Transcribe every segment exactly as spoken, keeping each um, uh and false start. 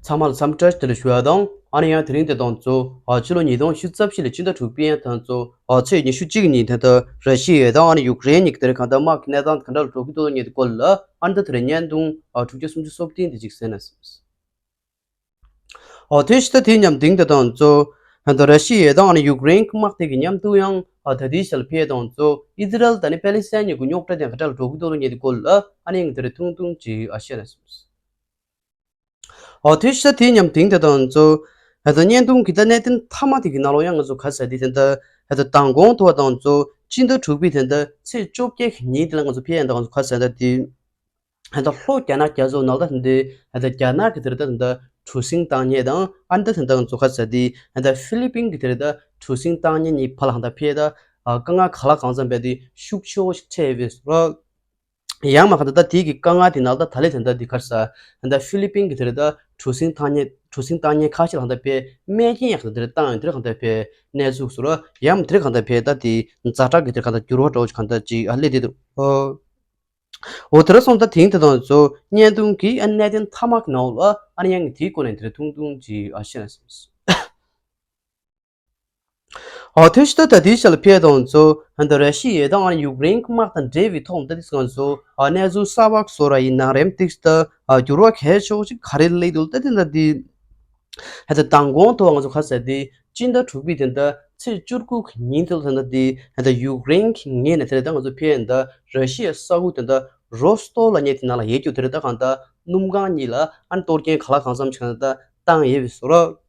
ཚང་མ་ལ་འཚམས་འདྲི་བཀྲ་ཤིས་བདེ་ལེགས་ཞུ་ཡ་དང་། ཨ་ནི་ཡང་དེ་རིང་དེ་དང་གཙོ་ཨ་ཕྱི་ལོ་ཉིས་སྟོང་ཉི་ཤུ་རྩ་བཞི་ལོའི་སྤྱི་ཟླ་དྲུག་པའི་ཡང་དང་གཙོ་ཨ་ཚེས་ཉི་ཤུ་གཅིག་ཉིན་དེ་ལྟར་ར་ཤི་ཡ་དང་ཨ་ནི་ཡུཀ་རེན་གཉིས་ཀྱི་དེ་རིང་གང་ལྟར་དམག་གི་གནས་སྟངས་ག་འདྲ་ལ་འགྲོ་གི་འདུག་ངེས་དེ་སྐོར་ལ་ཨ་ནི་ད་དེ་རིང་བརྙན་ཐུང་ཨ་དྲུག་བརྒྱ་སུམ་ཅུ་སོ་བདུན་དེ་ཅིག་གསན་ན་སྲིད། ཨོ་དེ་ཕྱི་ད་དེའི་མཉམ་དེང་དེ་དང་གཙོ་ཧན་ད་ར་ཤི་ཡ་དང་ཨ་ནི་ཡུཀ་རེན་གྱི་དམག་དེ་གི་མཉམ་དུ་ཡང་ཨ་ད་དེའི་ཞལ་ཕེ་དང་གཙོ་ཨི་ཛི་རལ་དང་ནི་པེ་ལི་སི་ཐན་གཉིས་ཀྱི་རྙོག་དྲ་དེ་ག་འདྲ་ལ་འགྲོ་གི་འདུག་ལ་ངེས་དེ་སྐོར་ལ་ཨ་ནི་ཡང་དེ་རིང་ཐུང་ཐུང་ཅིག་ཨ་བཤད་ན་སྲིད། ཨོ་དེ་ཕྱི་ད་དེའི་མཉམ་དེང་དེ་དང་གཙོ་ཧན་ད་བརྙན་ཐུང་གི་ད་གནད་དོན་མཐའ་མ་དེ་གི་ནང་ལོགས་ཡང་ང་ཚོ་ག་ས་དེ་ཧན་ད་ཧན་ད་མདང་དགོང་དུ་བ་དང་གཙོ་སྤྱི་ཟླ་དྲུག་པའི་ཧན་ད་ཚེས་བཅོ་བརྒྱད་ཀྱི་ཉིན་དེ་ལ་ང་ཚོ་ཕེ་ཡ་ད་ང་ཚོ་ག་ས་ད་དེ། ད་ལྟ་ལྷོ་རྒྱ་ནག་རྒྱ་མཚོ་ནང་ད་ད་ལྟ་རྒྱ་ནག་གི་དེར་ད་ད་ལྟ་གྲུ་གཟིངས་བཏང་མཁན་དང་ཨ་ནི་ད་ད་ལྟ་ང་ཚོ་ག་ས་དེ་ད་ལྟ་ཧྥི་ལི་པིན་གི་དེར་ད་གྲུ་གཟིངས་བཏང་མཁན་གཉིས་བར་ལ་ད་ཕེ་ད་དཀའ་ངལ་ག་ལ་གང་འཚམ་བས་དེ་ཤུགས་ཆེ་བོ་ཞིག་འཕྲད་ཡོད་པས་རོགས། ཡང་མ་ག་ད་ད་དེ་གི་དཀའ་ངལ་དེ་ནང་ད་ད་ལེ་ད་ད་དེ་གར་ས་ད་ཧྥི་ལི་པིན་གི་དེར་ད་གྲུ་གཟིངས་བཏང་མཁན་གྲུ་གཟིངས་བཏང་མཁན་ཁ་ཤས་ལ་ད་ཕེ་རྨས་སྐྱོན་ཡག་ད་དེར་བཏང་ཡོད་དེར་གང་ད་ཕེ་གནས་ཚུལ་སོ་རོགས། ཡང་མ་དེར་གང་ད་ཕེ་ད་དེ་ཛ་དྲག་གི་དེར་གང་ད་འགྱུར་བ་འགྲོ་ཆུ་གང་ད་ཅིག་ཨ་ལེ་དེ་འདུག་ཨོ། འོ་དེ་ར་སོང་ད་དེང་དེ་དང་གཙོ་བརྙན་ཐུང་གི་ཨ་གནད་དོན་མཐའ་དམག་གི་ནང་ལ་ཨ་ནི་ཡང་དེའི་སྐོར་ནས་དེ་ར་ཐུང་ཐུང་ཅིག་ཨ་བཤད་ན་སྲིད། ཨོ་དེ་ཕྱི་ད་ད་དེའི་ཞལ་ཕེ་དང་གཙོ་ཧན་ད་ར་ཤི་ཡ་དང་ཨ་ནི་ཡུཀ་རེན་གྱི་དམག་དང་འབྲེལ་བའི་ཐོག་ད་དེ་སོང་གཙོ་ཨ་གནས་ཚུལ་གསར་པ་སོ་ར་ཡིན་ན་རེམ་ཏིག་ད་ཨ་འགྱུར་བ་གལ་ཆེ་བོ་ཅིག་ག་རེ་ལས་འདུག་ད་དེ་ད་དེ། ཧེ་ད་མདང་དགོང་དུ་ང་ཚོ་ག་ས་དེ་སྤྱི་ཟླ་དྲུག་པའི་དེ་འདྲ་ཚེས་བཅུ་དགུ་གི་ཉིན་དེ་ལ་དེ་འདྲ་དེ་ཧེ་ད་ཡུཀ་རེན་གྱི་ངོས་ནས་དེ་ལ་ད་ང་ཚོ་ཕེ་ཡ་ད་ར་ཤི་ཡའི་ས་ཁུལ་དེ་འདྲ་རོ་སི་ཏོབ་ལབ་མཁན་དེ་ནང་ལ་ཡོད་རྒྱུ་དེ་ལ་ད་གང་ལྟར་སྣུམ་སྒང་གཉིས་ལ་ཨ་ནི་གཏོར་སྐྱོན་ག་ལ་གང་འཚམ་ཞིག་གང་ལྟར་བཏང་ཡོད་པའི་བཟོ་འདྲ།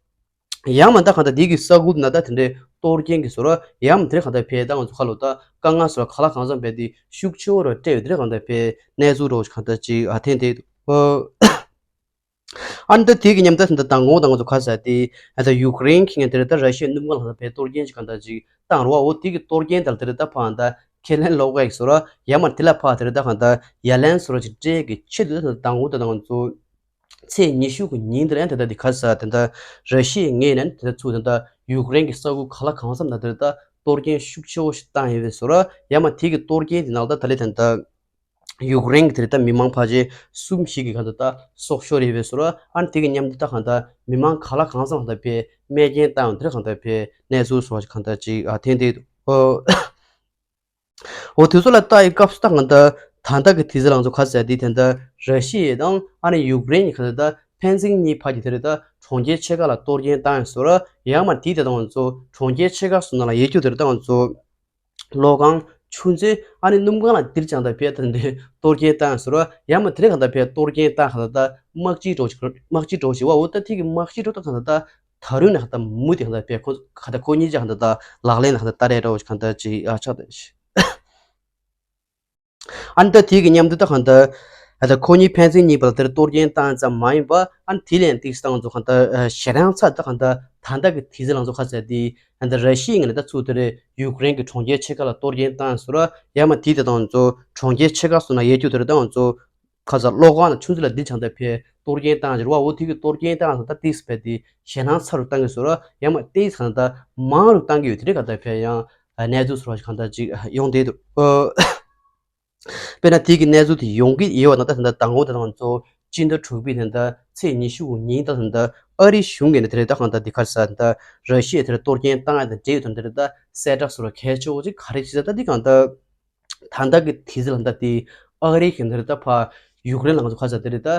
ཡང་མ་ད་གང་ལྟར་དེ་གི་ས་ཁུལ་དེ་ནང་ད་དེ་འདྲའི་གཏོར་སྐྱོན་གྱི་བཟོ་འདྲ་ཡང་མ་དེ་གང་ལྟར་ཕེ་ད་ང་ཚོ་ཁ་ལོ་ད་དཀའ་ངལ་བཟོ་འདྲ་ག་ལ་གང་འཚམ་ཕེ་དེ་ཤུགས་ཆེ་བོ་ར་སྤྲད་ཡོད་དེ་གང་ལྟར་ཕེ་གནས་ཚུལ་རོ་གང་ལྟར་ཅིག་ཨ་འཐེན་དེ་འདུག་ཨ་ནི་ད་དེ་གི་མཉམ་ད་ད་མདང་དགོང་ད་ང་ཚོ་ག་ས་དེ་ཨ་ད་ཡུཀ་རེན་གྱི་ངན་དེ་རེད་ད་ར་ཤི་ཡའི་སྣུམ་སྒང་ལ་ད་བས་གཏོར་སྐྱོན་ཅིག་གང་ད་ཅིག་བཏང་རོ། འོ་དེ་གི་གཏོར་སྐྱོན་དང་དེ་རེད་ད་ཕ་ཨ་ད་ཁས་ལེན་ལོག་ག་ཡིག་བཟོ་ར་ཡ་མ་དེ་ལ་ཕ་དེ་རེད་ད་གང་ད་ཡ་ལན་བཟོ་ར་ཅིག་སྤྲད་གི་ཆེད་དུ་ད་མདང་དགོང་ད་ད་ང་ཚོ་ཚེས་ཉི་ཤུ་གི་ཉིན་དེ་རེད་ད་ད་དེ་ག་ས་དེ་ད་ར་ཤི་ཡའི་ངོས་ནས་དེ་ད་ཚུར་དེ་ད་ཡུཀ་རེན་གྱི་ས་ཁུལ་ག་ལ་གང་འཚམ་ད་དེ་རེད་ད་གཏོར་སྐྱོན་ཤུགས་ཆེ་བོ་ཞིག་བཏང་ཡོད་པའི་བཟོ་ར་ཡ་མ་དེ་གི་གཏོར་སྐྱོན་དེ་ནང་ད་ད་ལེ་དེ་ད། ཡུཀ་རེན་གྱི་དེ་རེད་ད་མི་མང་ཕལ་ཆེར་གསུམ་ཞིག་གི་གང་ལྟར་ད་སྲོག་ཤོར་ཡོད་པའི་བཟོ་འདྲ། ཨ་ནི་དེ་གི་མཉམ་དུ་ད་གང་ལྟར་མི་མང་ག་ལ་གང་འཚམ་གང་ལྟར་ཕེ་རྨས་སྐྱོན་བཏང་ཡོད་དེ་གང་ལྟར་ཕེ་གནས་ཚུལ་སོགས་གང་ལྟར་ཅིག་ཨ་འཐེན་དེ་འདུག་ཨོ། འོ་དུས་ཚོད་ལ་ལྟ་ཡི་སྐབས་སུ་ད་གང་ལྟར་ད་ལྟ་གི་དུས་ཚོད་ལ་ང་ཚོ་ག་ཟེར་དེ་དེ་ལྟར་ར་ཤི་ཡ་དང་ཨ་ནི་ཡུཀ་རེན་གྱི་གང་ལྟར་ད་ཕན་ཚུན་གཉིས་བར་གྱི་དེ་རེད་ད་གྲོང་ཁྱེར་ཆེ་ཁག་ལ་གཏོར་སྐྱོན་བཏང་ཡོད་བཟོ་འདྲ། ཡང་མ་དེ་དེ་དང་ང་ཚོ་གྲོང་ཁྱེར་ཆེ་ཁག་སོ་ན་ལ་ཡོད་རྒྱུ་དེ་རེད་ད་ང་ཚོ། གློག་ཁང་། ཆུ་མཛོད། ཨ་ནི་སྣུམ་སྒང་ལ་འདིར་ཀྱང་ད་ཕེ་ད་འདི་གཏོར་སྐྱོན་བཏང་ཟེར་བ་ཡང་མ་དེ་རིང་གང་ད་ཕེ་གཏོར་སྐྱོན་བཏང་གང་ད་ད་དམག་སྤྱི་འགྲོ་ཞིག་དམག་སྤྱི་འགྲོ་ཞིག་བ་འོ་ད་ཐིག་གི་དམག་སྤྱི་འགྲོ་ད་གང་ད་ད་ད་རུང་ནས་གང་ད་མུ་དེ་གང་ད་ཕེ་ཁོ་གང་ད་ཁོ་གཉིས་ཅག་གང་ད་ད་ལག་ལེན་ལ་གང་ད་ད་རེ་འགྲོ་ཞིག་གང་ད་ཅིག་ཨ་ཆགས་ད་ཞིག་ཨ་ནི་ད་དེ་གི་མཉམ་དུ་ད་གང་ལྟར་ཨ་ད་ཁོ་གཉིས་ཕན་ཚུན་གཉིས་བར་དེར་གཏོར་སྐྱོན་བཏང་ཙམ་མ་ཡིན་པ་ཨ་ནི་དེ་ལན་ཏིག་སྟངས་ཚོ་གང་ལྟར་ཨ་ཞེ་སྡང་ཚ་ད་གང་ལྟར་ད་ལྟ་གི་དུས་ཚོད་ལང་ཚོ་ཁ་ཟེར་དེ་ཨ་ད་ར་ཤི་ཡའི་ངོས་ནས་ད་ཚུར་དེ་རེད་ཡུཀ་རེན་གྱི་གྲོང་ཁྱེར་ཆེ་ཁག་ལ་གཏོར་སྐྱོན་བཏང་ཟེར་བ་ཡང་མ་དེ་དེ་དང་ཚོ་གྲོང་ཁྱེར་ཆེ་ཁག་སོ་ན་ཡས་རྒྱུ་དེ་རེད་ད་ང་ཚོ་ཁ་ཟེར་གློག་ཁང་དང་ཆུ་མཛོད་ལ་འདི་བྱང་ད་ཕེ་གཏོར་སྐྱོན་བཏང་ཟེར་བ་འོ་དེ་གི་གཏོར་སྐྱོན་བཏང་ཟེར་ད་ཏིག་སྤེ་དེ་ཞེ་སྡང་ཚ་རུ་བཏང་གི་ཟེར་བ་ཡང་མ་ཏིག་གང་ལྟར་མང་རུ་བཏང་གི་ཡོད་དེ་རེད་གང་ལྟར་ཕེ་ཡང་གནས་ཚུལ་ཟེར་བ་ཞིག་གང་ལྟར་ཅིག་ཡོང་བསྡད་འདུག་དཔེར་ན་དེ་གི་གནས་ཚུལ་དེ་ཡོང་གི་ཡོད་པ་ན་ད་ད་ལྟ་མདང་དགོང་དེ་དང་ང་ཚོ་སྤྱི་ཟླ་དྲུག་པའི་དེ་ད་ཚེས་ཉི་ཤུ་ཉིན་ད་ད་ཨ་རི་གཞུང་གིས་ནི་དེ་རེད་ད་གང་ལྟར་དེ་གར་ས་ད་ར་ཤི་ཡ་དེར་གཏོར་སྐྱོན་བཏང་ཡ་དང་འབྲེལ་ཡོད་དང་དེ་རེད་ད་གསལ་བསྒྲགས་སོ་ར་གལ་ཆེ་བོ་ཅིག་ག་རེ་བྱེད་ས་ད་དེ་གང་ལྟར་ད་ལྟ་གི་དུས་ཚོད་ལ་ད་དེ་ཨ་རི་གི་དེ་རེད་ད་ཕ་ཡུཀ་རེན་ལ་ང་ཚོ་ག་ས་དེ་རེད་ད་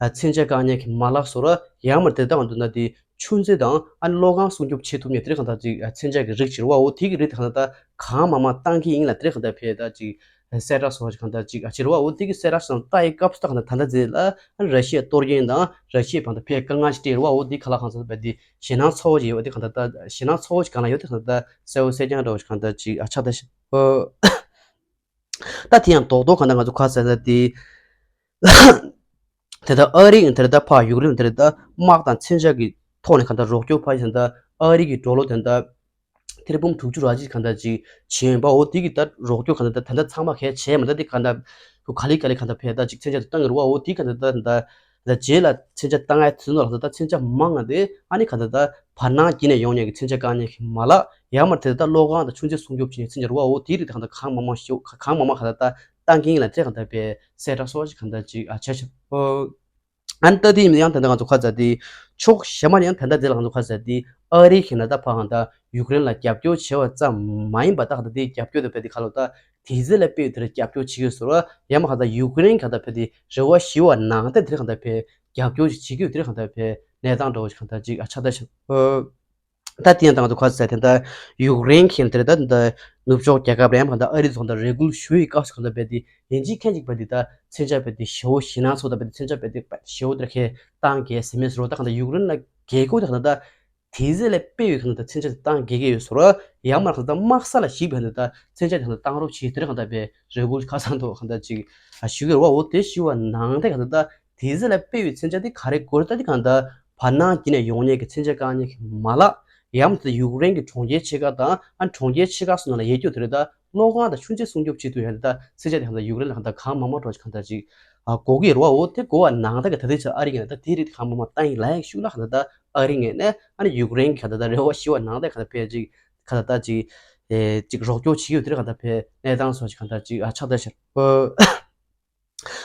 མཚོན་ཆ་བཀག་ཉར་གྱི་མ་ལག་སོ་ར་ཡང་མ་དེ་ད་གང་ལྟར་ན་དེ། ཆུ་མཛོད་དང་ཨ་ནི་གློག་ཁང་སྲུང་སྐྱོབ་བྱེད་ཐུབ་མཁན་དེ་རིགས་གང་ལྟར་ཅིག་མཚོན་ཆ་གི་རིགས་ཕྱིར་བ་འོ་དེ་གི་རིགས་དེ་གང་ལྟར་གང་མང་མང་བཏང་གི་ཡིན་ལ་དེ་རིགས་གང་ལྟར་ཕེ་ད་ཅིག་གསལ་བསྒྲགས་སོགས་གང་ལྟར་ཅིག་ཕྱིར་བ་འོ་དེ་གི་གསལ་བསྒྲགས་སོགས་ལྟ་ཡི་སྐབས་སུ་ད་གང་ལྟར་ད་ལྟ་མཛད་ལ་ཨ་ནི་ར་ཤི་ཡ་གཏོར་སྐྱོན་དང་ར་ཤི་ཡའི་བང་དུ་ཕེ་དཀའ་ངལ་ཞིག་སྤྲད་རུ་བ་འོ་དེ་ག་ལ་གང་ལྟར་བས་དེ་ཞེད་སྣང་ཚ་བོ་ཞིག་ཡོད་བ་དེ་གང་ལྟར་ད་ཞེད་སྣང་ཚ་བོ་ཞིག་གང་ལ་ཡོད་དེ་གང་ལྟར་གསལ་བོ་གསལ་རྐྱང་འདྲ་བོ་ཞིག་གང་ལྟར་ཅིག་ཨ་ཆགས་ད་ཞིག་ད་དེ་ཡང་རྡོག་རྡོག་གང་ལྟར་ང་ཚོ་ཁ་གསལ་ད་དེ། དེ་ལྟར་ཨ་རི་ཡིན་དེ་ལྟར་ཕ་ཡུཀ་རེན་དེ་ལྟར་དམག་དང་མཚོན་ཆ་གི་ཐོག་ནས་གང་ལྟར་རོགས་སྐྱོར་ཕ་ཡུལ་དེ་ལྟར་ཨ་རི་གི་ཌོ་ལར་དེ་ལྟར་ཐེར་འབུམ་དྲུག་ཅུ་ར་གཅིག་གང་ལྟར་ཅིག་བྱིན་པ་འོ་དེ་གི་ལྟར་རོགས་སྐྱོར་གང་ལྟར་ད་ལྟ་ཚང་མ་གལ་ཆེ་མ་ལྟ་དེ་གང་ལྟར་ཁོ་ག་ལེ་ག་ལེ་གང་ལྟར་ཕེ་ད་ཅིག་མཚོན་ཆ་དེ་བཏང་གི་རུ་བ་འོ་དེ་གང་ལྟར་ད་ད་ད་རྗེས་ལ་མཚོན་ཆ་བཏང་ཡ་དེ་ནོར་ལ་ད་ད་མཚོན་ཆ་མང་ང་དེ་ཨ་ནི་གང་ལྟར་ད་བར་སྣང་བརྒྱུད་ནས་ཡོང་མཁན་གི་མཚོན་ཆ་བཀག་ཉར་གི་མ་ལག་ཡང་མ་དེ་ད་གློག་ཁང་དང་ཆུ་མཛོད་སྲུང་སྐྱོབ་བྱེད་མཁན་མཚོན་ཆ་རུ་བ་འོ་དེ་རིགས་དེ་གང་ལྟར་གང་མང་མང་ཞིག་གང་མང་མང་གང་ལྟར་ད། བཏང་གིན་ལ་དེ་གང་ལྟར་པའི་གསལ་བསྒྲགས་སོགས་ཤིག་གང་ལྟར་ཅིག་ཨ་བྱས་ཤིང་། ཨོ། ཨ་ནི་ད་དེ་ཡིན་ཡང་ད་ལྟ་ང་ཚོ་ཁ་ཚ་དེ་ཕྱོགས་གཞན་མ་ཡང་ད་ལྟ་དེ་ལ་ང་ཚོ་ཁ་ཚ་དེ་ཨ་རི་གིས་ན་ད་ཕ་གང་ད་ཡུཀ་རེན་ལ་རྒྱབ་སྐྱོར་བྱས་པ་ཙམ་མ་ཡིན་པ་ད་གང་ད་དེ་རྒྱབ་སྐྱོར་དེ་བས་དེ་ཁ་ལོ་ད་དེ་ཚེ་ལ་དཔེ་ཡོད་དེར་རྒྱབ་སྐྱོར་བྱེད་ཀྱི་ཡོད་ཟེར་བ་ཡང་མ་གང་ད་ཡུཀ་རེན་གང་ད་བས་དེ་རེ་བ་ཞི་བ་ནང་ད་དེར་གང་ད་བས་རྒྱབ་སྐྱོར་བྱེད་ཀྱི་ཡོད་དེར་གང་ད་བས་གནས་སྟངས་འདྲ་བོ་ཞིག་གང་ད་ཅིག་ཨ་ཆགས་ད་ཤག་ད་དེ་ཡང་ད་ང་ཚོ་ཁ་ཚ་དེ་ད་ཡུཀ་རེན་གྱིས་དེ་ད་ད་ནུབ་ཕྱོགས་རྒྱལ་ཁབ་རེམ་གང་ད་ཨ་རི་ཚོ་ད་རེ་སྐུལ་ཞུ་ཡི་སྐབས་སུ་གང་ད་བས་དེ་ཡིན་གཅིག་མཁན་གཅིག་བས་དེ་ད་མཚོན་ཆ་བས་དེ་ཞེ་བོ་ཞེ་ནང་ཚོ་ད་བས་དེ་མཚོན་ཆ་བས་དེ་ཞེ་བོ་དེར་ཁེ་བཏང་གས་ཟེར་མེད་ཟེར་བ་ད་གང་ད་ཡུཀ་རེན་ལ་རྒྱལ་ཁབ་དེ་གང་ད་དེ་ཚེ་ལ་དཔེ་ཡོད་གང་ད་མཚོན་ཆ་དེ་བཏང་གས་གས་ཡོད་ཟེར་བ་ཡང་མ་གང་ད་དམག་ས་ལ་ཞིག་བས་དེ་ད་མཚོན་ཆ་དེ་གང་ད་བཏང་རོགས་བྱེད་དེར་གང་ད་བས་རེ་སྐུལ་ཁ་སང་དུ་གང་ད་ཅིག་ཞུ་གི་རེད་བ། འོ་དེ་ཞུ་བ་ནང་དེ་གང་ད་ད། དེ་ཚེ་ལ་དཔེ་ཡོད་མཚོན་ཆ་དེ་ག་རེ་དགོས་རེད་ད་དེ་གང་ལྟར་བར་སྣང་བརྒྱུད་ནས་ཡོང་མཁན་གྱི་མཚོན་ཆ་བཀག་མཁན་གྱི་མ་ལག་ཡང་དེ་ཡུཀ་རེན་གྱི་གྲོང་ཁྱེར་ཆེ་ཁག་དང་ཨ་གྲོང་ཁྱེར་ཆེ་ཁག་སོགས་ནང་ལ་ཡོད་རྒྱུ་དེ་རེད་ད། གློག་ཁང་དང་ཆུ་མཛོད་སྲུང་སྐྱོབ་བྱེད་དུ་ཡང་དེ་ད་མཚོན་ཆ་དེ་གང་ལྟར་ཡུཀ་རེན་ལ་གང་ལྟར་གང་མང་མང་འགྲོ་ཞིག་གང་ལྟར་ཅིག་ཨ་དགོས་ཀྱི་རེད་བ། འོ་དེ་དགོས་པ་ནང་ལྟར་གྱི་ད་དེ་ཚེ་ཨ་རི་གི་ད་དེ་རིགས་གང་མང་མང་བཏང་ཡིན་ལ་ཡང་ཤུགས་ལ་གང་ལྟར་ད་ཨ་རི་ངོས་ནས་ཨ་ནི་ཡུཀ་རེན་གྱི་གང་ལྟར་ད་རེ་བ་ཞི་བ་ནང་ལྟར་གང་ལྟར་ཕེ་ཅིག་གང་ལྟར་ད་ཅིག་ཨེ་ཅིག་རོགས་སྐྱོར་བྱེད་ཀྱི་ཡོད་དེ་རེད། གང་ལྟར་ཕེ་གནས་སྟངས་སོགས་ཅིག་གང་ལྟར་ཅིག་ཨ་ཆགས་ད་ཤར།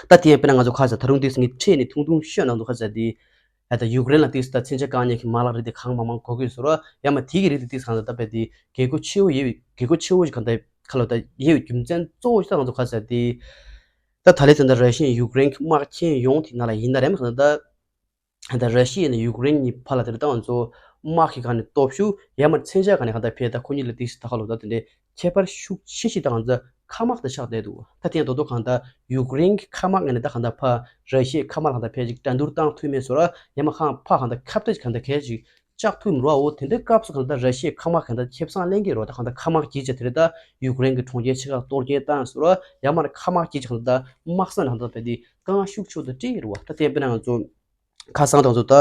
ད་དེ་ཡང་དཔེར་ན་ང་ཚོ་ཁ་ས་ད་རུང་དེ་ངས་ཁྲིད་ནས་ཐུང་ཐུང་ཤོད་ནང་དུ་ཁ་ས་དེ་ད་ཡུཀ་རེན་ལ་དེ་ད་མཚོན་ཆ་བཀག་ཉར་གྱི་མ་ལག་རེད་དེ་གང་མང་མང་དགོས་ཀྱི་ཡོད་ཟེར་བ་ཡང་མ་དེ་གི་རིགས་དེ་དེ་གང་ལྟར་ད་དཔེ་དེ་རྒྱལ་ཁབ་ཆེ་བོ་ཡོད་རྒྱལ་ཁབ་ཆེ་བོ་ཞིག་གང་ལྟར་ཁ་ལོ་ད་ཡོད་རྒྱུ་མཚན་གཙོ་བོ་ཞིག་ད་ང་ཚོ་ཁ་ས་དེ་ད་ད་ལེ་དེ་འདྲ་ར་ཤི་ཡན་ཡུཀ་རེན་གྱི་དམག་ཁྱེར་ཡོང་དེ་ན་ལ་ཡིན་ན་རེམ་གང་ལྟར་ད། ད་ར་ཤི་ཡ་ནས་ཡུཀ་རེན་གཉིས་བར་ལ་དེར་ད་ང་ཚོ་དམག་གི་སྒང་ནས་སྟོབས་ཤུགས་ཡང་མ་མཚོན་ཆ་སྒང་ནས་གང་ལྟར་ཕེ་ད་ཁོ་གཉིས་ལ་དེ་ཞིག་ད་ཁ་ལོ་ད་དེ་འདྲའི་ཁྱད་པར་ཤུགས་ཆེ་ཞིག་ད་ང་ཚོ་མཁའ་དམག་ད་ཆགས་བསྡད་འདུག་ད་ཐེངས་ད་དུང་གང་ལྟར་ཡུཀ་རེན་གྱི་མཁའ་དམག་ངོས་ནས་ད་གང་ལྟར་ཕ་ར་ཤི་ཡའི་མཁའ་དམག་ལ་གང་ལྟར་ཕེ་ཅིག་འགྲན་བསྡུར་བཏང་ཐུབ་མེད་བཟོ་ར་ཡང་མ་གང་ཕ་གང་ལྟར་ཁ་གཏད་ཅིག་གང་ལྟར་གལ་ཅིག་བཅག་ཐུབ་མི་རུང་བ། འོ་དེ་འདྲའི་སྐབས་སུ་གང་ལྟར་ར་ཤི་ཡའི་མཁའ་དམག་གང་ལྟར་ཁེ་བཟང་ལེན་གྱི་རེད་བ། ད་གང་ལྟར་མཁའ་དམག་གིས་ཅིག་དེ་རེད་ད་ཡུཀ་རེན་གྱི་གྲོང་ཁྱེར་ཆེ་ཁག་གཏོར་སྐྱོན་བཏང་བཟོ་ར་ཡང་མ་མཁའ་དམག་གིས་ཅིག་གང་ལྟར་དམག་ས་ནས་གང་ལྟར་ཕེ་དེ་རྐང་ཤུགས་ཆོད་དུ་སྤྲད་ཀྱི་རེད་བ། ད་དེ་དཔེར་ན་ང་ཚོ་ཁ་སང་དང་ཚོ་ད་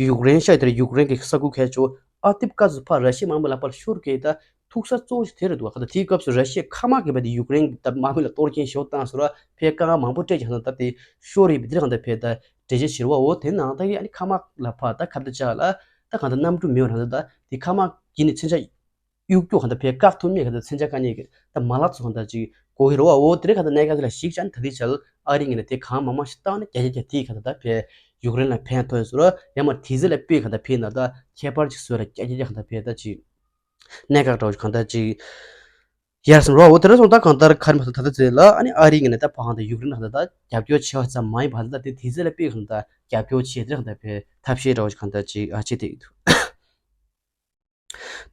ཡུཀ་རེན་ཤ་ཡི་དེར་ཡུཀ་རེན་གྱི་ས་ཁུལ་གལ་ཆེ་བོ་ཨ་ཏིབ་ཀ་ཚོ་ཕར་ར་ཤི་ཡའི་དམག་མི་ལ་ཕར་ཤོར་གྱི་ད་ཐུག་ས་གཙོ་བོ་ཞིག་དེ་རེད་འདུག་ད་དེའི་སྐབས་སུ་ར་ཤི་ཡའི་མཁའ་དམག་གིས་བས་ཏེ་ཡུཀ་རེན་གྱི་ད་དམག་མི་ལ་གཏོར་སྐྱོན་ཞེ་པོ་བཏང་ཟེར་བ་ཕེ་དཀའ་ངལ་མང་པོ་སྤྲད་ཀྱང་ད་དེ་ཤོར་ཡིན་པའི་དེ་རང་ད་ཕེ་ད་འགྲེལ་བཤད་བྱེད་རོགས། འོ་དེ་ནང་ད་གི་ཨ་ནི་མཁའ་དམག་ལ་ཕར་ད་ཁ་བརྡ་བྱ་ལ་ད་གང་ད་གནམ་གྲུ་མེད་པ་རང་ད་ད་དེ་མཁའ་དམག་གིས་ནི་མཚོན་ཆ་གཡུག་རྒྱུ་གང་ལྟར་ཕེ་བཀག་ཐུབ་མེད་གང་ལྟར་མཚོན་ཆ་བཀག་ཉེས་ཀྱི་ད་མ་ལག་ཚོ་གང་ལྟར་ཅིག་དགོས་ཀྱི་རེད་བ། འོ་དེ་རིང་གང་ལྟར་གནད་འགག་དེ་ལ་གཞིགས་བྱས་ནས་ད་ལྟའི་ཆར་ཨ་རི་ངོས་ནས་དེ་གང་མང་མང་ཞིག་བཏང་ནས་རྒྱ་རྒྱ་རྒྱ་དེའི་གང་ལྟར་ད་ཕེ་ཡུཀ་རེན་ལ་ཕན་ཐོགས་ཡོད་ཟེར་བ་ཡང་མ་དེ་ཚེ་ལ་དཔེ་གང་ལྟར་ཕེ་ན་ད་ཁྱད་པར་ཅིག་བཟོས་ལ་རྒྱ་རྒྱ་རྒྱ་གང་ལྟར་ཕེ་ད་ཅིག་གནད་འགག་འདྲ་བོ་ཞིག་གང་ལྟར་ཅིག་ཡར་སོང་རོགས། འོ་དེ་རིང་སོང་ད་གང་ལྟར་ག་རེ་མ་ཐུབ་ད་ལྟ་ཚེ་ལ་ཨ་ནི་ཨ་རི་ངོས་ནས་ད་ཕ་གང་ལྟར་ཡུཀ་རེན་ལ་གང་ལྟར་ད་རྒྱབ་སྐྱོར་བྱས་པ་ཙམ་མ་ཡིན་པ་ད་ལྟ་དེ་དེ་ཚེ་ལ་དཔེ་གང་ལྟར་རྒྱབ་སྐྱོར་བྱས་དེ་གང་ལྟར་ཕེ་ཐབས་ཤེས་འདྲ་བོ་ཞིག་གང་ལྟར་ཅིག་ཨ་བྱེད་བསྡད་ཀྱི་འདུག་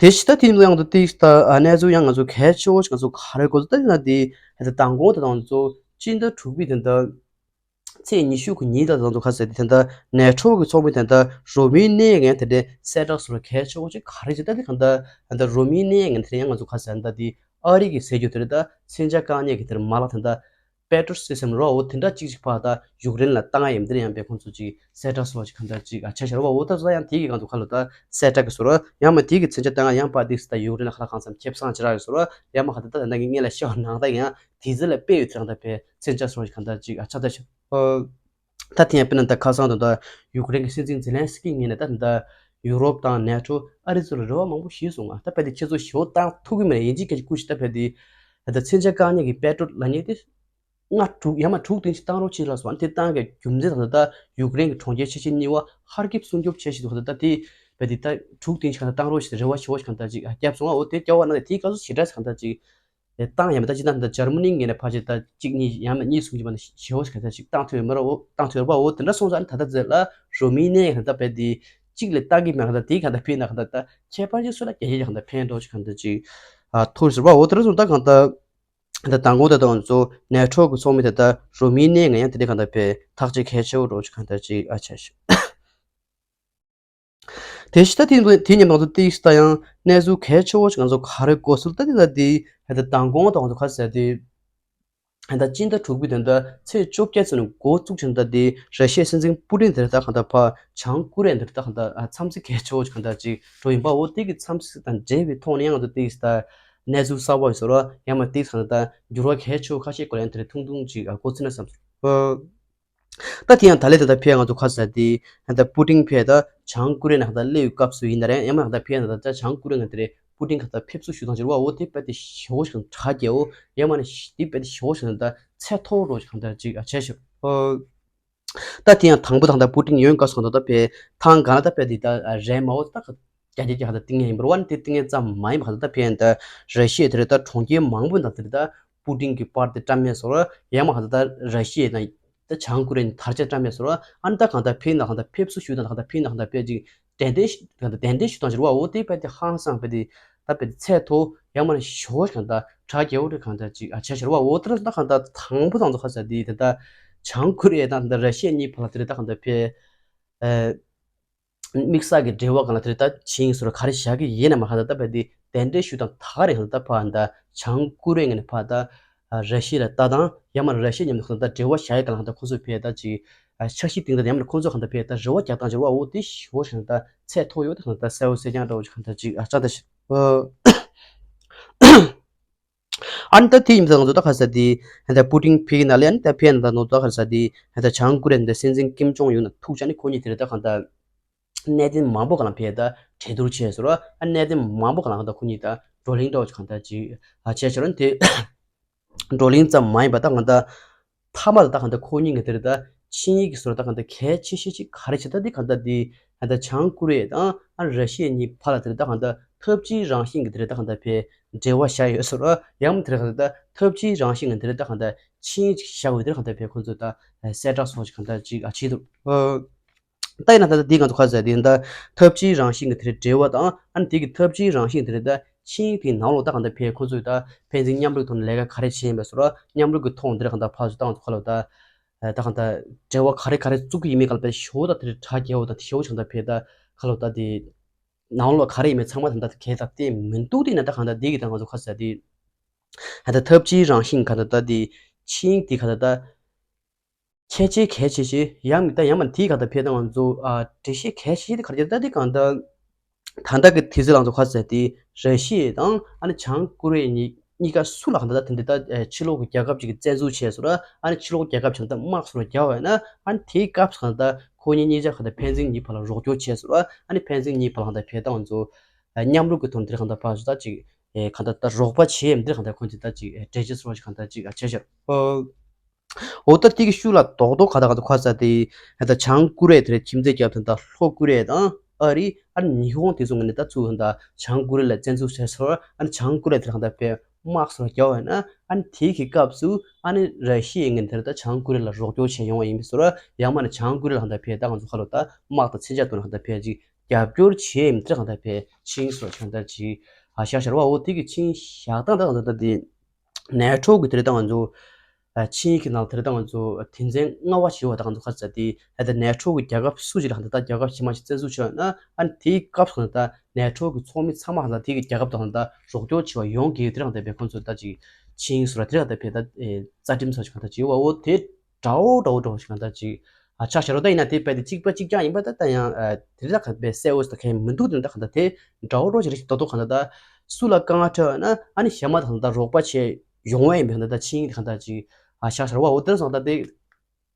དེ་ཕྱི་ད་དེ་ཡང་དུ་ཏིག་ད་གནས་ཚུལ་ཡང་ང་ཚོ་གལ་ཆེ་བོ་ཞིག་ང་ཚོ་ག་རེ་དགོས་ད་ན་དེ་ད་མདང་དགོང་དེ་དང་ཚོ་སྤྱི་ཟླ་དྲུག་པའི་དེ་འདྲ་ཚེས་ཉི་ཤུ་གི་ཉིན་ད་དང་ཚོ་ཁ་ཟེར་དེ་དེ་འདྲ་ནེ་ཊོ་གི་ཚོགས་མི་དེ་འདྲ་རོ་མི་ནི་ཡའི་ངན་དེ་འདྲ་གསལ་བསྒྲགས་སུ་གལ་ཆེ་བོ་ཞིག་ག་རེ་ཅིག་ད་དེ་གང་ད་ད་རོ་མི་ནི་ཡའི་ངན་དེ་ཡང་ང་ཚོ་ཁ་ཟེར་ད་དེ་ཨ་རི་གི་ཟེར་རྒྱུ་དེ་རེད། ད་མཚོན་ཆ་བཀག་ཉར་གི་དེར་མ་ལག་དེ་འདྲ་པེ་ཊྲིའོཊ་སི་སི་ཊམ་རོ་འོ་དེ་འདྲ་གཅིག་གཅིག་ཕར་ད་ཡུཀ་རེན་ལ་བཏང་ཡ་ཡིན་དེར་ཡང་པའི་ཁོང་ཚོ་ཅིག་གསལ་བསྒྲགས་སོགས་ཅིག་གང་འདྲ་ཅིག་ཨ་ཆ་ཤར་བ་འོ་ད་ཚོ་ཡང་དེ་གི་ང་ཚོ་ཁ་ལོ་ད་གསལ་བསྒྲགས་གི་སོ་རོ་ཡང་མ་དེ་གི་མཚོན་ཆ་བཏང་ཡ་ཡང་པ་དེ་སི་ད་ཡུཀ་རེན་ལ་ཁ་ལ་གང་འཚམ་ཁེ་བཟང་ཅི་རག་གི་སོ་རོ་ཡང་མ་ཁ་ད་ད་ད་ངས་ལ་ཤེས་བ་ནང་ད་ཡང་དེ་ཚེ་ལ་དཔེ་ཡོད་ཚེ་གང་འདྲ་པའི་མཚོན་ཆ་སོགས་ཅིག་གང་འདྲ་ཅིག་ཨ་ཆ་ད་ཤར། ད་དེ་ཡང་དཔེར་ན་ད་ཁ་སང་དུ་ད་ཡུཀ་རེན་གྱི་སྲིད་འཛིན་ཛེ་ལན་སི་ཀི་ངོས་ནས་ད་ད་ཡུ་རོབ་དང་ནེ་ཊོ་ཨ་རི་ཚོ་ལ་རེ་བ་མང་པོ་ཞིག་སོང་ང་། ད་ཕ་དེ་ཁྱེད་ཚོ་ཞེ་པོ་བཏང་ཐུབ་ཀྱི་མེད་ཡིན་གཅིག་སྐད་ཆ་སྐུ་ཞིག་ད་ཕ་དེ་ད་མཚོན་ཆ་བཀག་ཉར་གྱི་པེ་ཊྲོལ་ལ་ཉེ་དེ་ལྔ་དྲུག་ཡང་མ་དྲུག་བདུན་ཞིག་བཏང་རོགས་བྱེད་ལ་སོང་། ཨ་ནི་དེ་བཏང་གི་རྒྱུ་མཚན་ད་ད་ཡུཀ་རེན་གྱི་གྲོང་ཁྱེར་ཆེ་ཆེ་གཉིས་བ་ཧར་ཀིབ་སྲུང་སྐྱོབ་བྱེད་བཞིན་འདུག་ད་ད་དེ་ཕ་དེ་ད་དྲུག་བདུན་ཞིག་གང་ད་བཏང་རོགས་བྱེད་རེ་བ་ཞེ་པོ་ཞིག་གང་ད་ཅིག་ཨ་བརྒྱབ་སོང་ང་། འོ་དེ་རྒྱབ་བ་ན་དེའི་སྐབས་སུ་ཞེ་དྲག་ཞིག་གང་ད་ཅིག་བཏང་ཡང་མི་ད་ཅི་ད་ད་འཇར་མ་ནི་ངོས་ནས་ཕལ་ཆེར་ད་གཅིག་གཉིས་ཡང་ན་གཉིས་གསུམ་གྱི་མ་ནས་ཞེ་བོ་ཞིག་ག་ཚད་ཅིག་བཏང་ཐུབ་ཡོད་མ་རེད། འོ་བཏང་ཐུབ་ཡོད་པ་འོ་དེ་འདྲ་སོང་ཙང་ད་ལྟ་ཚེ་ལ་རོ་མི་ནི་ཡའི་གང་ལྟར་བས་དེ་གཅིག་ལས་བཏང་གི་མེད། གང་ལྟར་དེའི་གང་ལྟར་ཕན་ན་གང་ལྟར་ད་ཁྱད་པར་ཅིག་སུ་ལ་རྒྱ་ཡིག་གང་ལྟར་ཕན་འགྲོ་ཞིག་གང་ལྟར་ཅིག་ཨ་ཐུར་ཟེར་བ་འོ་དེ་འདྲ་སོང་ད་གང་ལྟར་ད་མདང་དགོང་ད་ལྟ་ང་ཚོ་ནེ་ཊོ་གི་ཚོགས་མི་དེ་ད་རོ་མི་ནི་ཡའི་ངས་ཡང་དེ་འདྲའི་གང་ལྟར་བས་ཐག་གཅོད་གལ་ཆེ་བོ་འགྲོ་ཞིག་གང་ལྟར་ཅིག་ཨ་ཆ་ཞིག་དེ་ཕྱི་ད་དེ་དེ་ཉིན་མང་དུ་ཏིག་ད་ཡང་གནས་ཚུལ་གལ་ཆེ་བོ་ཞིག་ང་ཚོ་ག་རེ་གོ་སྲོལ་ད་དེ་ད་དེ་ད་མདང་དགོང་ད་ང་ཚོ་ཁ་ཟེར་དེ་ད་སྤྱི་ཟླ་དྲུག་པའི་དོན་དུ་ཚེས་བཅོ་བརྒྱད་ཚོ་ནས་འགོ་བཙུགས་ཕྱིན་ད་དེ་ར་ཤི་ཡའི་སྲིད་འཛིན་པུ་ཏིན་དེར་ད་གང་ལྟར་ཕར་བྱང་ཀོ་རི་ཡ་དེར་ད་གང་ལྟར་འཚམས་གཟིགས་གལ་ཆེ་བོ་ཞིག་གང་ལྟར་ཅིག་འགྲོ་ཡིན་པ་འོ་དེ་གི་འཚམས་གཟིགས་དང་འབྲེལ་བའི་ཐོག་ནས་ཡང་ང་ཚོ་ཏིག་ད་གནས་ཚུལ་གསར་བ་ཞིག་བཟོ་ར་ཡང་མ་ཏིག་གང་ལྟར་འགྱུར་བ་གལ་ཆེ་བོ་ཁ་ཤས་སྐོར་ཡང་དེར་ཐུང་ཐུང་ཅིག་གོ་ཚུལ་ན་བསམ་སོང་། ད་དེ་ཡང་ད་ལས་ད་ལྟ་ཕེ་ང་ཚོ་ཁ་ས་དེ་ད་པུ་ཏིན་ཕེ་ད་བྱང་ཀོ་རི་ཡ་ནང་ད་སླེབས་ཡོད་སྐབས་སུ་ཡིན་ན་རེད། ཡང་མ་ད་ཕེ་ན་ད་བྱང་ཀོ་རི་ཡ་ང་དེ་རེད་པུ་ཏིན་ཁ་ད་ཕེབས་བསུ་ཞུ་སྟངས་ཅིག་རེད་བ། འོ་དེ་དཔེ་དེ་ཞེ་བོ་ཞིག་དྲག་རྒྱལ་འོ་ཡང་མ་ནི་དེ་དཔེ་དེ་ཞེ་བོ་ཞིག་ད་ཚད་མཐོ་བོ་རོ་ཞིག་གང་ལྟར་ཅིག་ཨ་བྱས་ཤོག་ཨོ། ད་དེ་ཡང་དང་པོ་དང་ད་པུ་ཏིན་ཡོང་སྐབས་སུ་གང་ལྟར་ད་ཕེ་ཐང་གང་ལ་ད་ཕེ་དེ་ད་རེད་མ་འོ་ད་རྒྱ་རྒྱ་རྒྱ་ད་ཏིང་ངེ་ཡིན་པར་བ་ནི་དེ་ཏིང་ངེ་ཙམ་མ་ཡིན་པ་གང་ལྟར་ད་ཕེ་ཡང་ད་ར་ཤི་ཡའི་དེ་རེད་ད་གྲོང་ཁྱེར་མང་པོ་ད་དེ་རེད་ད་པུ་ཏིན་གྱི་པར་དེ་བཀྲམ་མེད་སོར་ཡང་མ་གང་ལྟར་ད་ར་ཤི་ཡའི་ད་ད་བྱང་ཀོ་རི་ཡའི་དར་ཆ་བཀྲམ་མེད་སོར་ཨ་ནི་ད་གང་ལྟར་ཕེ་ན་གང་ལྟར་ཕེབས་བསུ་ཞུ་དང་གང་ལྟར་ཕེ་ན་གང་ལྟར་ཕེ་ཅིག་གདན་འདྲེན་ཞུ་གང་ལྟར་གདན་འདྲེན་ཞུ་དང་ཕྱིར་བ་འོ་དེ་ཕེ་དེ་ཧང་སང་ཕེ་དེ་ད་ཕེ་དེ་ཚད་མཐོ་ཡང་མ་ནི་ཞོ་གང་ལྟར་གྲ་རྒྱས་འོ་རེ་གང་ལྟར་ཅིག་ཨ་ཆ་ཕྱིར་བ་འོ་དེ་ད་གང་ལྟར་དང་པོ་དང་ཚོ་ཁ་ས་དེ་དེ་ད་བྱང་ཀོ་རི་ཡ་དང་ད་ར་ཤི་ཡ་གཉིས་བར་ལ་དེ་རེད་ད་གང་ལྟར་ཕེ་ཨ། དམིགས་བསལ་གྱི་འབྲེལ་བ་གང་ལ་དེ་ད་ཕྱིན་སོར་ག་རེ་བཞག་གི་ཡིན་ན་མ་ཧ་ད་ད་བ་དེ་གདན་འདྲེན་ཞུ་དང་ད་ག་རེ་ཧ་ད་ཕ་ད་བྱང་ཀོ་རི་ཡ་ངན་ཕ་ད་ར་ཤི་ཡ་ལ་ལྟ་དང་ཡང་མ་ར་ཤི་ཡ་མཉམ་དུ་ད་འབྲེལ་བ་བཞག་ཡ་གང་ལ་ད་ཁོ་ཚོ་ཕེ་ད་ཅི་འཆར་གཞི་སྟེང་ད་ཡང་མ་ཁོ་ཚོ་གང་ད་ཕེ་ད་རེ་བ་རྒྱག་སྟངས་ཅི་རེད་བ་འོ་དེ་ཞོ་ཞིང་ད་ཚད་མཐོ་ཡོད་ད་གང་ད་གསལ་བོ་གསལ་རྐྱང་འདྲ་བོ་ཅིག་གང་ད་ཅིག་ཨ་ཅག་ད་ཤི། ཨ་ནི་ད་དེ་ཡིན་ཙང་ང་ཚོ་ད་ག་ས་དེ་ཧན་ད་པུ་ཏིན་ཕེ་གི་ན་ལེ་ཨ་ནི་ད་ཕེ་ན་ད་ནོ་ད་ག་ས་དེ་ཧན་ད་བྱང་ཀོ་རི་ཡ་ད་སྲིད་འཛིན་ཀིམ་ཅོང་ཡུན་ཐུག་ཅག་ནི་ཁོ་གཉིས་དེ་རེད་ད་གང་ད་གནད་དོན་མང་པོ་གང་ལ་ཕེ་ད་གྲོས་བསྡུར་བྱས་སོ་ར་ཨ་གནད་དོན་མང་པོ་གང་ལ་གང་ད་ཁོ་གཉིས་ད་བགྲོ་གླེང་འདྲ་བོ་ཅིག་གང་ད་ཅིག་ཨ་བྱས་ཤོར་ཨ་ནི་དེ་བགྲོ་གླེང་ཙམ་མ་ཡིན་པ་ད་གང་ད་མཐའ་མ་ལ་ད་གང་ལྟར་ཁོ་གཉིས་ཀྱི་དེར་ད་ཆིངས་ཡིག་གི་སོར་ད་གང་ལྟར་གལ་ཆེ་ཤོས་ཅིག་ག་རེ་བྱེད་ད་འདི་གང་ལྟར་འདི་གང་ལྟར་བྱང་ཀོ་རི་ཡ་དང་ཨ་ར་ཤི་ཡ་གཉིས་བར་ལ་དེར་ད་གང་ལྟར་འཐབ་ཇུས་རང་བཞིན་གྱི་དེར་ད་གང་ལྟར་ཕེ་འབྲེལ་བ་བཞག་ཡོད་སོར་ཡང་དེར་གང་ལྟར་འཐབ་ཇུས་རང་བཞིན་གྱི་དེར་ད་གང་ལྟར་ཆིངས་ཡིག་ཅིག་བཞག་ཡོད་དེར་གང་ལྟར་ཕེ་ཁོ་ཚོས་ད་གསལ་བསྒྲགས་སོགས་ཅིག་གང་ལྟར་ཅིག་ཨ་བྱེད་འདུག་ད་ཡིན་ན་ད་ལྟ་འདི་ང་ཚོ་ཁ་ཟེར་དེ་ད་འཐབ་ཇུས་རང་བཞིན་གྱི་དེར་འབྲེལ་བ་དང་ཨ་ནི་དེ་གི་འཐབ་ཇུས་རང་བཞིན་དེར་ད་ཆིངས་ཡིག་དེའི་ནང་ལོགས་ད་གང་ལྟར་ཕེ་ཁོ་ཚོས་ད་ཕན་ཚུན་མཉམ་རུབ་ཐོག་ནས་ལས་ཀ་ག་རེ་བྱེད་ཡིན་པའི་སོར་མཉམ་རུབ་ཀྱི་ཐོག་འདིར་གང་ལྟར་ཕར་ཚུར་ད་ང་ཚོ་ཁ་ལོ་ད་ད་གང་ལྟར་འབྲེལ་བ་ག་རེ་ག་རེ་བཙུགས་ཀྱི་ཡིན་མིན་གང་ལ་ཕེ་ཞོ་ད་དེར་གྲ་རྒྱས་བོ་ད་དེ་ཞོ་ཆང་ད་ཕེ་ད་ཁ་ལོ་ད་དེ་ནང་ལོགས་ག་རེ་ཡིན་མིན་ཚང་མ་ད་ད་གལ་ད་དེ་མི་འདུག་དེ་ན་ད་གང་ལྟར་འདི་གི་ད་ང་ཚོ་ཁ་ཟེར་དེ་ད་འཐབ་ཇུས་རང་བཞིན་གང་ལྟར་ད་དེ་ཆིངས་ཡིག་དེ་གང་ལྟར་ད། ཁྱད་ཆེ་གལ་ཆེ་ཆེ་ཡང་མི་ལྟ་ཡང་མ་དེའི་གང་ལྟར་ཕེ་ད་ང་ཚོ་ཨ་འགྲེལ་བཤད་གལ་ཆེ་ཆེ་དེ་ག་རེ་ད་དེ་གང་ལྟར་ད་ལྟ་གི་དུས་ཚོད་ལ་ང་ཚོ་ཁ་ཟེར་དེ་ར་ཤི་ཡ་དང་ཨ་ནི་བྱང་ཀོ་རི་ཡ་གཉིས་གཉིས་ཀ་སུ་ལ་གང་ལྟར་ད་དེ་འདྲ་ད་ཕྱི་ལོགས་ཀྱི་རྒྱལ་ཁབ་ཅིག་གིས་བཙན་འཛུལ་བྱས་སོང་ར་ཨ་ནི་ཕྱི་ལོགས་རྒྱལ་ཁབ་ཅིག་ད་དམག་སོགས་རྒྱག་བས་ན་ཨ་ནི་དེའི་སྐབས་སུ་གང་ལྟར་ཁོ་གཉིས་གཉིས་ཆ་གང་ལྟར་ཕན་ཚུན་གཉིས་བར་ལ་རོགས་སྐྱོར་བྱས་སོང་ར་ཨ་ནི་ཕན་ཚུན་གཉིས་བར་ལ་གང་ལྟར་ཕེ་ད་ང་ཚོ་མཉམ་རུབ་ཀྱི་ཐོག་འདིར་གང་ལྟར་ཕར་ཚུར་ད་ཅིག་གང་ལྟར་ད་རོགས་པ་བྱེད་འདིར་གང་ལྟར་ཁོ་ཚོས་ད་ཅིག་འགྲེལ་བཤད་སོགས་ཀྱི་གང་ལྟར་ཅིག་བྱས་ཤར། འོ་ད་དེ་གི་ཤུགས་ལ་རྡོག་རྡོག་ག་ད་ག་ད་ཁ་ས་དེ་ད་བྱང་ཀོ་རི་ཡ་དེར་ཁྱིམ་མཚེས་རྒྱབ་དང་ད་ལྷོ་ཀོ་རི་ཡ་དང་ཨ་རི་ཨ་ནི་ཉི་ཧོང་དེ་ཚོ་ངོས་ནས་ད་ཚུར་ད་བྱང་ཀོ་རི་ཡ་ལ་བཙན་འཛུལ་བྱས་སོང་ཨ་ནི་བྱང་ཀོ་རི་ཡ་དེར་གང་ལྟར་ཕེ་དམག་སོགས་རྒྱག་བས་ན་ཨ་ནི་དེ་གི་སྐབས་སུ་ཨ་ནི་ར་ཤི་ཡའི་ངོས་དེར་ད་བྱང་ཀོ་རི་ཡ་ལ་རོགས་སྐྱོར་བྱས་ཡོང་བ་ཡིན་པའི་སོར་ཡང་མ་ནི་བྱང་ཀོ་རི་ཡ་ལ་གང་ལྟར་ཕེ་ད་ང་ཚོ་ཁ་ལོ་ད་དམག་དང་མཚོན་ཆ་ཐོག་ནས་གང་ལྟར་ཕེ་ཅིག་རྒྱབ་སྐྱོར་བྱས་ཡིན་དེར་གང་ལྟར་ཕེ་ཆིངས་སོགས་གང་ལྟར་ཅིག་ཨ་བཞག་ཤར་བ་འོ་དེ་གི་ཆིངས་བཞག་སྟངས་ད་གང་ལྟར་ད་དེ། ནེ་ཊོ་གི་དེ་རེད་ད་ང་ཚོ་ཨ་ཆིངས་ཡིག་གི་ནང་དེ་རེད་ད་ང་ཚོ་དོན་ཚན་ལྔ་པ་ཞེས་པ་ད་ང་ཚོ་ཁ་ཚ་དེ་ཨ་ད་ནེ་ཊོ་གི་རྒྱལ་ཁབ་སུ་ཞིག་ལ་ཧ་ད་ད་རྒྱལ་ཁབ་ཕྱི་མ་ཞིག་བཙན་འཛུལ་བྱས་ཡོད་ན་ཨ་དེའི་སྐབས་སུ་ད་ནེ་ཊོ་གི་ཚོགས་མི་ཚང་མ་ཧ་ད་དེ་གི་རྒྱལ་ཁབ་དང་ད་རོགས་སྐྱོར་བྱེད་པ་ཡོང་གི་ཡོད་དེ་རང་ད་བས་ཁོང་ཚོ་ད་ཅིག་ཆིངས་ཡིག་སུ་ར་དེ་རང་ད་བས་ད་རྩ་ཁྲིམས་སོགས་ཞིག་ཧ་ད་ཅིག་ཡོད་པ་འོ་དེ་འདྲ་བོ་འདྲ་བོ་འདྲ་བོ་ཞིག་ཧ་ད་ཅིག་ཨ་ཆ་ཤར་བ་ད་ཡིན་ན་དེ་བས་དེ་གཅིག་པ་གཅིག་རྐྱང་ཡིན་པ་ད་ད་ཡང་ཨ་དེ་རེད་ད་ག་བས་གསལ་བོ་ཞིག་ད་གས་མི་འདུག་དེ་ད་ཧ་ད་དེ་འདྲ་བོ་འདྲ་བོ་ཞིག་རེད་ཞིག་ཏོག་ཏོག་ཧ་ད་ད། སུ་ལ་དཀའ་ངལ་འཕྲད་ཡོད་ན་ཨ་ནི་གཞན་མ་དང་ད་རོགས་པ་བྱས་ཡོང་བ་ཡིན་པའི་ད་ཆིངས་ཡིག་དང་ད་ཅིག་ཨ་ཤག་ཤར་བ་འོ་དེར་སོང་ད་དེ་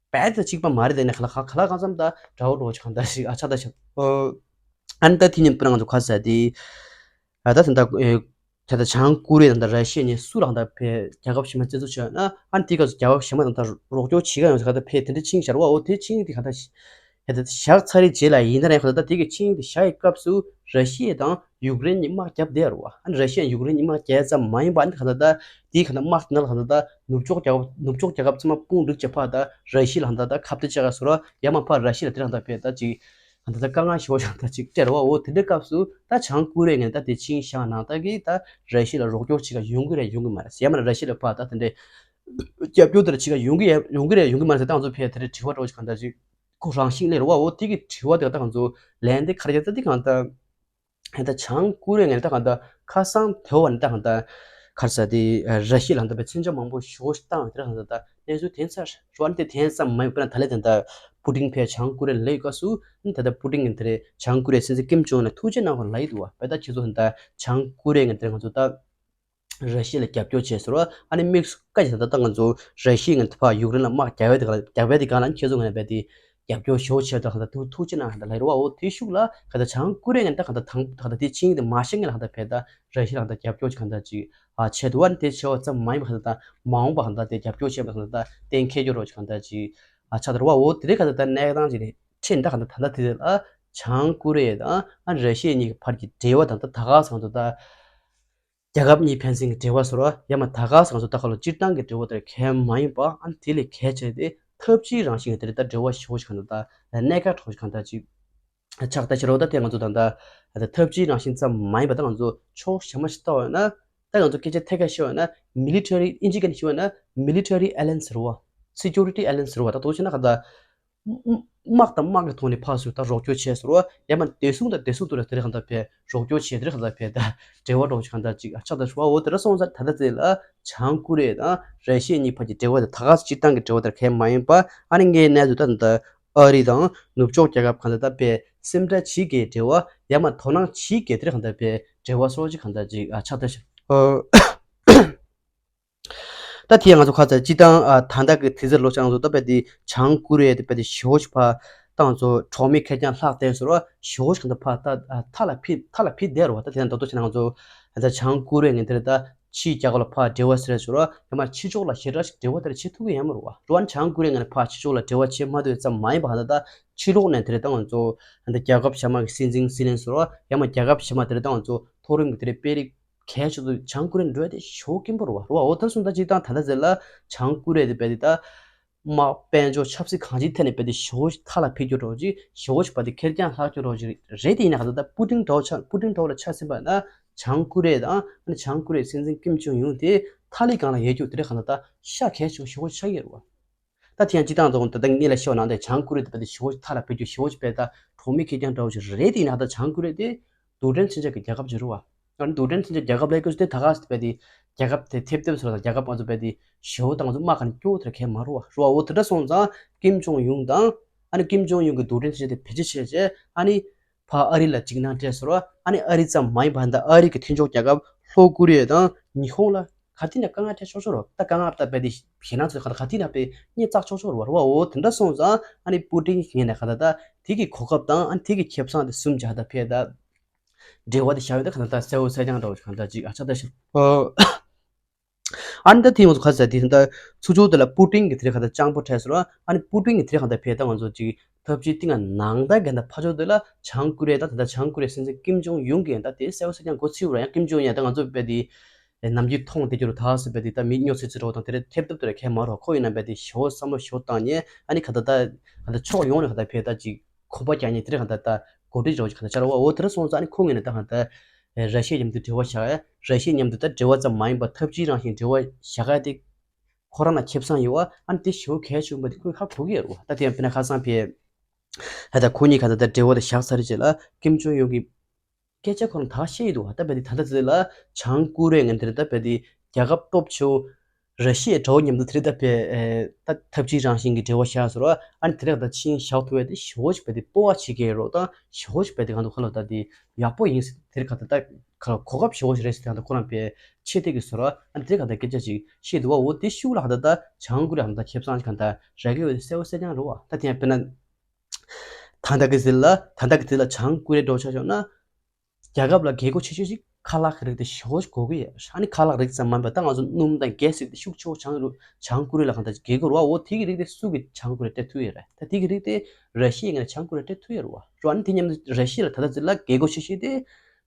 བས་ད་གཅིག་པ་མ་རེད་དེ་ནས་ག་ལ་ག་ལ་གང་འཚམ་ད་དགྲ་བོ་འགྲོ་ཆགས་ད་ཞིག་ཨ་ཆགས་ད་ཞག་ཨ་ནི་ད་དེ་ཉིན་པར་ང་ཚོ་ཁ་ཟ་དེ་ཨ་ད་ད་ད་ད་བྱང་ཀོ་རི་ཡ་དང་ད་ར་ཤི་ཡ་གཉིས་སུ་ལ་ད་ཕེ་རྒྱལ་ཁབ་གཞན་མ་བཙན་འཛུལ་བྱས་ཡོད་ན་ཨ་ནི་དེ་ག་ཚོ་རྒྱལ་ཁབ་གཞན་མ་དང་ད་རོགས་སྐྱོར་བྱེད་ག་ཡོང་ཟེར་ག་ད་ཕེ་དེ་འདྲ་ཆིངས་ཤར་བ་འོ་དེ་ཆིངས་དེ་ག་ད་ཞིག་ཧེ་ད་བཞག་ཚར་རེ་རྗེས་ལ་ཡིན་ན་རེད་ཁོ་ད་དེ་གི་ཆིངས་དེ་བཞག་ཡི་སྐབས་སུ་ར་ཤི་ཡ་དང་ཡུཀ་རེན་གཉིས་དམག་བརྒྱབ་བསྡད་ཡོད་རེད་བ། ཨ་ནི་ར་ཤི་ཡ་ཡུཀ་རེན་གཉིས་དམག་བརྒྱབ་ཙམ་མ་ཡིན་པ་ཨ་ནི་ག་ད་ད་དེའི་ག་ད་དམག་དེ་ནང་ལ་ག་ད་ད་ནུབ་ཕྱོགས་རྒྱལ་ཁབ་ནུབ་ཕྱོགས་རྒྱལ་ཁབ་ཚང་མ་དཔུང་སྒྲིག་བྱས་ཕར་ད་ར་ཤི་ཡ་ལ་ག་ད་ད་ཁ་གཏད་བཅག་ག་སོ་ར་ཡ་མ་ཕར་ར་ཤི་ཡ་ལ་དེ་རང་ད་ཕེ་ད་ཅིག་ག་ད་ད་དཀའ་ངལ་ཞེ་པོ་ཞིག་ད་ཅིག་སྤྲད་རེད་བ། འོ་དེ་འདྲའི་སྐབས་སུ་ད་བྱང་ཀོ་རི་ཡ་ངས་ད་དེ་ཆིངས་བཞག་ནང་ད་གི་ད་ར་ཤི་ཡ་ལ་རོགས་སྐྱོར་བྱེད་ག་ཡོང་གི་རེད་ཡོང་གི་མ་རེད་ཡ་མ་ན་ར་ཤི་ཡ་ལ་ཕར་ད་དེ་འདྲའི་རྒྱབ་སྐྱོར་དེ་ལ་བྱེད་ག་ཡོང་གི་ཡོང་གི་རེད་ཡོང་གི་མ་རེད་ཟེར་ད་ང་ཚོ་ཕེ་དེ་འདྲའི་དྲི་བ་འདྲ་བོ་ཞིག་ག་ད་ཅིག་ཁོ་རང་བཞིན་ལས་རེད་བ། འོ་དེ་གི་དྲི་བ་དེ་ད་ང་ཚོ་ལན་དེ་ག་རེ་རྒྱག་ད་དེ་གང་ལྟར་ཧན་ད་བྱང་ཀོ་རི་ཡ་ངན་ད་གང་ལྟར་ཁ་སང་དེ་བ་ནི་ད་གང་ལྟར་ག་རེ་ཟེར་དེ་ར་ཤི་ཡ་ལ་ད་པའི་མཚོན་ཆ་མང་པོ་ཞོ་ཞིག་བཏང་བ་དེ་གང་ལྟར་ད་གནས་ཚུལ་དེ་ཚར་རོ་ཨ་ནི་དེ་དེ་ཙམ་མ་ཡིན་པ་ན་ད་ལས་དེ་ད་པུ་ཏིན་ཕེ་བྱང་ཀོ་རི་ཡ་ལ་ཡི་སྐབས་སུ་ནི་ད་ད་པུ་ཏིན་ངན་དེ་རེད་བྱང་ཀོ་རི་ཡ་སྲིད་འཛིན་ཀིམ་ཅོང་ལ་ཐུགས་རྗེ་གནང་བ་ལ་ཡི་འདུག་བ། བས་ད་ཁྱེད་ཚོ་ཧན་ད་བྱང་ཀོ་རི་ཡ་ངན་དེ་ང་ཚོ་ད། ར་ཤི་ཡ་ལ་རྒྱབ་སྐྱོར་བྱས་ཟེར་བ་ཨ་ནི་དམིགས་སུ་བཀའ་བཞིན་ད་ལྟ་ང་ཚོ་ར་ཤི་ཡ་ངན་ཕར་ཡུཀ་རེན་ལ་དམག་རྒྱག་པའི་དེ་ག་ལ་རྒྱག་པའི་དེ་ག་ལ་ཁྱེད་ཚོ་ངན་པའི་དེ་རྒྱབ་སྐྱོར་ཞོ་བྱས་ད་ག་ད་ཐུགས་ཐུགས་ཆེ་གནང་ཧ་ད་ལ་རེད་བ། འོ་དེ་ཤུགས་ལ་ག་ད་བྱང་ཀོ་རི་ཡ་ངན་ད་ག་ད་དང་ད་ག་ད་དེ་ཆིངས་དེ་མ་བཞག་ངན་ལ་ག་ད་ཕེ་ད་ར་ཤི་ཡ་ལ་ག་ད་རྒྱབ་སྐྱོར་ག་ད་ཅིག་ཨ་བྱས་འདུག་བ། ཨ་ནི་དེ་བྱས་པ་ཙམ་མ་ཡིན་པ་ག་ད་ད་མ་འོངས་པ་ག་ད་དེ་རྒྱབ་སྐྱོར་བྱས་པ་ག་ད་ད་གཏན་འཁེལ་རྒྱུ་རོ་ག་ད་ཅིག་ ཨ་ཆགས་འདུག་རེད་བ། འོ་དེ་རིང་ག་ད་ད་གནས་སྟངས་ཅིག་རེད། ཁྲིད་ད་ག་ད་ད་ད་དེ་ལ་བྱང་ཀོ་རི་ཡ་དང་ཨ་ར་ཤི་ཡ་གཉིས་ཀྱི་བར་གྱི་འབྲེལ་བ་དང་ད་ད་ག་སང་དུ་ད་རྒྱལ་ཁབ་གཉིས་ཕན་ཚུན་གྱི་འབྲེལ་བ་ཟེར་བ་ཡང་མ་ད་ག་སང་དུ་ད་ག་ལོ་སྤྱིར་བཏང་གི་འབྲེལ་བ་དེར་གལ་མ་ཡིན་པ་ཨ་དེ་ལས་གལ་ཆེ་དེ་འཐབ་ཇུས་རང་བཞིན་གྱི་དེ་རེད། ད་འབྲེལ་བ་ཞེ་པོ་ཞིག་ག་ད་ད་གནད་འགག་གྲོགས་ཞིག་ག་ད་ཅིག་ཆགས་ད་ཕྱི་རོལ་ད་དེ་ང་ཚོ་ད་ལྟ་ད་ཐབས་ཇུས་རང་བཞིན་ཙམ་མ་ཡིན་པ་ད་ང་ཚོ་ཕྱོགས་གཞན་མ་ཞིག་ལྟ་བ་ཡིན་ན་ད་ང་ཚོ་སྐད་ཆ་ཐད་ཀར་ཤོད་ཡིན་ན་military ཨིན་ཇི་སྐད་ནས་ཤོད་ཡིན་ན་military alliance ཟེར་བ། security alliance ཟེར་བ་ད་དོ་ཆེ་ན་ག་ད་དམག་དང་དམག་གི་ཐོག་ནས་ཕར་ཚུར་ད་རོགས་སྐྱོར་བྱས་ཟེར་བ་ཡང་མ་བདེ་སྲུང་དང་བདེ་སྲུང་ཐོག་ལ་དེ་རིང་ག་ད་ཕེ་རོགས་སྐྱོར་བྱས་དེ་རིང་ག་ད་ཕེ་ད་འབྲེལ་བ་རོགས་ཀྱི་ག་ད་ཅིག་ཆགས་ད་ཞུ་བ། འོ་དེ་ར་སོང་ཙང་ད་ལྟ་ཚེ་ལ་བྱང་ཀོ་རི་ཡ་དང་ར་ཤི་ཡ་གཉིས་བར་གྱི་འབྲེལ་བ་དེ་ད་ག་སྤྱིར་བཏང་གི་འབྲེལ་བ་དེར་གལ་མ་ཡིན་པ་ཨ་ནི་ངའི་གནས་ཚུལ་ད་ད། ཨ་རི་དང་ནུབ་ཕྱོགས་རྒྱལ་ཁབ་གང་ལ་ད་དཔེ་སེམས་ཁྲལ་བྱེད་དགོས་འབྲེལ་བ་ཡང་མ་དོ་སྣང་བྱེད་དགོས་དེ་རེད། གང་ལྟར་དཔེ་འབྲེལ་བ་སོགས་ཀྱི་གང་ལྟར་ཅིག་ཨ་ཆགས་ད་ཤག་ཨོ། ད་དེ་ཡང་ང་ཚོ་ཁ་ཚ་སྤྱི་བཏང་ཨ་ད་ལྟ་གི་དུས་ཚོད་ལོ་ཆང་ཚོ་ད་དཔེ་དེ་བྱང་ཀོ་རི་ཡ་དེ་དཔེ་དེ་ཞེ་པོ་ཞིག་ཕ་ད་ང་ཚོ་གྲོགས་མེད་ཁེར་རྐྱང་ལྷག་བསྡད་ཟེར་བ་ཞེ་པོ་ཞིག་གང་ལྟར་ཕ་ད་ཨ་མཐའ་ལ་ཕི་མཐའ་ལ་ཕི་བསྡད་རེད་བ། ད་དེ་ཡང་ད་དོ་ཆེ་ན་ང་ཚོ་ད་བྱང་ཀོ་རི་ཡ་ངན་དེ་རེད་ད། ཕྱིའི་རྒྱལ་ཁབ་ལ་ཕར་འབྲེལ་བ་ཟེར་ཞོར་ཡང་མ་ཕྱི་ཕྱོགས་ལ་ཞེ་དྲག་ཞིག་འབྲེལ་བ་དེར་བྱེད་ཐུབ་ཀྱི་ཡོད་མ་རེད་བ། རུ་ཝན་བྱང་ཀོ་རི་ཡ་ངན་ཕར་ཕྱི་ཕྱོགས་ལ་འབྲེལ་བ་བྱེད་མ་ཐུབ་ཙམ་མ་ཡིན་པ་ག་ད་ད་ཕྱི་ལོགས་ནས་དེ་རེད་ད་ང་ཚོ་ད་རྒྱལ་ཁབ་གཞན་མ་གི་སྲིད་འཛིན་སྲིད་བློན་ཟེར་བ་ཡང་མ་རྒྱལ་ཁབ་གཞན་མ་དེ་རེད་ད་ང་ཚོ་མཐོ་རིམ་གྱི་དེ་རེད་དཔོན་རིགས་གལ་ཆེ་ཚོ་བྱང་ཀོ་རི་ཡ་འགྲོ་ཡ་དེ་ཞེ་པོ་དཀོན་པོ་རེད་བ། རུ་བ་འོ་ད་སོང་ད་ཅིག་ད་ད་ད་ཟེར་ལ་བྱང་ཀོ་རི་ཡ་དེ་དཔེ་དེ་ད་དམག་དཔལ་འབྱོར་ཆབ་སྲིད་གང་ཅིའི་ཐད་ནས་དཔེ་དེ་ཞེ་པོ་ཞིག་མཐའ་ལ་ཕེབས་རྒྱུ་འདྲ་བོ་ཅིག་ཞེ་པོ་ཞིག་བ་དེ་ཁེར་རྐྱང་ལྷག་རྒྱུ་འདྲ་བོ་ཅིག་རེད། དེ་ཡིན་ན་ག་ད་ད་པུ་ཏིན་འདྲ་བོ་ཆགས་པུ་ཏིན་འདྲ་བོ་ལ་ཆ་ཟིན་པ་ན་བྱང་ཀོ་རི་ཡ་དང་ཨ་ནི་བྱང་ཀོ་རི་ཡའི་སྲིད་འཛིན་ཀིམ་ཇོང་ཡུང་དེ་མཐའ་ལས་གང་ལ་ཡོད་རྒྱུ་དེ་རེད། ག་ད་ད་ཤ་གས་ཆུང་ཞེ་པོ་ཆགས་ཡོད་རེད་བ། ད་དེ་ཡང་སྤྱི་བཏང་ཐོག་ད་ལྟ་ངེད་ལ་ཤོད་ནང་དེ་བྱང་ཀོ་རི་ཡ་དེ་དཔེ་དེ་ཞེ་པོ་མཐའ་ལ་ཕེབས་རྒྱུ་ཞེ་པོ་དཔེ་ད་གྲོགས་མེད་ཁེར་རྐྱང་འདྲ་བོ་ཞིག་རེད། དེ་ཡིན་ན་ག་ད་བྱང་ཀོ་རི་ཡ་དེ་རྡུལ་ཕྲན་མཚོན་ཆ་གི་རྒྱལ་ཁབ་ཅིག་རེད་བ། ཨ་ནི་རྡུལ་ཕྲན་མཚོན་ཆ་རྒྱལ་ཁབ་ལ་སྐྱོ་ཤོས་དེ་ད་ག་ཟེར་བས་དེ་རྒྱལ་ཁབ་དེ་ཐེབས་ཐེབས་ཟེར་བ་དང་རྒྱལ་ཁབ་ང་ཚོ་བས་དེ་ཞེ་པོ་དང་ང་ཚོ་དམག་ག་ནས་སྐྱོ་བོ་དེར་གས་མ་རུ་བ་རུ་བ། འོ་དེ་འདྲ་སོང་ཙང་ཀིམ་ཇོང་ཡུང་དང་ཨ་ནི་ཀིམ་ཇོང་ཡུང་གི་རྡུལ་ཕྲན་མཚོན་ཆ་དེ་བེད་སྤྱོད་བྱས་རྗེས་ཨ་ནི་ཕ་ཨ་རི་ལ་འཇིགས་སྣང་སྤྲད་ཟེར་བ། ཨ་ནི་ཨ་རི་ཙམ་མ་ཡིན་པ་ད་ཨ་རི་གི་མཐུན་ཕྱོགས་རྒྱལ་ཁབ་ལྷོ་ཀོ་རི་ཡ་དང་ཉི་ཧོང་ལ་ག་དུས་ན་དཀའ་ངལ་འཕྲད་ཆོག་ཆོག་རེད་བ། ད་དཀའ་ངལ་ད་བས་དེ་ཞེད་སྣང་ཚོས་ག་ད་ག་དུས་ན་བས་གཉིད་བཙག་ཆོག་ཆོག་རེད་བ་རུ་བ། འོ་དེ་འདྲ་སོང་ཙང་ཨ་ནི་པུ་ཏིན་ངས་ནས་ག་ད་ད་དེ་གི་གོ་སྐབས་དང་ཨ་ནི་དེ་གི་ཁེ་བཟང་དེ་སུམ་བརྒྱ་ད་ཕེ་ད། འབྲེལ་བ་དེ་བཞག་ཡོད་དེ་གང་ལྟར་གསལ་བོ་གསལ་རྐྱང་འདྲ་བོ་ཞིག་གང་ལྟར་ཅིག་ཨ་ཆགས་ད་ཞིག་ཨ་ནི་ད་དེ་ང་ཚོ་ཁ་ཟེར་དེ་ད་ཚུར་ཚུར་དེ་ལ་པུ་ཏིན་གྱི་དེ་རེད་གང་ལྟར་སྤྱང་པོ་འཕྲད་ཟེར་བ། ཨ་ནི་པུ་ཏིན་གྱི་དེ་རེད་གང་ལྟར་ཕེ་ད་ང་ཚོ་ཅིག་ཐབས་ཇུས་ཏིང་ང་ནང་ད་གང་ལྟར་ཕ་ཕྱོགས་དེ་ལ་བྱང་ཀོ་རི་ཡ་ད་ད་ལྟ་བྱང་ཀོ་རི་ཡ་སྲིད་འཛིན་ཀིམ་ཇོང་ཡུང་གི་ཡང་ད་དེ་གསལ་བོ་གསལ་རྐྱང་གོ་ཚིག་ར་ཡང་ཀིམ་ཇོང་ཡང་ད་ང་ཚོ་བས་དེ་ནམ་རྒྱུན་མཐོང་བསྡད་རྒྱུ་རུ་ད་ཟེར་བས་དེ་ད་མི་སྨྱོ་ཚིག་ཚིག་རོ་དང་དེ་རེད་ཐེབས་ཐུབ་དེ་རེད་གས་མ་རོ་ཁོ་ཡིན་ན་བས་དེ་ཞོ་བསམ་བློ་ཞོ་བཏང་ཉེ་ཨ་ནི་ག་ད་ད་ག་ད་ཕྱོགས་ཡོངས་ནས་ག་ད་ཕེ་ད་ཅིག་གོམ་པ་རྒྱག་མཁན་དེ་རིང་གང་ལྟར་ད་འགོ་ཁྲིད་རོགས་ཀྱི་གང་ལྟར་བྱ་རོགས་བ། འོ་དེ་འདྲ་སོང་ཙང་ཨ་ནི་ཁོང་གིས་ནི་ད་གང་ལྟར་ར་ཤི་ཡ་མཉམ་དུ་འབྲེལ་བ་བཞག་ཡ། ར་ཤི་ཡ་མཉམ་དུ་ད་འབྲེལ་བ་ཙམ་མ་ཡིན་པར་ཐབས་ཇུས་རང་བཞིན་འབྲེལ་བ་བཞག་ཡ་དེ་ཁོ་རང་ལ་ཁེ་བཟང་ཡོད་བ། ཨ་ནི་དེ་ཞེ་པོ་གལ་ཆེན་པོ་དེ་ཁོས་ཧ་གོ་གི་ཡོད་རེད་བ། ད་དེ་ཡང་དཔེར་ན་ཁ་སང་ཕེ་ད་ད་ཁོ་གཉིས་གང་ལྟར་ད་འབྲེལ་བ་དེ་བཞག་ཚར་རྗེས་ལ་ཀིམ་ཇོང་ཡུང་གིས་སྐད་ཆ་ཁོ་རང་ད་བཤད་ཡི་འདུག་བ། ད་བས་དེ་ད་ལྟ་ཚེ་ལ་བྱང་ཀོ་རི་ཡ་ངན་དེ་རེད་ད་བས་དེ་རྒྱལ་ཁབ་སྟོབས་ཆེ་བོ་ར་ཤི་ཡའི་དགྲ་བོ་མཉམ་དུ་དེ་རིང་ད་བས་ད་ཐབས་ཇུས་རང་བཞིན་གྱི་འབྲེལ་བ་བཞག་ཟེར་བ། ཨ་ནི་དེ་རིང་ད་ཕྱིན་བཞག་ཐུབ་པ་དེ་ཞེ་པོ་ཞིག་བས་དེ་སྤོབས་པ་བྱེད་ཀྱི་རོགས་དང་ཞེ་པོ་ཞིག་བས་དེ་གང་འདུག་ཁ་ལོ་ད་དེ་ཡག་པོ་ཡིན་ཟེར་དེ་རིང་གང་ད་ད་ཁ་ལོ་གོ་སྐབས་ཞེ་པོ་ཞིག་རེད་ཟེར་དེ་གང་ད་ཁོ་རང་བས་ཆེ་དེ་གི་ཟེར་བ། ཨ་ནི་དེ་རིང་གང་ད་སྐད་ཆ་ཞིག་བཤད་འདུག་བ། འོ་དེ་ཤུགས་ལ་གང་ད་ད་བྱང་ཀོ་རི་ཡ་གང་ད་ཁེ་བཟང་ཞིག་གང་ད་རག་གི་ཡོད་དེ་གསལ་བོ་གསལ་རྐྱང་རེད་བ། ད་དེ་ཡང་དཔེར་ན་ད་ད་གི་ཟེར་ལ་ད་ད་གི་དེ་ལ་བྱང་ཀོ་རི་ཡ་འགྲོ་ཆ་བྱུང་ན། རྒྱལ་ཁབ་ལ་རྒྱལ་སྒོ་ཆེ་ཤོས་ཤིག་ཁ་ལག་གི་རིགས་དེ་ཞེ་པོ་ཞིག་དགོས་ཀྱི་ཡོད། ཨ་ནི་ཁ་ལག་རིགས་ཙམ་མ་ཡིན་པ་ད་ང་ཚོ་སྣུམ་དང་གྷེ་སི་རིགས་དེ་ཤུགས་ཆེ་བོ་བྱང་རུ་བྱང་ཀོ་རི་ཡ་ལ་གང་ལྟར་རྒྱལ་སྒོ་རུ་བ། འོ་དེ་གི་རིགས་དེ་སུ་གི་བྱང་ཀོ་རི་ཡ་སྤྲད་ཐུབ་ཡོད་རེད། ད་དེ་གི་རིགས་དེ་ར་ཤི་ཡ་ངས་བྱང་ཀོ་རི་ཡ་སྤྲད་ཐུབ་ཡོད་རེད་བ། རོ་ཨ་ནི་དེ་མཉམ་དུ་ར་ཤི་ཡ་ལ་ད་ལྟ་ཚེ་ལ་རྒྱལ་སྒོ་ཆེ་ཤོས་དེ་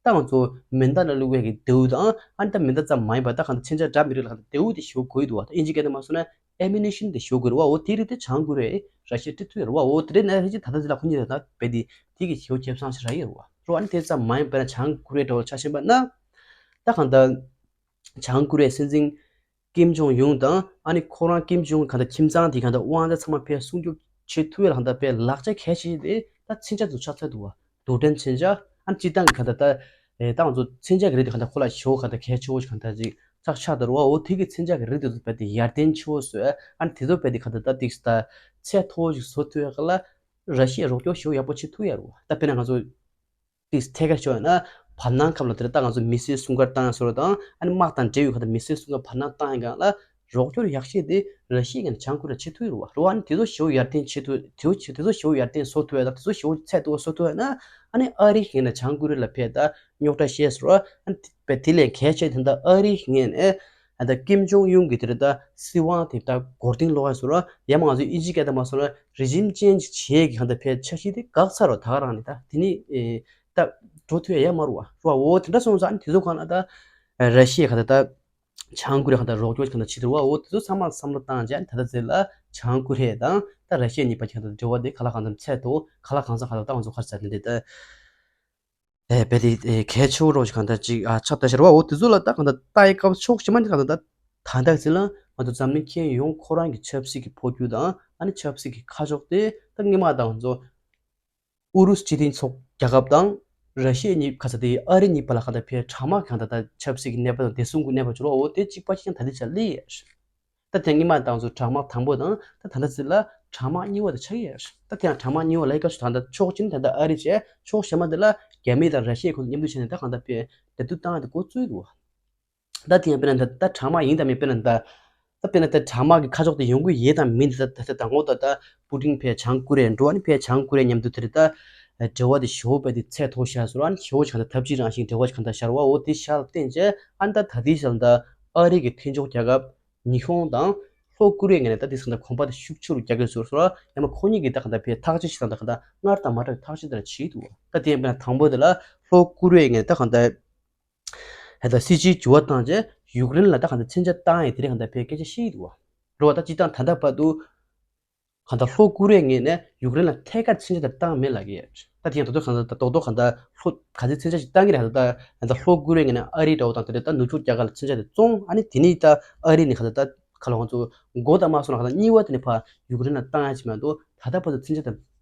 ད་ང་ཚོ་མེ་མདའ་ལ་བླུགས་པའི་གི་མདེའུ་དང་ཨ་ནི་ད་མེ་མདའ་ཙམ་མ་ཡིན་པ་ད་གང་ལྟར་མཚོན་ཆ་འདྲ་མི་རིགས་ལ་གང་ལྟར་མདེའུ་དེ་ཞེ་པོ་དགོས་ཡི་འདུག་བ། ད་དབྱིན་ཇི་སྐད་དུ་མ་སོང་ན། ཨེ་མུ་ནི་ཤན་དེ་ཞེ་པོ་དགོས་རེད་བ། འོ་དེ་རིགས་དེ་བྱང་ཀོ་རི་ཡས་ར་ཤི་ཡར་སྤྲད་ཐུབ་ཡོད་རེད་བ། འོ་དེ་རིགས་ནས་རེད་ཅེ་ད་ལྟ་དེ་ལ་ཁོ་གཉིས་ད་ལྟ་བས་དེ་དེ་གི་ཞེ་པོ་ཁེ་བཟང་ཞིག་རག་ཡོད་རེད་བ། རོ་ཨ་ནི་དེ་ཙམ་མ་ཡིན་པ་ན་བྱང་ཀོ་རི་ཡ་འདྲ་བོ་ཆ་ཤེས་པ་ན། ད་གང་ལྟར་བྱང་ཀོ་རི་ཡའི་སྲིད་འཛིན་ཀིམ་ཇོང་ཡུང་དང་ཨ་ནི་ཁོ་རང་ཀིམ་ཇོང་གང་ལྟར་ཁྱིམ་ཚང་དེ་གང་ལྟར་དབང་ཆ་ཚང་མ་ཕར་སྲུང་སྐྱོབ་བྱེད་ཐུབ་ཡོད་ལ་གང་ལྟར་ཕར་ལག་ཆ་གལ་ཆེ་དེ་ད་མཚོན་ཆ་དུ་ཆགས་ཚར་འདུག་བ། རྡུལ་ཕྲན་མཚོན་ཆ། ཨ་ནི་སྤྱིར་བཏང་གི་ག་ད་ལྟ་ཨེ་ད་ང་ཚོ་མཚོན་ཆ་གི་རིགས་དེ་ག་ད་ཁོ་ལ་ཞེ་པོ་ག་ད་གལ་ཆེ་བོ་ཞིག་ག་ད་ཅིག་ཆགས་ཆགས་ད་རུ་བ། འོ་དེ་གི་མཚོན་ཆ་གི་རིགས་དེ་ཚོ་རྦད་དེ་ཡར་ཐོན་ཆེ་བོ་བཟོས། ཨ་ནི་དེ་ཚོ་རྦད་དེ་ག་ད་ལྟ་ཏིག་ད་ཚད་མཐོ་བོ་ཞིག་བཟོ་ཐུབ་ཡ་ག་ལ་ར་ཤི་ཡ་རོགས་སྐྱོར་ཞེ་པོ་ཡག་པོ་བྱེད་ཐུབ་ཡ་རུ་བ། ད་དཔེར་ན་ང་ཚོ་ཏིག་ཐད་ཀར་ཤོད་ཡ་ན་བར་སྣང་ཁམས་ལ་དེ་ལ་ད་ང་ཚོ་མི་སེར་སྲུང་སྐར་བཏང་ཡ་བཟོ་འདྲ་དང་ཨ་ནི་དམག་དང་འབྲེལ་ཡོད་ག་ད་མི་སེར་སྲུང་སྐར་བར་སྣང་བཏང་ཡ་ག་ལ། རོགས་སྐྱོར་ཡག་ཤོས་དེ་ར་ཤི་ཡ་གིས་བྱང་ཀོ་རི་ཡ་བྱེད་ཐུབ་ཡོད་རེད་བ། རེད་བ། ཨ་ནི་དེ་ཚོ་ཞེ་པོ་ཡར་ཐོན་བྱེད་ཐུབ། དེ་ཚོ་དེ་ཚོ་ཞེ་པོ་ཡར་ཐོན་བཟོ་ཐུབ་ཡ་དང་དེ་ཚོ་ཞེ་པོ་ཚད་མཐོ་བོ་བཟོ་ཐུབ་ཡ་ན། ཨ་ནི་ཨ་རི་ཡིན་ན་བྱང་ཀོ་རི་ཡ་ལ་ཕར་ད་རྙོག་དྲ་བཤད་ཟེར་བ། ཨ་ནི་དེ་དེ་ལས་གལ་ཆེ་དེ་འདྲ་ཨ་རི་ཡིན་ནས་ ཨ་ད་ཀིམ་ཇོང་ཡུང་གི་དེ་རེད་ད་སྲིད་དབང་དེ་ད་མགོ་རྟིང་སློག་ཡ་བཟོ་ར་ཡ་མ་ང་ཚོ་ཨིན་ཇི་སྐད་ད་མ་སོང་ན་རི་ཇིམ་ཅེན་ཇི་བྱེད་ཀྱི་གང་ད་ཕའི་འཆར་གཞི་དེ་འགག་ཚར་རོ། ད་ག་རང་ནི་ད་དེ་ནི་ད་འགྲོ་ཐུབ་ཡ་ཡ་མ་རུ་བ་རུ་བ་འོ་དེ་འདྲ་སོང་ཙང་ཨ་ནི་དེ་ཚོ་གང་ལ་ད་ར་ཤི་ཡ་གང་ད་ད་བྱང་ཀོ་རི་ཡ་གང་ད་རོགས་སྐྱོར་གང་ད་བྱེད་དུ་བ་འོ་དེ་ཚོ་ཚང་མ་བསམ་བློ་བཏང་རྗེས་ཨ་ནི་ད་ད་ཟེར་ལ་བྱང་ཀོ་རི་ཡ་དང་ད་ར་ཤི་ཡ་གཉིས་བར་གྱི་གང་ད་འབྲེལ་བ་དེ་ག་ལ་གང་ད་ཚད་དོ་ག་ལ་གང་ས་གང་ད་ད་ང་ཚོ་ག་རེ་ཟེར་ནི་དེ་ད། ཨེ་བེ་དེ་ཨེ་གལ་ཆེ་བོ་རོགས་ཤིག་གང་ལྟར་ཅིག་ཨ་ཁྱབ་བསྡད་ཤར་བ་འོ་དེ་ཚོ་ལ་ད་གང་ལྟར་ལྟ་ཡི་སྐབས་ཕྱོགས་ཕྱི་མ་ནི་གང་ལྟར་ད་ད་ལྟ་ཟིན་ལ་ང་ཚོ་འཛམ་གླིང་ཁྱོན་ཡོངས་ཁོ་རང་གི་ཆབ་སྲིད་ཀྱི་འཕོ་འགྱུར་དང་ཨ་ནི་ཆབ་སྲིད་ཀྱི་ཁ་ཕྱོགས་དེ་ད་སྔོན་མ་དང་ང་ཚོ་ཨུ་རུ་སུ་སྤྱི་མཐུན་ཚོགས་རྒྱལ་ཁབ་དང་ར་ཤི་ཡ་གཉིས་ཁ་ས་དེ་ཨ་རི་གཉིས་བར་ལ་གང་ལྟར་ཕའི་དྲག་དམག་གང་ལྟར་ད་ཆབ་སྲིད་ཀྱི་གནས་བབ་དང་བདེ་སྲུང་གི་གནས་བབ་བྱུང་རོགས་འོ་དེ་གཅིག་པ་གཅིག་རྐྱང་ད་ལྟ་ཆ་ལི་ཡ། ད་དེ་སྔོན་མ་དང་ཚོ་དྲག་དམག་དང་པོ་དང་ད་ད་ལྟ་ཚོ་ལ་དྲག་དམག་གཉིས་པ་དེ་ཆགས་ཀྱི་ཡོད་རེད། ད་དེ་ཡང་དྲག་དམག་གཉིས་པ་ལ་ཡི་ག་ཚོད་ད་ལྟ་ཕྱོགས་གཅིག་ནི་ད་ལྟ་ཨ་རི་བྱས་ཕྱོགས་གཞན་མ་དེ་ལ་རྒྱ་མི་དང་ར་ཤི་ཡ་ཁོ་ཚོ་མཉམ་དུ་བྱས་ནས་ད་གང་ལྟར་ཕེ་འབྲེལ་མཐུད་བཏང་ཡ་དེ་འགོ་བཙུགས་འདུག་ད་དེ་ཡང་དཔེར་ན་ད་ད་དྲག་དམག་ཡིན་དང་མིན་དཔེར་ན་ད་ད་དཔེར་ན་ད་དྲག་དམག་གི་ཁ་ཕྱོགས་དེ་ཡོང་གི་ཡོད་དང་མིན་དེ་ད་ད་དང་པོ་ད་ད་པུ་ཏིན་ཕེ་བྱང་ཀོ་རི་ཡ་འགྲོ་ཨ་ནི་ཕེ་བྱང་ཀོ་རི་ཡ་མཉམ་དུ་དེ་རེད་ད་འབྲེལ་བ་དེ་ཞོ་པ་དེ་ཚད་མཐོ་ཤར་སོང་ཨ་ནི་ཞོ་ཆ་ད་ཐབས་ཇི་རང་བཞིན་འབྲེལ་བ་ཆ་གང་ད་ཤར་བ་འོ་དེ་ཤར་བརྟེན་བྱས་ཨ་ནི་ད་ད་དེ་ཤར་ད་ཨ་རི་གི་མཐུན་ཕྱོགས་རྒྱལ་ཁབ། ཉི་ཧོང་དང་ལྷོ་ཀོ་རི་ཡའི་ངོས་ནས་ད་དེ་སོང་ཙང་གོམ་པ་དེ་ཤུགས་ཆེ་རུ་རྒྱག་གི་ཡོད་ཟེར་སོང་ཡང་ན་ཁོ་གཉིས་ཀྱིས་ད་གང་ལྟར་ཕའི་ཐག་གཅོད་ཞིག་དང་ད་གང་ལྟར་སྔར་དང་མ་འདྲ་བའི་ཐག་གཅོད་དེ་འདྲ་བྱེད་འདུག་ད་དེ་ཡིན་པས་ན་དང་པོ་དེ་ལ་ལྷོ་ཀོ་རི་ཡའི་ངོས་ནས་ད་གང་ལྟར་ཧེ་ད་སྲིད་ཇུས་འགྱུར་བ་བཏང་རྗེས་ཡུཀ་རེན་ལ་ད་གང་ལྟར་མཚོན་ཆ་བཏང་ཡས་དེ་རིང་གང་ལྟར་ཕའི་སྐད་ཆ་བཤད་ཀྱི་འདུག་བ། རེད་བ། ད་སྤྱིར་བཏང་ད་ལྟ་བར་དུ་གང་ལྟར་ལྷོ་ཀོ་རི་ཡའི་ངོས་ནས་ཡུཀ་རེན་ལ་ཐད་ཀར་མཚོན་ཆ་དེ་བཏང་མེད་ལབ་ཀྱི་ཡོད། ད་དེ་ཡང་ད་དུང་གང་ལྟར་ད་རྡོག་རྡོག་གང་ལྟར་ལྷོ་ག་ཚོད་མཚོན་ཆ་ཞིག་བཏང་གི་རེད། ད་ད་ལྟ་ལྷོ་ཀོ་རི་ཡའི་ངོས་ནས་ཨ་རི་འདྲ་བོ་དང་དེ་འདྲ་ད་ནུབ་ཕྱོགས་རྒྱལ་ཁབ་ལ་མཚོན་ཆ་དེ་བཙོང་ཨ་ནི་དེ་ནས་ད་ཨ་རི་ནས་གང་ལྟར་ད་ག་ལ་ང་ཚོ་མགོ་དང་མ་སོང་ན་གང་ལྟར་གཉིས་པ་དེ་ནས་ཕར་ཡུཀ་རེན་ལ་བཏང་ཡ་ཅིག་མ་གཏོགས་ད་ལྟ་བར་དུ་མཚོན་ཆ་དེ་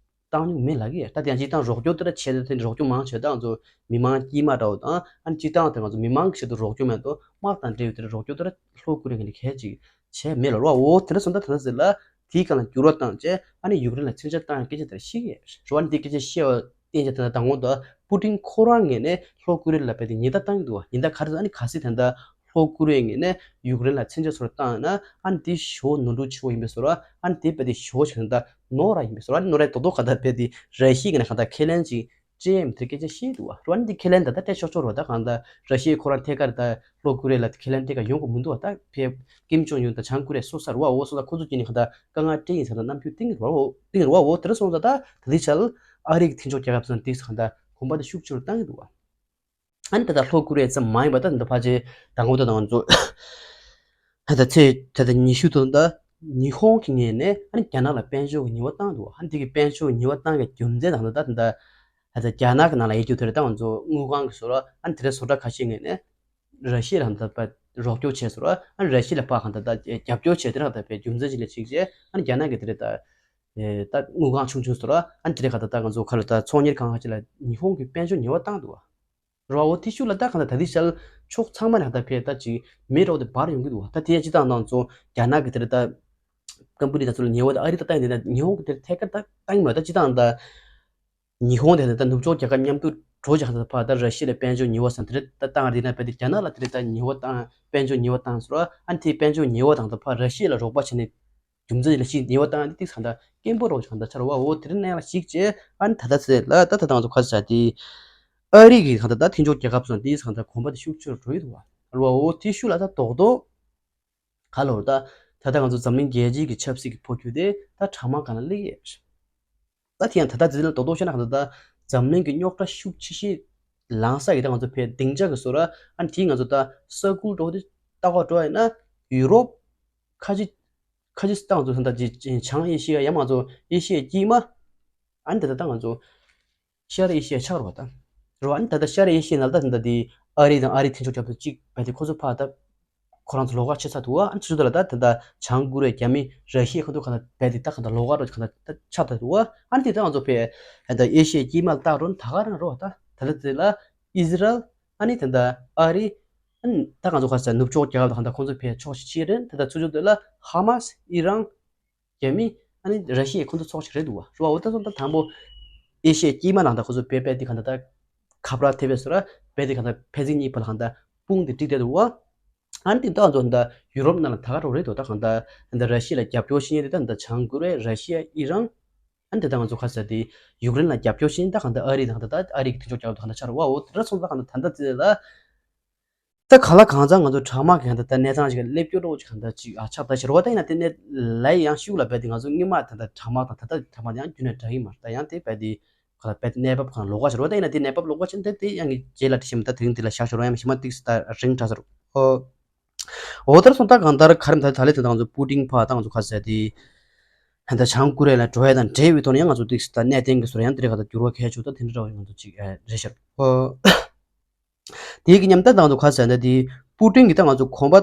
བཏང་མྱོང་མེད་ལབ་ཀྱི་ཡོད། ད་དེ་ཡང་སྤྱིར་བཏང་རོགས་སྐྱོར་དེ་འདྲ་བྱས་ཏེ་དེ་འདྲ་རོགས་སྐྱོར་མང་ཆེ་ད་ང་ཚོ་མི་མང་དཀྱུས་མ་འདྲ་བོ་དང་ཨ་ནི་སྤྱིར་བཏང་དེ་ང་ཚོ་མི་མང་གི་ཆེད་དུ་རོགས་སྐྱོར་མ་གཏོགས་དམག་དང་འབྲེལ་བའི་དེ་འདྲ་རོགས་སྐྱོར་དེ་འདྲ་ལྷོ་ཀོ་རི་ཡ་ངོས་ནས་གལ་ཅིག་བྱས་མེད་ལ་རོ། འོ་དེ་འདྲ་སོང་ད་ད་ལྟ་ཟེར་ལ་དེའི་སྒང་ལ་འགྱུར་བ་བཏང་རྗེས་ཨ་ནི་ཡུཀ་རེན་ལ་མཚོན་ཆ་བཏང་ཡ་སྐད་ཆ་དེ་འདྲ་བཤད་ཀྱི་ཡོད། རེད་བ། ཨ་ནི་དེ་སྐད་ཆ་བཤད་པ་བསྟན་རྗེས་ད་ལྟ་དང་པོ་ད་པུ་ཏིན་ཁོ་རང་ངོས་ནས་ལྷོ་ཀོ་རི་ཡ་ལ་རྦད་དེ་ཉེན་བརྡ་བཏང་གི་འདུག་བ། ཉེན་བརྡ་ག་རེ་ཟེར་ཨ་ནི་གལ་སྲིད་ད་ལྟ་ལྷོ་ཀོ་རི་ཡའི་ངོས་ནས་ཡུཀ་རེན་ལ་མཚོན་ཆ་སོགས་བཏང་ན་ཨ་ནི་དེ་ཞེ་པོ་ནོར་འཁྲུལ་ཆེ་བོ་ཡིན་པའི་བཟོ་འདྲ། ཨ་ནི་དེ་རྦད་དེ་ཞེ་པོ་ཞིག་ད་ལྟ་ནོར་ར་ཡིན་པའི་བཟོ་འདྲ། ཨ་ནི་ནོར་ར་རྡོག་རྡོག་ག་ད་རྦད་དེ་ར་ཤི་ཡའི་ངོས་ནས་ག་ད་ཁས་ལེན་ཅིག་སྤྲད་ཡ་མི་དེ་སྐད་ཆ་བཤད་འདུག་བ། རེད་བ། ཨ་ནི་དེ་ཁས་ལེན་ད་ལྟ་སྤྲད་ཆོག་ཆོག་རེད་བ། ད་གང་ལྟར་ར་ཤི་ཡའི་ཁོ་རང་ཐད་ཀར་ད་ལྷོ་ཀོ་རི་ཡ་ལ་ཁས་ལེན་སྤྲད་ག་ཡོང་གི་མི་འདུག་བ། ད་ཕེབས་ཀིམ་ཇོང་ཡུན་དང་བྱང་ཀོ་རི་ཡ་སོ་སོ་རེད་བ། འོ་སོ་སོ་ཁོ་ཚོ་གཅིག་ནས་གང་ལྟར་དཀའ་ངལ་སྤྲད་ཡིན་ཟེར་ད་རྣམ་འགྱུར་བསྟན་གྱི་རེད་བ། འོ་བསྟན་གྱི་རེད་བ། འོ་དེ་འདྲ་སོང་ཙང་ད་ད་ལྟའི་ཆར་ཨ་རི་གི་མཐུན་ཕྱོགས་རྒྱལ་ཁབ་ཚོ་ནས་དེ་གང་ལྟར་གོམ་པ་དེ་ཤུགས་ཆེ་རུ་བཏང་གི་འདུག་བ། ཨ་ནི་ད་ལྟ་ལྷོ་ཀོ་རི་ཡ་ཙམ་མ་ཡིན་པ་ད་འདི་ཕལ་ཆེར་དང་པོ་ད་ང་ཚོ་ད་ལྟ་ཚེས་ད་ལྟ་ཉི་ཤུ་དང་ད་ཉི་ཧོང་གི་ངོས་ནས་ཨ་ནི་རྒྱ་ནག་ལ་དཔལ་འབྱོར་གྱི་ཉེས་པ་བཏང་འདུག་ཨ་ནི་དེ་གི་དཔལ་འབྱོར་ཉེས་པ་བཏང་གི་རྒྱུ་མཚན་དང་ད་ད་ད་ད་ལྟ་རྒྱ་ནག་གི་ནང་ལ་ཡོད་རྒྱུ་དེ་རེད། ད་ང་ཚོ་དངུལ་ཁང་གི་བཟོ་འདྲ་ཨ་ནི་དེ་འདྲའི་བཟོ་འདྲ་ཁ་ཤས་ངོས་ནས་ར་ཤི་ཡ་ལ་ད་ད་རོགས་སྐྱོར་བྱས་བཟོ་འདྲ་ཨ་ནི་ར་ཤི་ཡ་ལ་ཕར་གང་ད་ད་རྒྱབ་སྐྱོར་བྱས་དེ་རང་ད་པའི་རྒྱུ་མཚན་ཅིག་ལ་གཅིག་བྱས་ཨ་ནི་རྒྱ་ནག་གི་དེ་རེད་ད་ད་དངུལ་ཁང་ཆུང་ཆུང་བཟོ་འདྲ་ཨ་ནི་དེ་རེད་ག་ད་ད་ང་ཚོ་ཁ་ལ་ད་ཚོང་གཉེར་ཁང་ཁ་ཤས་ལ་ཉི་ཧོང་གི་དཔལ་འབྱོར་ཉེས་པ་བཏང་འདུག་བ། རོ་འོ་དེ་ཤུགས་ལ་ད་གང་ལྟར་ད་ལྟའི་ཆར་ཕྱོགས་ཚང་མ་ནས་ད་ཕེ་ད་ཅིག་མེད་འགྲོ་དེ་འབར་ཡོང་གི་འདུག་ད་དེ་ཡང་སྤྱི་བཏང་ནང་ཚོ་རྒྱ་ནག་གི་དེར་ད་ཀམ་པུ་ནི་ད་ཚོ་ལ་ཉེ་བ་ད་ཨ་རི་ད་ད་ཡིན་ད་ཉི་ཧོང་གི་དེར་ཐད་ཀར་ད་བཏང་གི་མེད། ད་སྤྱི་བཏང་ད་ཉི་ཧོང་དེ་ད་ནུབ་ཕྱོགས་རྒྱལ་ཁབ་མཉམ་དུ་འགྲོ་བྱ་ད་ཕ་ད་ར་ཤི་ཡ་ལ་དཔལ་འབྱོར་ཉེ་བ་སམ་དེ་ད་བཏང་རེད་ན་ཕ་དེ་རྒྱ་ནག་ལ་དེ་ད་ཉེ་བ་བཏང་དཔལ་འབྱོར་ཉེ་བ་བཏང་ཟེར་བ་ཨ་ནི་དེ་དཔལ་འབྱོར་ཉེ་བ་དང་ད་ཕ་ར་ཤི་ཡ་ལ་རོགས་པ་བྱས་ནས། རྒྱུ་མཚན་ལ་ཞིག་ཉེ་བ་བཏང་ཡ་འདི་ཏིག་ས་འདྲ་སྐྱེན་པོ་རོགས་ཀྱི་གང་ལྟར་ཆར་བ་འོ་དེ་རིང་ནས་ལ་ཞིག་བྱས་ཨ་ནི་ད་ལྟ་ཚེ་ལ་ད་ད་དང་ཚོ་ཁ་ས་དེ་ཨ་རི་གི་གང་ལྟར་ད་མཐུན་ཕྱོགས་རྒྱལ་ཁབ་ཚོ་འདི་གང་ལྟར་གོམ་པ་དེ་ཤུགས་ཆེ་རུ་འགྲོ་ཡི་འདུག་བ། ར་བ་འོ་དེ་ཤུགས་ལ་ད་རྡོག་རྡོག་ག་ལོར་ད་ད་ལྟ་ང་ཚོ་འཛམ་གླིང་རྒྱལ་སྤྱིའི་གི་ཆབ་སྲིད་ཀྱི་འཕོ་འགྱུར་དེ་ད་གྲ་མ་གང་ལ་སླེབས་ཡོད། ད་དེ་ཡང་ད་ལྟ་དེ་ལ་རྡོག་རྡོག་བཤད་ན་གང་ལྟར་ད་འཛམ་གླིང་གི་རྙོག་དྲ་ཤུགས་ཆེ་ཤོས་ལངས་ས་གི་ད་ང་ཚོ་བས་སྡིངས་ཆ་གི་བཟོ་འདྲ་ཨ་ནི་དེ་ང་ཚོ་ད་ས་ཁུལ་འགྲོ་དེ་ལྟ་བ་འགྲོ་ཡིན་ན་ཡུ་རོབ། ཁ་ཅིག་ཁ་ཅིག་ཏང་ཚོ་ད་ཅི་བྱང་ཨེ་ཤི་ཡ་ཡ་མ་ཚོ་ཨེ་ཤི་ཡའི་དཀྱིལ་མ། ཨ་ནི་ད་ལྟ་ང་ཚོ་ཤར་ཨེ་ཤི་ཡ་ཆགས་རོགས་ད། རོགས་ཨ་ནི་ད་ལྟ་ཤར་ཨེ་ཤི་ཡ་ནང་ད་ད་ལྟ་དེ་ཨ་རི་དང་ཨ་རི་མཐུན་ཕྱོགས་རྒྱབ་ཏུ་གཅིག་བས་དེ་ཁོ་ཚོ་ཕ་ད་ཁོ་རང་ཚོ་ལོགས་ཀ་ཆེ་ཚ་འདུག་ཨ་ནི་ཚོ་ད་ལ་ད་ད་ལྟ་བྱང་ཀོ་རི་ཡ་རྒྱ་མི་ར་ཤི་ཡ་ཁ་ཐུག་ག་ད་བས་དེ་ད་ག་ད་ལོགས་ཀ་རོགས་ག་ད་ད་ཆགས་ད་འདུག་ཨ་ནི་དེ་ད་ང་ཚོ་བས་ད་ཨེ་ཤི་ཡའི་དཀྱིལ་མ་ལ་ད་རོགས་ད་ག་རང་རོགས་ད་ད་ལ་དེ་ལ་ཨི་ཟི་རལ། ཨ་ནི་ད་ལྟ་ཨ་རི། ཨ་ནི་ད་ང་ཚོ་ཁ་ས་ནུབ་ཕྱོགས་རྒྱལ་ཁབ་དང་ད་ལྟ་ཁོང་ཚོ་ཕའི་ཕྱོགས་ཤིག་ཅིག་རེད། ད་ལྟ་ཚུར་ཕྱོགས་དེ་ལ་ཧ་མ་སི་ཨི་རན། རྒྱ་མི། ཨ་ནི་ར་ཤི་ཡ་ཁོང་ཚོ་ཕྱོགས་ཤིག་རེད་འདུག་བ། རེད་བ། འོ་ད་ཚོ་ད་དང་པོ་ཨེ་ཤི་ཡའི་དཀྱིལ་མ་ནང་ད་ཁོང་ཚོ་བེད་སྤེལ་དེ་གང་ལྟར་ད་ཁ་བྲལ་ཐེབས་པའི་བཟོ་འདྲ་བེད་དེ་གང་ལྟར་ཕན་ཚུན་གཉིས་བར་ལ་གང་ལྟར་དཔུང་དེ་དཀྲིགས་བསྡད་འདུག་བ། ཨ་ནི་དེ་ད་ང་ཚོ་ད་ཡུ་རོབ་ནང་ལ་ད་ག་རོགས་རེད་འདུག་ད་གང་ལྟར་ད་ར་ཤི་ཡ་ལ་རྒྱབ་སྐྱོར་བྱེད་མཁན་དེ་ད་ད་བྱང་ཀོ་རི་ཡ་ར་ཤི་ཡ་ཨི་རན། ཨ་ནི་དེ་ད་ང་ཚོ་ཁ་ས་དེ་ཡུཀ་རེན་ལ་རྒྱབ་སྐྱོར་བྱེད་མཁན་ད་གང་ལྟར་ཨ་རི་དང་ད་ད་ཨ་རི་གི་མཐུན་ཕྱོགས་རྒྱལ་ཁབ་ད་གང་ལྟར་ཆགས་རེད་བ། འོ་དེ་འདྲ་སོང་ཙང་གང་ལྟར་ད་ལྟ་ཚེ་ལ། ད་གང་ལ་གང་འཚམ་ང་ཚོ་དྲག་དམག་གི་ད་ལྟ་གནས་སྟངས་ཤིག་སླེབས་སྐྱོ་རོགས་ཅིག་གང་ལྟར་ཅིག་ཨ་ཆགས་ད་ཤི་རོ། ད་ཡིན་ན་དེ་ནས་ལ་ཡང་ཤུགས་ལ་རྦད་དེ་ང་ཚོ་སྔོན་མ་ད་ལྟ་དྲག་དམག་དང་ད་ལྟ་དྲག་དམག་དེ་ཡང་རྒྱུན་ནས་འདྲ་གི་མ་རེད། ད་ཡང་དེ་རྦད་དེ་ག་ལ་རྦད་དེ་གནས་བབ་གང་ལོགས་ཀ་ཤི་རོ། ད་ཡིན་ན་དེ་གནས་བབ་ལོགས་ཀ་ཕྱིན་ད་དེ་ཡང་གི་རྗེས་ལ་དྲི་ཞིམ་ད་དེ་རིང་དེ་ལ་བཞག་ཤི་རོ། ཡང་ཞི་མ་ཏིག་སི་ད་རིང་དྲག་ཤི་རོ། ཨོ། འོ་དེར་སོང་ད་གང་ལྟར་ག་རེ་མ་ད་ད་ལེ་དེ་ད་ང་ཚོ་པུ་ཏིན་ཕ་ད་ང་ཚོ་ག་ཟེར་དེ་ད་བྱང་ཀོ་རི་ཡ་ལ་འགྲོ་ཡ་དང་འབྲེལ་བའི་ཐོག་ནས་ཡང་ང་ཚོ་ཏིག་སི་ད་གནད་དོན་གི་སོར་ཡང་དེ་རེ་ག་ད་འགྱུར་བ་གལ་ཆེ་ད་དེ་འདྲ་འདྲ་བ་ང་ཚོ་ཅིག་རེད་ཤི་རོ། ཨོ། དེའི་གི་མཉམ་ད་དང་དུ་ཁ་ཟེར་ན་དེ་པུ་ཏིན་གི་ད་ང་ཚོ་གོམ་པ་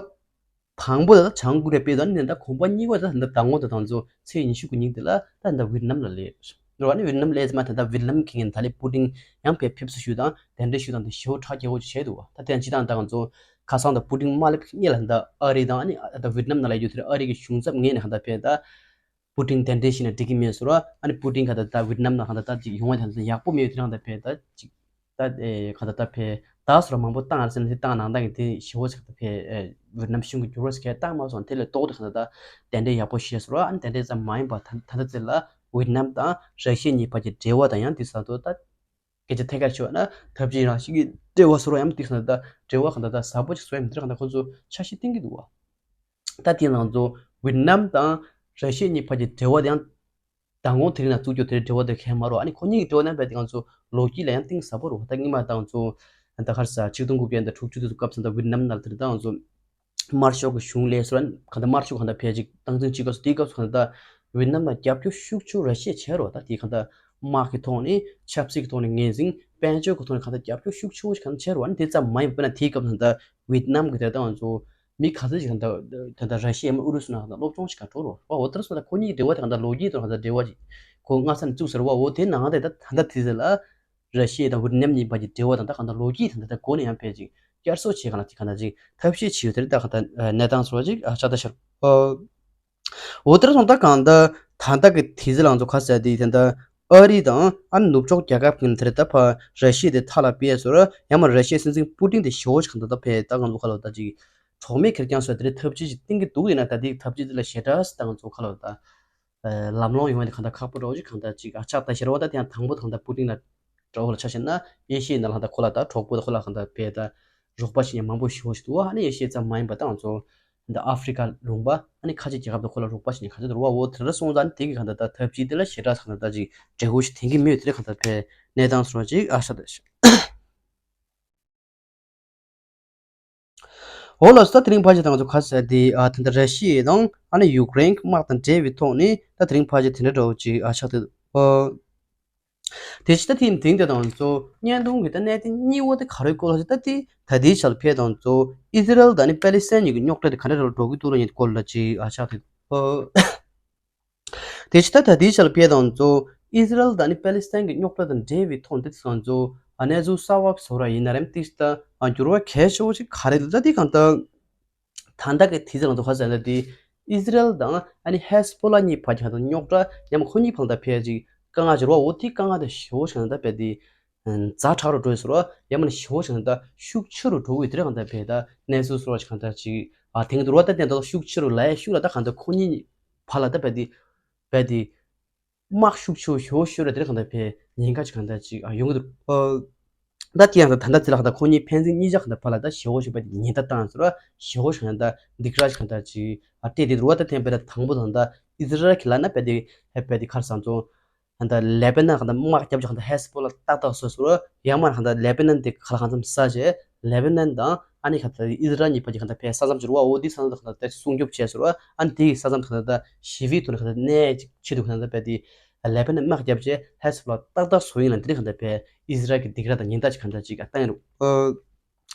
དང་པོ་ད་བྱང་ཀོ་རི་ཡ་དཔེ་དང་ནི་ད་གོམ་པ་གཉིས་པ་ད་ད་ལྟ་ཟླ་ངོ་ད་དང་ཚོ་ཚེས་ཉི་ཤུ་གི་ཉིན་དེ་ལ་ད་ད་ཝེད་ནམ་ལ་སླེབས་རེད་བ། ནི་ཝེད་ནམ་སླེབས་ཙམ་ད་ད་ཝེད་ནམ་གི་ངན་ད་ལེ་པུ་ཏིན་ཡང་ཕེ་ཕེབས་བསུ་ཞུ་དང་གདན་འདྲེན་ཞུ་དང་དེ་ཞེ་པོ་ཁྲག་རྒྱས་པོ་བྱས་འདུག་བ། ད་དེ་ཡང་ཅི་དང་ད་ང་ཚོ་ཁ་སང་ད་པུ་ཏིན་མ་སླེབས་སྔོན་ལ་ད་ཨ་རི་དང་ཨ་ནི་ད་ཝེད་ནམ་ནང་ལ་ཡོད་དེ་ཨ་རི་གི་གཞུང་ཚབ་ངོས་ནས་གང་ད་ཕེ་ད། པུ་ཏིན་གདན་འདྲེན་ཞུས་ན་འགྲིག་གི་མེད་ཟེར་བ། ཨ་ནི་པུ་ཏིན་ག་ད་ད་ཝེད་ནམ་ནང་ག་ད་ད་ཅིག་ཡོང་བ་དང་ད་ཡག་པོ་མེད་དེ་རང་ད་ཕེ་ད་ཅིག་ད་ཨེ་ག་ད་ད་ཕེ་ད་ཟེར་བ་མང་པོ་བཏང་ཡ་ཟེར་ན་དེ་བཏང་ནང་ད་གི་དེ་ཞེ་པོ་ཞིག་ད་ཕེ་ཨེ་ཝེད་ནམ་གཞུང་གི་འགྱུར་བ་ཞིག་ག་བཏང་མ་སོང་། དེ་ལས་ཏོག་ཏོ་ག་ད་ད་གདན་འདྲེན་ཡག་པོ་ཞུས་ཟེར་བ། ཨ་ནི་གདན་འདྲེན་ཙམ་མ་ཡིན་པ་ད་ད་ད་ཙི་ལ་ཝེད་ནམ་དང་ར་ཤི་ཡ་གཉིས་བར་གྱི་འབྲེལ་བ་དང་ཡང་དེ་ས་ད་ད་སྐད་ཆ་ཐད་ཀར་ཞུ་བ་ན་འཐབ་ཇུས་རང་བཞིན་གྱི་འབྲེལ་བ་ཟེར་བ་ཡང་དེ་ས་ད་ད་འབྲེལ་བ་ག་ད་ད་ཟབ་པོ་ཞིག་བཟོ་ཡ་མི་དེ་ག་ད་ཁོ་ཚོ་འཆར་གཞི་བཏིང་གི་འདུག་བ། ད་དེ་ནང་ཚོ་ཝེད་ནམ་དང་ར་ཤི་ཡ་གཉིས་བར་གྱི་འབྲེལ་བ་དེ་ཡང་མདང་དགོང་དེ་རིང་ལ་བཙུགས་རྒྱུ་དེ་འབྲེལ་བ་དེ་གང་ཡང་མ་རེད། ཨ་ནི་ཁོ་གཉིས་ཀྱི་འབྲེལ་བ་ནང་བས་དེ་ང་ཚོ་ལོ་རྒྱུས་ལ་ཡང་གཏིང་ཟབ་པོ་རེད། ད་སྔོན་མ་དང་ཚོ་ད་ག་རེ་ཟ་ཆིག་སྟོང་དགུ་བརྒྱ་དང་དྲུག་ཅུ་དེ་ཚོ་སྐབས་སུ་ད་ཝེད་ནམ་ནང་དེ་ད་ང་ཚོ་དམར་ཤོག་གི་གཞུང་ལས་སུ་ར་གང་ལྟར་དམར་ཤོག་གང་ལྟར་ཕལ་ཆེར་སྟངས་འཛིན་བྱེད་སྐབས་སུ་དེའི་སྐབས་སུ་གང་ལྟར་ཝེད་ནམ་ལ་རྒྱབ་སྐྱོར་ཤུགས་ཆེ་ར་ཤི་ཡས་བྱས་རེད་བ། ད་དེ་གང་ལྟར་དམག་གི་ཐོག་ནས་ཆབ་སྲིད་ཀྱི་ཐོག་ནས་ངོས་འཛིན་དཔལ་འབྱོར་གྱི་ཐོག་ནས་གང་ལྟར་རྒྱབ་སྐྱོར་ཤུགས་ཆེ་བོ་ཞིག་གང་ལྟར་བྱས་རེད་བ། ཨ་ནི་དེ་ཙམ་མ་ཡིན་པ་ན་དེའི་སྐབས་སུ་ད་ཝེད་ནམ་གྱི་དེ་ལྟ་བ་ཚོ་མི་ག་ཚོད་ཅིག་གང་ལྟར་ད་ལྟ་ར་ཤི་ཡ་ཡང་ཨུ་རུ་སུ་ནང་ལ་སློབ་སྦྱོང་ཞིག་གང་འགྲོ་རོགས་བ། འོ་དེར་སོང་ད་ཁོ་གཉིས་ཀྱི་འབྲེལ་བ་དེ་གང་ལྟར་ལོ་རྒྱུས་དང་གང་ལྟར་འབྲེལ་བ་ཅིག་ཁོ་སྔ་ས་ནས་བཙུགས་ཟེར་བ། འོ་དེ་ནང་དེ་ད་ད་ལྟ་དེ་ཚོ་ལ་ར་ཤི་ཡ་དང་ཝེད་ནམ་གཉིས་བར་གྱི་འབྲེལ་བ་དང་ད་གང་ལྟར་ལོ་རྒྱུས་དང་ད་ལྟ་སྒོ་ནས་ཡང་ཕལ་ཆེར་བསྐྱར་གསོ་བྱེད་གང་ལ་ཅིག་གང་ལྟར་ཐབས་ཤེས་བྱེད་ཡོད་དེ་རེད། ད་གང་ལྟར་གནས་སྟངས་སོགས་ཅིག་ཨ་ཆགས་ད་ཤར། འོ་དེར་སོང་ད་གང་ལྟར་ད་ལྟ་གི་དེ་ཚོ་ལ་ང་ཚོ་ག་ཟེར་དེ་ད་ལྟ་ཨ་རི་དང་ཨ་ནི་ནུབ་ཕྱོགས་རྒྱལ་ཁབ་ཀྱི་དེ་རེད། ད་ཕ་ར་ཤི་ཡ་དེ་མཐའ་ལ་སྤེལ་ཟེར་ཡང་མ་ར་ཤི་ཡའི་སྲིད་འཛིན་པུ་ཏིན་དེ་ཞེ་བོ་ཞིག་གང་ལྟར་ད་ཕེ་ད་ང་ཚོ་ག་ལ་ད་ཅིག་གྲོགས་མེད་ཁེར་རྐྱང་བཟོས་དེ་རེད། ཐབས་ཇུས་ཅིག་བཏིང་གི་འདུག་ཡིན་ན་ད་དེ་ཐབས་ཇུས་དེ་ལ་ཞེ་དྲག་ད་ང་ཚོ་ག་ལ་ད། ལམ་ལྷོང་ཡོང་བ་དེ་གང་ལྟར་ཁག་པོ་འདྲ་བོ་ཅིག་གང་ལྟར་ཅིག་ཨ་ཆགས་ད་ཤར་བ། ད་དེ་ཡང་དང་པོ་གང་ལྟར་པུ་ཏིན་ལ་འདྲ་བོ་ལ་ཆ་བཞག་ན་ཨེ་ཤི་ཡའི་ནང་ལ་གང་ལྟར་ཁོ་ལ་ད་གྲོགས་པོ་ད་ཁོ་ལ་གང་ལྟར་བས་ད་རོགས་པ་བྱེད་མཁན་མང་པོ་ཞེ་པོ་ཞིག་འདུག་བ། ཨ་ནི་ཨེ་ཤི་ཡ་ཙམ་མ་ཡིན་པ་ད་ང་ཚོ་འདི་ཨ་ཧྥི་རི་ཀ་ལུང་པ་ཨ་ནི་ཁ་ཆེ་རྒྱལ་ཁབ་ད་ཁོ་ལ་རོགས་པ་བྱེད་མཁན་ག་ཚོད་འདུག་བ། འོ་དེ་འདྲ་སོང་ཙང་དེ་གི་གང་ལྟར་ད་ཐབས་ཇུས་དེ་ལ་ཞེ་དྲག་གང་ལྟར་ད་ཅིག་འབྲས་བུ་ཞིག་ཐོན་གི་མེད། དེ་གང་ལྟར་བས་གནས་སྟངས་སོགས་ཅིག་ཨ་ཆགས་ད་ཤར། འོ་ལགས་སོ། ད་དེ་རིང་ཕལ་ཆེར་ད་ང་ཚོ་ག་ཟེར་དེ་ཨ་ད་ལྟ་ར་ཤི་ཡ་དང་ཨ་ནི་ཡུཀ་རེན་གྱི་དམག་དང་འབྲེལ་བའི་ཐོག་ནས་ད་དེ་རིང་ཕལ་ཆེར་དེ་འདྲ་འདྲ་བོ་ཅིག་ཨ་ཆགས་ཏེ་འདུག་ཨ་དེ་ཕྱི་ད་དེ་དེང་དེ་ད་ང་ཚོ་བརྙན་ཐུང་གི་ད་གནད་དོན་གཉིས་པོ་དེ་ག་རེ་སྐོར་ལ་ཞིག་ད་དེ་ད་དེའི་ཆར་ཕལ་ད་ང་ཚོ་ཨི་ཟི་རལ་དང་ཨ་ནི་པེ་ལི་སི་ཐན་གཉིས་ཀྱི་རྙོག་དྲ་དེ་ག་འདྲ་འདྲ་བོ་འགྲོ་གི་འདུག་ལ་ཉིད་སྐོར་ལ་ཅིག་ཨ་ཆགས་ཏེ་འདུག་ཨ། དེ་ཕྱི་ད་ད་ལྟའི་ཆར་ཕལ་ད་ང་ཚོ་ཨི་ཟི་རལ་དང་ནི་པེ་ལི་སི་ཐན་གྱི་རྙོག་དྲ་དང་འབྲེལ་བའི་ཐོག་འདི་ང་ཚོ་ཨ་གནས་ཚུལ་གསར་བ་བཟོ་ར་ཡིན་ན་རེམ་ཏིག་ད་ཨ་འགྱུར་བ་གལ་ཆེ་བོ་ཞིག་ག་རེ་འདུག་ད་འདི་གང་ལྟར་ད་ལྟ་གི་དུས་ཚོད་ང་ཚོ་ག་ཟེར་ན་འདི་ཨི་ཟི་རལ་དང་ཨ་ནི་ཧེ་སི་པོ་ལ་གཉིས་བར་གྱི་གང་ལྟར་རྙོག་དྲ་ཡང་ན་ཁོ་གཉིས་བར་ལ་ཕལ་ཅིག་དཀའ་ངལ་འགྱུར་བ་འོ་དེ་དཀའ་ངལ་དེ་ཞེ་བོ་ཞིག་ད་ལྟ་རྦད་དེ་ཛ་དྲག་རུ་འགྲོ་ཡི་ཟེར་བ་ཡང་མིན་ན་ཞེ་བོ་ཞིག་ད་ལྟ་ཤུགས་ཆེ་རུ་འགྲོ་གི་ཡོད་དེ་རེད། གང་ལྟར་རྦད་ད་གནས་ཚུལ་བཟོ་ར་ཞིག་གང་ལྟར་ཅིག་ཨ་དེང་དུ་རུ་བ་ད་དེ་འདྲ་ཤུགས་ཆེ་རུ་ལ་ཡ་ཤུགས་ལ་ད་གང་ལྟར་ཁོ་གཉིས་བར་ལ་ད་རྦད་དེ་རྦད་དེ། དམག་ཤུགས་ཆེ་བོ་ཞེ་བོ་ཤོར་ར་དེ་རིང་གང་ལྟར་ཕེ་ཉེན་ཁ་ཅིག་གང་ལྟར་ཅིག་ཨ་ཡོང་གི་འདུག་ཨ། ད་དེ་ཡང་ད་ད་ལྟ་ཚེ་ལ་གང་ལྟར་ཁོ་གཉིས་ཕན་ཚུན་གཉིས་ཆ་གང་ལྟར་ཕར་ལ་ད་ཞེ་བོ་ཞིག་ཕེ་ཉེན་བརྡ་བཏང་ཟེར་བ་ཞེ་བོ་ཞིག་གང་ལྟར་སྡིགས་ར་ཞིག་གང་ལྟར་ཅིག་ཨ་སྤྲད་དེ་འདུག་བ། ད་ཐེངས་པེ་ད་དང་པོ་དང་ད་ཨི་ཟི་རལ་གྱི་ལ་ན་ཕེ་དེ་ཧེ་ཕེ་དེ་ཁར་སང་ཚོ་གང་ལྟར་ལེ་པེ་ནན་གང་ལྟར་དམག་རྒྱབ་ཅིག་གང་ལྟར་ཧེ་སི་པོ་ལ་ཏག་ཏག་སོ་ཟེར་བ་ཡང་མ་གང་ལྟར་ལེ་པེ་ནན་དེ་ཁ་ལ་གང་འཚམ་ས་བྱས། ལེ་པེ་ནན་དང་ཨ་ནི་ག་ད་ཨི་ཟི་རལ་གཉིས་བར་གྱི་ག་ད་ཕེ་ས་མཚམས་ཅིག་རུ་བ་འོ་དེ་ས་མཚམས་ག་ད་སྲུང་སྐྱོབ་བྱས་ཟེར་བ། ཨ་ནི་དེ་ས་མཚམས་ག་ད་ཞི་བའི་ཐོག་ནས་ག་ད་གནས་ཅིག་ཆེད་དུ་ག་ད་ཕེ་དེ་ལེ་པེ་ནན་དམག་རྒྱབ་བྱས་ཧེ་སི་པོ་ལ་ཏག་ཏག་བཟོ་ཡིན་ལ་དེ་རིང་ག་ད་ཕེ་ཨི་ཟི་རལ་གྱི་སྡིགས་ར་དང་ཉེན་བརྡ་ཅིག་ག་ད་ཅིག་བཏང་ཡིན་རུང་།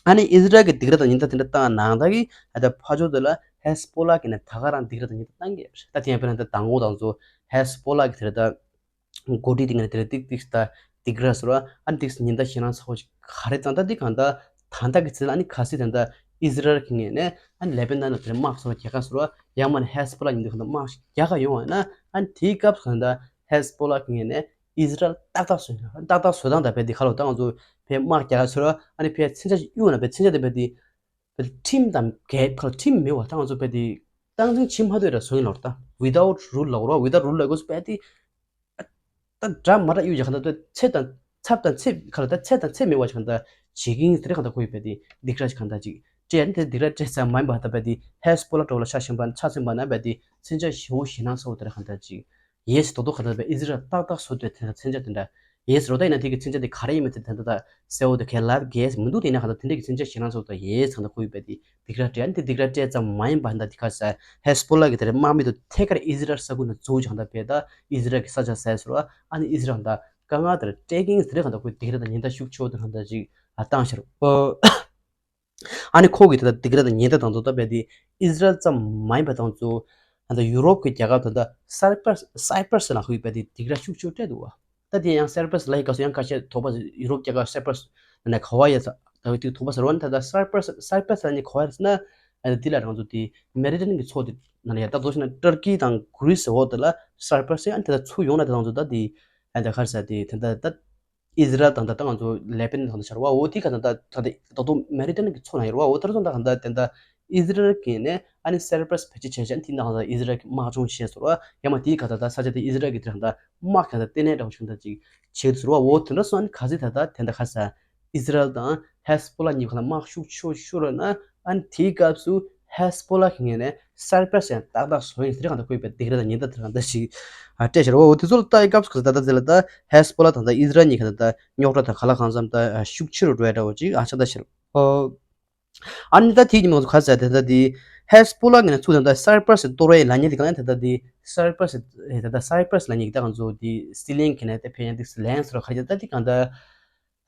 ཨ་ནི་ཨི་ཟི་རལ་གྱི་སྡིགས་ར་དང་ཉེན་བརྡ་དེ་འདྲ་བཏང་ནང་ད་གི་ཨ་ད་ཕ་ཇོ་དེ་ལ་ཧེ་སི་པོ་ལ་གི་ནས་ད་ག་རང་སྡིགས་ར་དང་ཉེན་བརྡ་བཏང་གི་ཡོད་རེད། ད་དེ་ཡང་དཔེར་ན་ད་དང་པོ་དང་ཚོ་ཧེ་སི་པོ་ལ་གི་དེ་རེད་ད། འགོ་ཁྲིད་དེ་ངས་དེ་ལ་ཏིག་ཏིག་ད་ཏིག་ར་ཟེར་བ་ཨ་ནི་ཏིག་ཉིན་ད་ཞེད་སྣང་ཚ་བོ་ཞིག་ག་རེ་བཏང་ད་འདི་གང་ད་ད་ལྟ་གི་ཚེ་ལ་ཨ་ནི་ག་སྲིད་ད་ད་ཨི་ཟི་རལ་གི་ངོས་ནས་ཨ་ནི་ལེ་པེ་ནན་ལ་དེ་དམག་ཚོ་རྒྱག་ག་ཟེར་བ་ཡང་མ་ནི་ཧེ་སི་པོ་ལ་ཉིན་འདི་གང་ད་དམག་རྒྱག་ག་ཡོང་བ་ན་ཨ་ནི་དེའི་སྐབས་གང་ད་ཧེ་སི་པོ་ལ་གི་ངོས་ནས་ཨི་ཟི་རལ་ཏག་ཏག་བཟོས་ཏག་ཏག་བཟོས་སྟངས་ད་བས་འདི་ག་ལོ་ད་ང་ཚོ་བས་དམག་རྒྱག་ག་ཟེར་བ་ཨ་ནི་བས་མཚོན་ཆ་ཞིག་གཡུག་ན་བས་མཚོན་ཆ་དེ་བས་འདི། ཁྲིམས་དང་འགལ་ཁ་ཁྲིམས་མེད་པ་ད་ང་ཚོ་བས་དེ་སྟངས་འཛིན་བྱེད་མ་ཐུབ་ར་བཟོ་ཡིན་ལོར་ད་without rule ལ་རོ་without rule ལ་གོ་སུ་བས་དེ་ད་འདྲ་མ་འདྲ་གཡུག་ཡ་གང་ད་ཚེ་དང་ཚབ་དང་ཚེ་ཁ་ལ་ད་ཚེ་དང་ཚེ་མེད་པ་ཞིག་གང་ད་བྱེད་ཀྱིན་དེ་རེ་གང་ད་ཁོ་ཡི་བས་དེ་སྡིགས་ར་ཞིག་གང་ད་ཅིག་ སྤྲད་ནས་དེ་སྡིགས་ར་སྤྲད་ཙམ་མ་ཡིན་པ་ད་བས་དེ་ཧེ་སི་པོ་ལ་འགྲོ་ལ་ཆ་ཞིང་པ་ཆ་ཚན་པ་ན་བས་དེ་མཚོན་ཆ་ཞེ་བོ་ཞེ་ནང་སོགས་དེ་ར་གང་ལྟར་ཅིག་ཡེས་དོ་དོ་ག་ད་བས་ཨི་ཟི་རལ་ཏག་ཏག་སོ་དེ་དེ་མཚོན་ཆ་དེ་འདྲ་ཡེས་རོ་ད་ཡིན་ན་དེ་གི་མཚོན་ཆ་དེ་ག་རེ་ཡིན་མིན་དེ་དེ་འདྲ་ད་གསལ་བོ་དེ་གས་ལབ་གས་མི་འདུག་དེ་ཡིན་ན་ག་ད་དེ་འདྲ་གི་མཚོན་ཆ་ཞེ་ནང་སོགས་ད་ཡེས་ཚང་ད་ཁོ་ཡི་བས་དེ་སྡིགས་ར་སྤྲད་ནས་དེ་སྡིགས་ར་སྤྲད་ཙམ་མ་ཡིན་པ་ད་དེ་ག་ས་ཧེ་སི་པོ་ལ་གི་དེ་རེ་དམག་མི་དུ་ཐད་ཀར་ཨི་ཟི་རལ་ས་ཁུལ་ན་འཛུགས་ཀྱང་ད་བས་ད་ཨི་ཟི་རལ་གི་ས་ཆ་ཟས་སོ་ར་ཨ་ནི་ཨི་ཟི་རལ་ད་དཀའ་ངལ་དེར་སྤྲད་ཀྱིན་ཟེར་གང་ལྟར་ཁོས་དེ་ག་རེ་དང་ཉེན་བརྡ་ཤུགས་ཆེ་བོ་དེ་གང་ལྟར་ཅིག་བཏང་ཤར། ཨ་ནི་ཁོ་གིས་ད་ལྟ་དེ་ག་རེ་དང་ཉེན་བརྡ་དང་ཚོ་ད་བས་དེ་ཨི་ཟི་རལ་ཙམ་མ་ཡིན་པ་དང་ཚོ་ད་ལྟ་ཡུ་རོབ་ཀྱི་རྒྱལ་ཁབ་ད་ལྟ་སའི་པྲ་སའི་པྲ་སི་ལ་ཁོས་བས་དེ་དེ་ག་རེ་ཤུགས་ཆེ་བོ་སྤྲད་འདུག་བ། ད་དེ་ཡང་སའི་པྲ་སི་ལ་ཡི་ག་སོ་ཡང་ཁ་ཤས་དོགས་པ་ཡུ་རོབ་རྒྱལ་ཁབ་སའི་པྲ་སི་ནས་ག་བ་ཡ་ད་བས་དེ་དོགས་པ་ཟེར་བ་ནི་ད་ལྟ་སའི་པྲ་སི་སའི་པྲ་སི་ལ་ནི་ག་བ་ཡ་ཟེར་ན་ཨ་ནི་དེ་ལ་རང་ཚོ་དེ་མེ་ཌི་ཊེ་རེ་ནི་ཡན་གྱི་མཚོ་དེ་ན་ཡ་ད་དོ་ཞིག་ན་ཏུར་ཀི་དང་གྷི་རི་སི་འོག་དེ་ལ་སའི་པྲ་སི་ཨ་ནི་ད་ལྟ་ཚུར་ཡོང་ན་ད་རང་ཚོ་ད་དེ་ཨ་ནི་ད་ག་རེ་ཟེར་དེ་ད་ལྟ་ད། ཨི་ཟི་རལ་དང་ད་ལྟ་ང་ཚོ་ལེ་པེ་ནན་དང་ད་ཆར་བ་འོ་དེ་ག་ད་ད་ད་ད་ད་དོ་མེ་ཌི་ཊེ་རེ་ནི་གི་མཚོ་ན་ཡོད་ར་འོ་དེར་སོང་ད་ག་ད་དེ་ད་ཨི་ཟི་རལ་གི་ནས་ཨ་ནི་སའི་པྲ་སི་བེད་སྤྱོད་བྱས་ཤག་དེ་ནང་ད་ཨི་ཟི་རལ་གི་དམག་སྦྱོང་བྱས་སོ་ར་ཡ་མ་དེ་ག་ད་ད་ས་ཆ་དེ་ཨི་ཟི་རལ་གི་དེ་ད་དམག་ག་ད་ལྟེ་གནས་འདྲ་བོ་ཞིག་ད་ཅིག་བྱས་སོ་ར་འོ་དེ་འདྲ་སོང་ཨ་ནི་ག་ཚོད་ད་ད་དེ་ད་ག་ས་ཨི་ཟི་རལ་དང་ཧེ་སི་པོ་ལ་གཉིས་ཁ་ལ་དམག་ཤུགས་ཆེ་ཤོས་ར་ན་ཨ་ནི་དེའི་སྐབས་སུ། ཧེ་སི་པོ་ལ་གི་ངོས་ནས་སའི་པྲ་སི་ཡང་ཏག་ཏག་བཟོ་ཡིན་ཟེར་གང་ལྟར་ཁོས་པའི་སྡིགས་ར་དང་ཉེན་བརྡ་དེ་གང་ལྟར་ཞིག་ཨ་སྤྲད་ཤར་བ་འོ་དེ་ཚོ་ལ་ལྟ་ཡི་སྐབས་སུ་ད་ལྟ་ཟེར་ལ་ད་ཧེ་སི་པོ་ལ་དང་ད་ཨི་ཟི་རལ་གཉིས་ཀ་ད་ད་རྙོག་དྲ་དང་ག་ལ་གང་འཚམ་ད་ཤུགས་ཆེ་རུ་འགྲོ་ཡ་འདྲ་བོ་ཅིག་ཨ་ཆགས་ད་ཤར། ཨ་ནི་ད་དེའི་ཉིན་མོ་ཚོ་ག་ཟེར་དེ་ད་དེ་ཧེ་སི་པོ་ལ་ངོས་ནས་ཚུར་ད་ད་སའི་པྲ་སི་གཏོར་བའི་ལ་ཉེ་དེ་གང་ལ་ད་ད་དེ་སའི་པྲ་སི་ད་ད་སའི་པྲ་སི་ལ་ཉེ་གི་ད་གང་ཚོ་དེ་སི་ལིང་གི་ནས་ད་ཕན་ཡང་དེ་ལན་ཟེར་བ་ཁ་ཅིག་ད་དེ་གང་ད།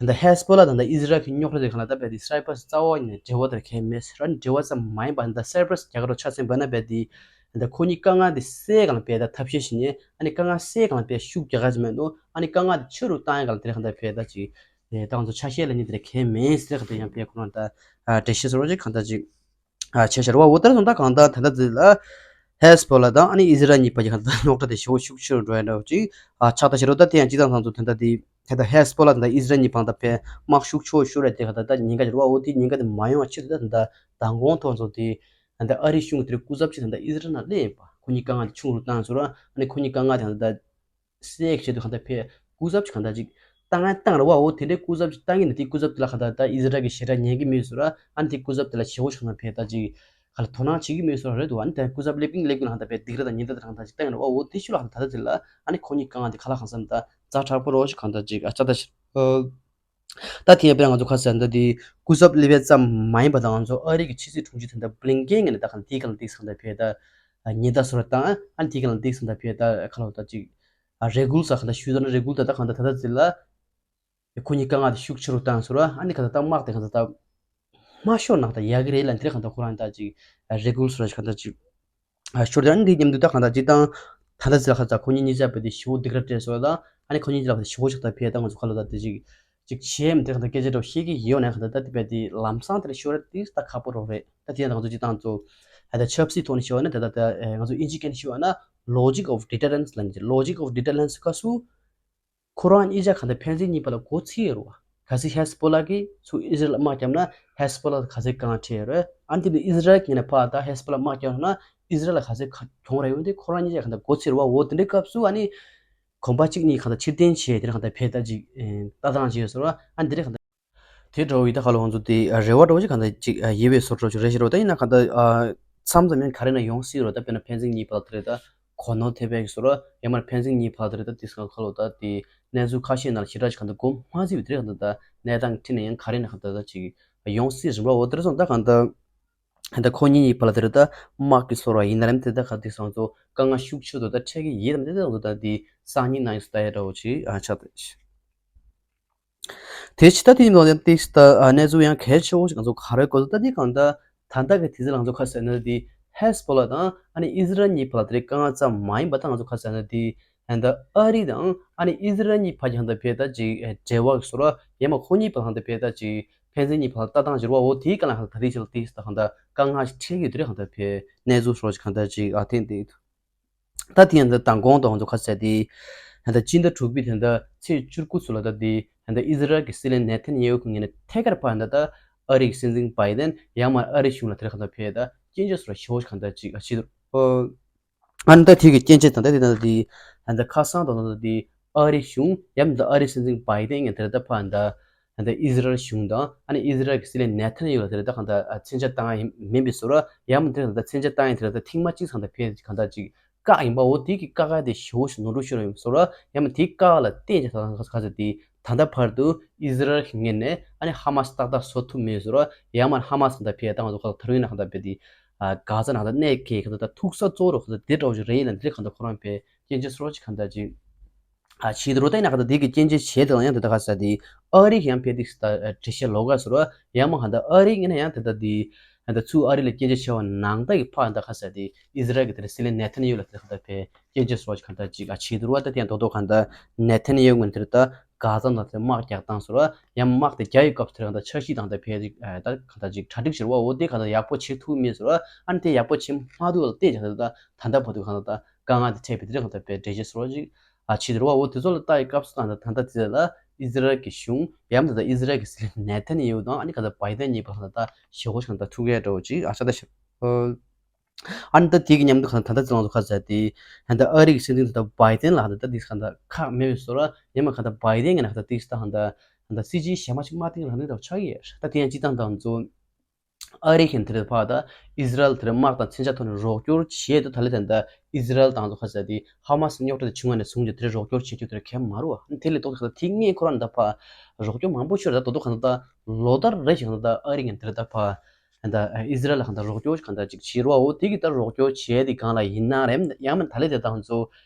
ད་ལྟ་ཧེ་སི་པོ་ལ་དང་ད་ལྟ་ཨི་ཟི་རལ་གྱི་རྙོག་དྲ་དེ་གང་ལ་ད་བས་དེ་སའི་པྲ་སི་རྩ་བ་ཉིད་ནས་འབྲེལ་བ་དེར་གལ་མེད་ཟེར་བ་ནི་འབྲེལ་བ་ཙམ་མ་ཡིན་པ་ད་ལྟ་སའི་པྲ་སི་རྒྱ་གར་ཆ་ཚན་པ་ན་བས་དེ་ད་ལྟ་ཁོ་གཉིས་དཀའ་ངལ་དེ་སེལ་གང་ལ་བས་ད་ཐབས་ཤེས་ཤིག་ནས་ཨ་ནི་དཀའ་ངལ་སེལ་གང་ལ་བས་ཤུགས་རྒྱག་ག་ཟེར་མེད་འདུག་ཨ་ནི་དཀའ་ངལ་དེ་ཆེ་རུ་བཏང་ཡ་གང་ལ་དེ་རེད་གང་ལྟར་བས་ད་ཅིག་ད་ང་ཚོ་ཆ་ཤས་ལ་ནི་དེ་རེད་གལ་མེད་ཟེར་གང་ལྟར་ཡང་བས་ཁོ་རང་ད་འགྲེལ་བཤད་ཟེར་བ་ཅིག་གང་ལྟར་ཅིག་ཨ་ཆེ་ཤར་བ་འོ་ལྟར་སོང་ད་གང་ལྟར་ད་ལྟ་ཟེར་ལ་ཧེ་སི་པོ་ལ་དང་ཨ་ནི་ཨི་ཟི་རལ་གཉིས་བར་གྱི་གང་ལྟར་རྙོག་དྲ་དེ་ཞེ་བོ་ཤུགས་ཆེ་རུ་འགྲོ་ཡ་འདྲ་བོ་ཅིག་ཨ་ཆགས་ད་ཤར་བ་ད་དེ་ཡང་སྤྱི་བཏང་ཚང་ཚོ་དེ་འདྲ་དེ་ད་ལྟ་ཧེ་སི་པོ་ལ་དང་ཨི་ཟི་རལ་གཉིས་བར་ད་ཕན་དམག་ཤུགས་ཆེ་བོ་ཤོར་རེད་དེ་གང་ལྟར་ད་ཉེན་ཁ་ཤར་བ་འོ་དེ་ཉེན་ཁ་དེ་མ་ཡོང་བ་ཕྱིར་ད་ད་མདང་དགོང་ཐོག་ཚོ་དེ་ད་ལྟ་ཨ་རིའི་གཞུང་གི་དེ་རིང་སྐུ་ཚབ་ཅིག་ད་ལྟ་ཨི་ཟི་རལ་ནང་སླེབས་ཡིན་པ་ཁོ་གཉིས་དཀའ་ངལ་དེ་ཆུང་རུ་བཏང་ཚོ་ར་ཨ་ནི་ཁོ་གཉིས་དཀའ་ངལ་དེ་གང་ལྟར། སེ་ཡག་བྱེད་དུ་གང་ལྟར་ཕེ་སྐུ་ཚབ་ཅིག་གང་ལྟར་ཅིག་བཏང་ཡང་བཏང་ར་བ་འོ་དེ་འདྲའི་སྐུ་ཚབ་ཅིག་བཏང་གི་ནི་དེ་སྐུ་ཚབ་དེ་ལ་གང་ལྟར་ད་ཨི་ཟི་རལ་གྱི་ཞེ་དྲག་ཉན་གི་མེད་ཟེར་ར་ཨ་ནི་དེ་སྐུ་ཚབ་དེ་ལ་ཞེ་བོ་ཞིག་གང་ལྟར་ཕེ་ད་ཅིག་ག་ལ་དོ་སྣང་བྱེད་ཀྱི་མེད་ཟེར་ར་རེད་འདུག་ཨ་ནི་ད་སྐུ་ཚབ་སླེབས་ཀྱིན་སླེབས་ཀྱིན་ལ་གང་ལྟར་ཕེ་སྡིགས་ར་དང་ཉེན་བརྡ་དེ་གང་ལྟར་ཅིག་བཏང་ཡང་ར་བ་འོ་དེ་ཤུ་ལ་གང་ལྟར་ད་ད་ཟེར་ལ་ཨ་ནི་ཁོ་གཉིས་གང་ལྟར་དེ་ག་ལ་གང་བསམ་ད་ཛ་དྲག་པོ་རོ་ཞིག་གང་ལྟར་ཅིག་ཨ་ཅག་ད་ཤི། ད་དེ་ཡང་དཔེར་ང་ཚོ་ཁ་གསལ་ད་དེ་སྐུ་ཚབ་སླེབས་ཡས་ཙམ་མ་ཡིན་པ་དང་ང་ཚོ་ཨ་རི་གི་ཕྱི་སྲིད་དྲུང་ཆེ་དེ་འདྲ་བྷི་ལིན་ཀེན་ངོས་ནས་ད་གང་དེའི་སྒང་ལ་ཏིག་ཙམ་ད་ཕེ་ད་ཉེན་བརྡ་སོགས་བཏང་ཨ་ནི་དེའི་སྒང་ལ་ཏིག་ཙམ་ད་ཕེ་ད་ཁ་ལོ་ད་ཅིག་རེ་སྐུལ་ས་གང་ད་ཞུས་ད་ན་རེ་སྐུལ་ད་ད་གང་ད་ད་ད་ཟེར་ལ་ཁོ་གཉིས་དཀའ་ངལ་དེ་ཤུགས་ཆེ་རུ་བཏང་ཟེར་བ་ཨ་ནི་གང་ད་ད་དམག་དེ་གང་ད་ད་མ་ཤོར་ན་ད་ཡག་གི་རེད་ལ་འདིར་གང་ད་ཁོ་རང་ད་ཅིག་རེ་སྐུལ་ཟེར་བ་ཞིག་གང་ད་ཅིག་ཨ་ཤོར་དེ་ཨ་ནི་འདི་མཉམ་དུ་ད་གང་ལྟར་ཅིག་དང་ད་ལྟ་ཟེར་ལ་ཁ་ཚ་ཁོ་གཉིས་གཉིས་ཆ་བས་དེ་ཞེ་བོ་སྡིགས་ར་སྤྲད་སོང་ད་ཨ་ནི་ཁོ་གཉིས་གཉིས་ལ་བས་དེ་ཞེ་བོ་ཞིག་ད་ཕེ་ད་ང་ཚོ་ཁ་ལོ་ད་དེ་ཅིག་ཅིག་བྱེད་མི་དེ་གང་ལྟར་སྐད་ཆ་འདྲ་བཤད་ཀྱི་ཡོད་ན་གང་ལྟར་ད་དེ་བས་དེ་ལམ་སང་དེ་ལ་ཤོར་ར་དེ་ད་ཁག་པོ་རོགས་རེད་ད་དེ་ཡང་ད་ང་ཚོ་ཅིག་དང་ཚོ་ཨ་ད་ཆབ་སྲིད་ཐོག་ནས་ཤོར་བ་ན་ད་ད་ད་ང་ཚོ་ཨིན་ཇི་སྐད་ནས་ཤོར་བ་ན་logic of deterrence ལ་ནི་logic of deterrence སྐབས་སུ། ཁོ་རང་གཉིས་ཆ་གང་ལྟར་ཕན་ཚུན་གཉིས་བར་ལ་མགོ་ཚོས་ཡོད་རེད་བ། གལ་སྲིད་ཧེ་སི་པོ་ལ་གིས་ཚུར་ཨི་ཟི་རལ་ལ་དམག་བརྒྱབ་ན་ཧེ་སི་པོ་ལ་ག་ཚོད་དཀའ་ངལ་འཕྲད་ཡོད་རེད། ཨ་ནི་དེ་ནི་ཨི་ཟི་རལ་གྱི་ངོས་ནས་ཕར་ད་ཧེ་སི་པོ་ལ་དམག་བརྒྱབ་ན་ཨི་ཟི་རལ་ལ་ག་ཚོད་གྱོང་རག་ཡོང་དུས་ཁོ་རང་གཉིས་ཆ་གང་ལྟར་མགོ་ཚོས་རེད་བ། འོ་དེ་འདྲའི་སྐབས་སུ་ཨ་ནི་གོམ་པ་གཅིག་གཉིས་གང་ལྟར་ཕྱིར་འཐེན་བྱས་དེ་ནས་གང་ལྟར་ཕེ་ད་ཅིག་ལྟ་སྟངས་བྱས་ཡོད་ཟེར་བ་ཨ་ནི་དེ་འདྲའི་གང་ལྟར། དེ་འདྲ་བོ་ཡིན་ད་ཁ་ལོ་ང་ཚོ་དེ་རེ་བ་འདྲ་བོ་ཞིག་གང་ལྟར་ཅིག་ཡོད་པའི་བཟོ་འདྲ་ཞིག་རེད་ཤག་རོ། ད་ཡིན་ན་གང་ལྟར་མཚམས་མཚམས་ཡང་ག་རེ་ན་ཡོང་སྲིད་རོ། ད་དཔེར་ན་ཕན་ཚུན་གཉིས་བར་དེ་རེད་ད་གོ་ནོར་ཐེབས་པའི་བཟོ་འདྲ་ཡང་མར་ཕན་ཚུན་གཉིས་བར་དེ་རེད་ད་དེ་སང་ཁ་ལོ་ད་དེ་གནས་ཚུལ་ཁ་ཤས་ནང་ལ་ཞེ་དྲག་ཅིག་གང་ལྟར་གོ་མ་ཚིག་པའི་དེ་རེད་གང་ལྟར་ད་གནས་སྟངས་ཁྲིད་ནས་ཡང་ག་རེ་ན་གང་ལྟར་ད་ཅིག་ཡོང་སྲིད་རིམ་པ་འོ་དེ་རེད་སོང་ད་གང་ལྟར་ད་ཁོ་གཉིས་གཉིས་བར་ལ་དེ་རེད་ད་དམག་གི་བཟོ་འདྲ་ཡིན་ན་རེད་དེ་ད་ག་དེ་སང་ཚོ་དཀའ་ངལ་ཤུགས་ཆེ་དོ་ད་འཕྲད་ཀྱི་ཡིན་ད་དེ་ད་ད་དེ་སང་ཉིན་ནང་ཡོང་སྲིད་ད་ཡ་འདྲ་བོ་ཅིག་ཨ་ཆགས་ད། དེ་ཕྱི་ད་དེ་ནང་ཡང་ཏིག་ད་གནས་ཚུལ་ཡང་གལ་ཆེ་བོ་ཞིག་ང་ཚོ་ག་རེ་གོ་ད་དེ་གང་ད་ད་ལྟ་གི་དུས་ཚོད་ལ་ང་ཚོ་ཁ་གསལ་ན་དེ་ཧེ་སི་པོ་ལ་དང་ཨ་ནི་ཨི་ཟི་རལ་གཉིས་བར་ལ་དེ་དཀའ་ངལ་ཙམ་མ་ཡིན་པ་ད་ང་ཚོ་ཁ་གསལ་ན་དེ་ད་ཨ་རི་དང་ཨ་ནི་ཨི་ཟི་རལ་གཉིས་བར་གྱི་ཧང་ད་ཕེ་ད་ཅིག་འབྲེལ་བ་གི་བཟོ་འདྲ་ཡང་མ་ཁོ་གཉིས་བར་ཧང་ད་ཕེ་ད་ཅིག་ཕན་ཚུན་གཉིས་བར་ལྟ་སྟངས་བྱེད་རོགས་འོ་དེའི་སྐད་ལ་ཧང་ད་དེ་ཕྱི་ལ་ཏིག་ད་ཧང་ད་དཀའ་ངལ་ཞིག་འཕྲད་ཀྱི་དེ་རེད་ཧང་ད་ཕེ་གནས་ཚུལ་སོགས་ཞིག་ཧང་ད་ཅིག་ཨ་ཐེན་དེ། ད་དེ་ཡང་ད་མདང་དགོང་དང་ང་ཚོ་ཁ་གསལ་དེ། ད་སྤྱི་ཟླ་དྲུག་པའི་དེ་ད་ཚེས་བཅུ་དགུ་ཚོ་ལ་ད་དེ་ད་ཨི་ཟི་རལ་གྱི་སྲིད་བློན་ནེ་ཐན་ཡེ་ཧུ་གི་ངོས་ནས་ཐད་ཀར་ཕར་ད་ད་ཨ་རི་གི་སྲིད་འཛིན་བྷའི་ཏན་ཡང་མ་ཨ་རི་གཞུང་ལ་དེར་གང་ད་ཕེ་ད་སྐྱོན་བརྗོད་སོགས་ཞེ་བོ་ཞིག་གང་ད་ཅིག་ཨ་ཕྱིར། ཨ་ནི་ད་དེ་གི་སྐྱོན་བརྗོད་དང་ད་དེ་ད་དེ་ད་ཁ་སང་དང་ད་དེ་ཨ་རི་གཞུང་ཡང་མ་ད་ཨ་རི་སྲིད་འཛིན་བྷའི་ཏན་ངོས་དེར་ད་ཕར་ད། ད་ལྟ་ཨི་ཟི་རལ་གཞུང་དང་ཨ་ནི་ཨི་ཟི་རལ་གྱི་སྲིད་བློན་ནེ་ཐན་ཡ་ཧུ་ལ་དེ་རེད། ད་གང་ལྟར་མཚོན་ཆ་བཏང་ཡ་ཡིན་མིན་པའི་བཟོ་འདྲ་ཡང་མིན་དེ་རེད། ད་ལྟ་མཚོན་ཆ་བཏང་ཡ་དེ་རེད། ད་ཐེངས་མ་གཅིག་གང་ལྟར་ཕེ་གང་ལྟར་ཅིག་བཀག་ཡིན་པ། འོ་དེ་གི་བཀག་ཡ་དེ་ཞེ་པོ་ཞིག་ནོར་འཁྲུལ་ཤོར་ཡོད་བཟོ་འདྲ། ཡང་མིན་དེ་བཀག་ལ་བརྟེན་བྱས་ད་ག་ཟེར་དེ་ད་ལྟ་བར་དུ་ཨི་ཟི་རལ་གྱི་ངོས་ནས་ཨ་ནི་ཧ་མ་སི་ཏག་ཏག་བཟོ་ཐུབ་མེད་བཟོ་འདྲ། ཡང་མིན་ཧ་མ་སི་གང་ལྟར་ཕེ་ད་ང་ཚོ་ག་ལ་ཐ་རུང་ཡིན་ན་གང་ལྟར་ཕེ་དེ་གྷ་ཟ་ནང་ད་གནས་ཀྱི་གང་ལྟར་ཐུག་ས་གཙོ་བོ་རུ་གང་ལྟར་དེ་འདྲ་བོ་ཞིག་རེད། ཡིན་ན་དེ་གང་ལྟར་ཁོ་རང་ཕེ་སྐྱོན་བརྗོད་བཟོ་འདྲ་ཅིག་གང་ལྟར་ཅིག་ཨ་བྱེད་དུ་རུ་ད་ཡིན་ན་གང་ལྟར་དེ་གི་སྐྱོན་བརྗོད་བྱས་དེ་ལ་ཡང་དེ་ལྟ་ག་ཟེར་དེ་ཨ་རི་གི་ཡང་ཕེ་དེ་ད་འགྲེལ་བཤད་ལོག་ག་བཟོ་འདྲ། ཡང་མིན་གང་ལྟར་ཨ་རི་ཡིན་ན་ཡང་དེ་ལྟ་དེ་གང་ལྟར་ཚུར་ཨ་རི་ལ་སྐྱོན་བརྗོད་བྱས་པ་ནང་ད་གི་ཕ་གང་ལྟར་ག་ཟེར་དེ་ཨི་ཟི་རལ་གི་དེ་སྲིད་བློན་ནེ་ཐན་ཡ་ཧུ་ལ་དེ་གང་ལྟར་ཕེ་སྐྱོན་བརྗོད་བཟོ་འདྲ་ཅིག་གང་ལྟར་ཅིག་ཨ་བྱེད་དུ་རུ་བ། ད་དེ་ཡང་དོ་དོ་གང་ལྟར་ནེ་ཐན་ཡ་ཧུ་ངོས་ནས་དེ་ལྟ་གྷ་ཟ་ནང་དེ་དམག་རྒྱག་སྟངས་བཟོ་འདྲ། ཡང་དམག་དེ་རྒྱག་ཡི་སྐབས་དེར་གང་ལྟར་འཆར་གཞི་དང་དེ་ཕེ་ཅིག་ཨ་ད་གང་ལྟར་ཅིག་གྲ་སྒྲིག་བྱེད་རུ་བ། འོ་དེ་གང་ལྟར་ཡག་པོ་བྱེད་ཐུབ་མེད་བཟོ་འདྲ། ཨ་ནི་དེ་ཡག་པོ་བྱེད་མ་ཐུབ་ལ་བལྟས་ཀྱང་ད་ད་ལྟ་བར་དུ་གང་ལྟར་དཀའ་ངལ་དེ་འཕྲད་པའི་དེ་རིང་གང་ལྟར་ཕེ་འགྲེལ་བཤད་བཟོ་འདྲ་ཅིག་ཨ་བྱེད་དུ་རུ་བ། འོ་དེ་ཚོ་ལ་ལྟ་ཡི་སྐབས་སུ་གང་ལྟར་ད་ལྟ་དེ་ལ་ཨི་ཟི་རལ་གྱི་གཞུང་ཡང་ད་ལྟ་ཨི་ཟི་རལ་གྱི་སྲིད་བློན་ནེ་ཐན་ཡ་ཧུ་དང་ཨ་ནི་གང་ལྟར་བྷའི་ཏན་གཉིས་བར་གང་ལྟར་ད་ཞེ་པོ་ཞིག་གང་ལྟར་ཐུག་ཡ་འདྲ་བོ་ཅིག་ཨ་ཆགས་ད་ཤག་ཨ་ནི་ད་དེ་གི་མཉམ་དུ་གང་ལྟར་ད་ལྟ་ཚེ་ལང་ཚོ་ག་ཟེར་དེ་ད་ལྟ་ཨ་རི་གི་སྲིད་འཛིན་ད་ལྟ་བྷའི་ཏན་ལ་གང་ལྟར་ད་དེ་གང་ལྟར་ཁག་མེད་པའི་བཟོ་འདྲ། ཡང་མིན་གང་ལྟར་བྷའི་ཏན་གྱི་ནང་གང་ལྟར་དེ་ད་གང་ལྟར་གང་ལྟར་སྲིད་ཇུས་གཞན་པ་ཞིག་མ་བཏིང་རང་ནི་འདྲ་བོ་ཆགས་ཀྱི་ཡོད། ད་དེ་ཡང་སྤྱི་བཏང་ད་ང་ཚོ་ཨ་རི་གི་དེ་རེད་ཕ་ད་ཨི་ཟི་རལ་དེར་དམག་དང་མཚོན་ཆ་ཐོག་ནས་རོགས་སྐྱོར་བྱེད་དུ་ད་ལེ་དེ་འདྲ་ཨི་ཟི་རལ་དང་ཚོ་ཁ་ཟེར་དེ་ཧ་མ་སི་རྙོག་དྲ་དེ་བྱུང་བ་ནས་བཟུང་རྗེས་དེར་རོགས་སྐྱོར་བྱེད་རྒྱུ་དེར་གལ་མ་རུ་བ། དེ་ལས་ལྡོག་ད་དེ་སྔས་ཁོ་རང་འདྲ་ཕ་རོགས་སྐྱོར་མང་པོ་ཤོར་ད་དོ་དོ་གང་ད་ལོ་ལྟར་རེ་ཞིག་གང་ད་ཨ་རི་ངན་དེར་ད་ཕ་ད་ཨི་ཟི་རལ་ལ་གང་ད་རོགས་སྐྱོར་གང་ད་ཅིག་བྱེད་རུ་བ། འོ་དེ་གི་ད་རོགས་སྐྱོར་བྱེད་དེ་གང་ལ་ཡིན་ན་རེམ་ཡང་མིན་ད་ལེ་དེ་དང་ཚོ་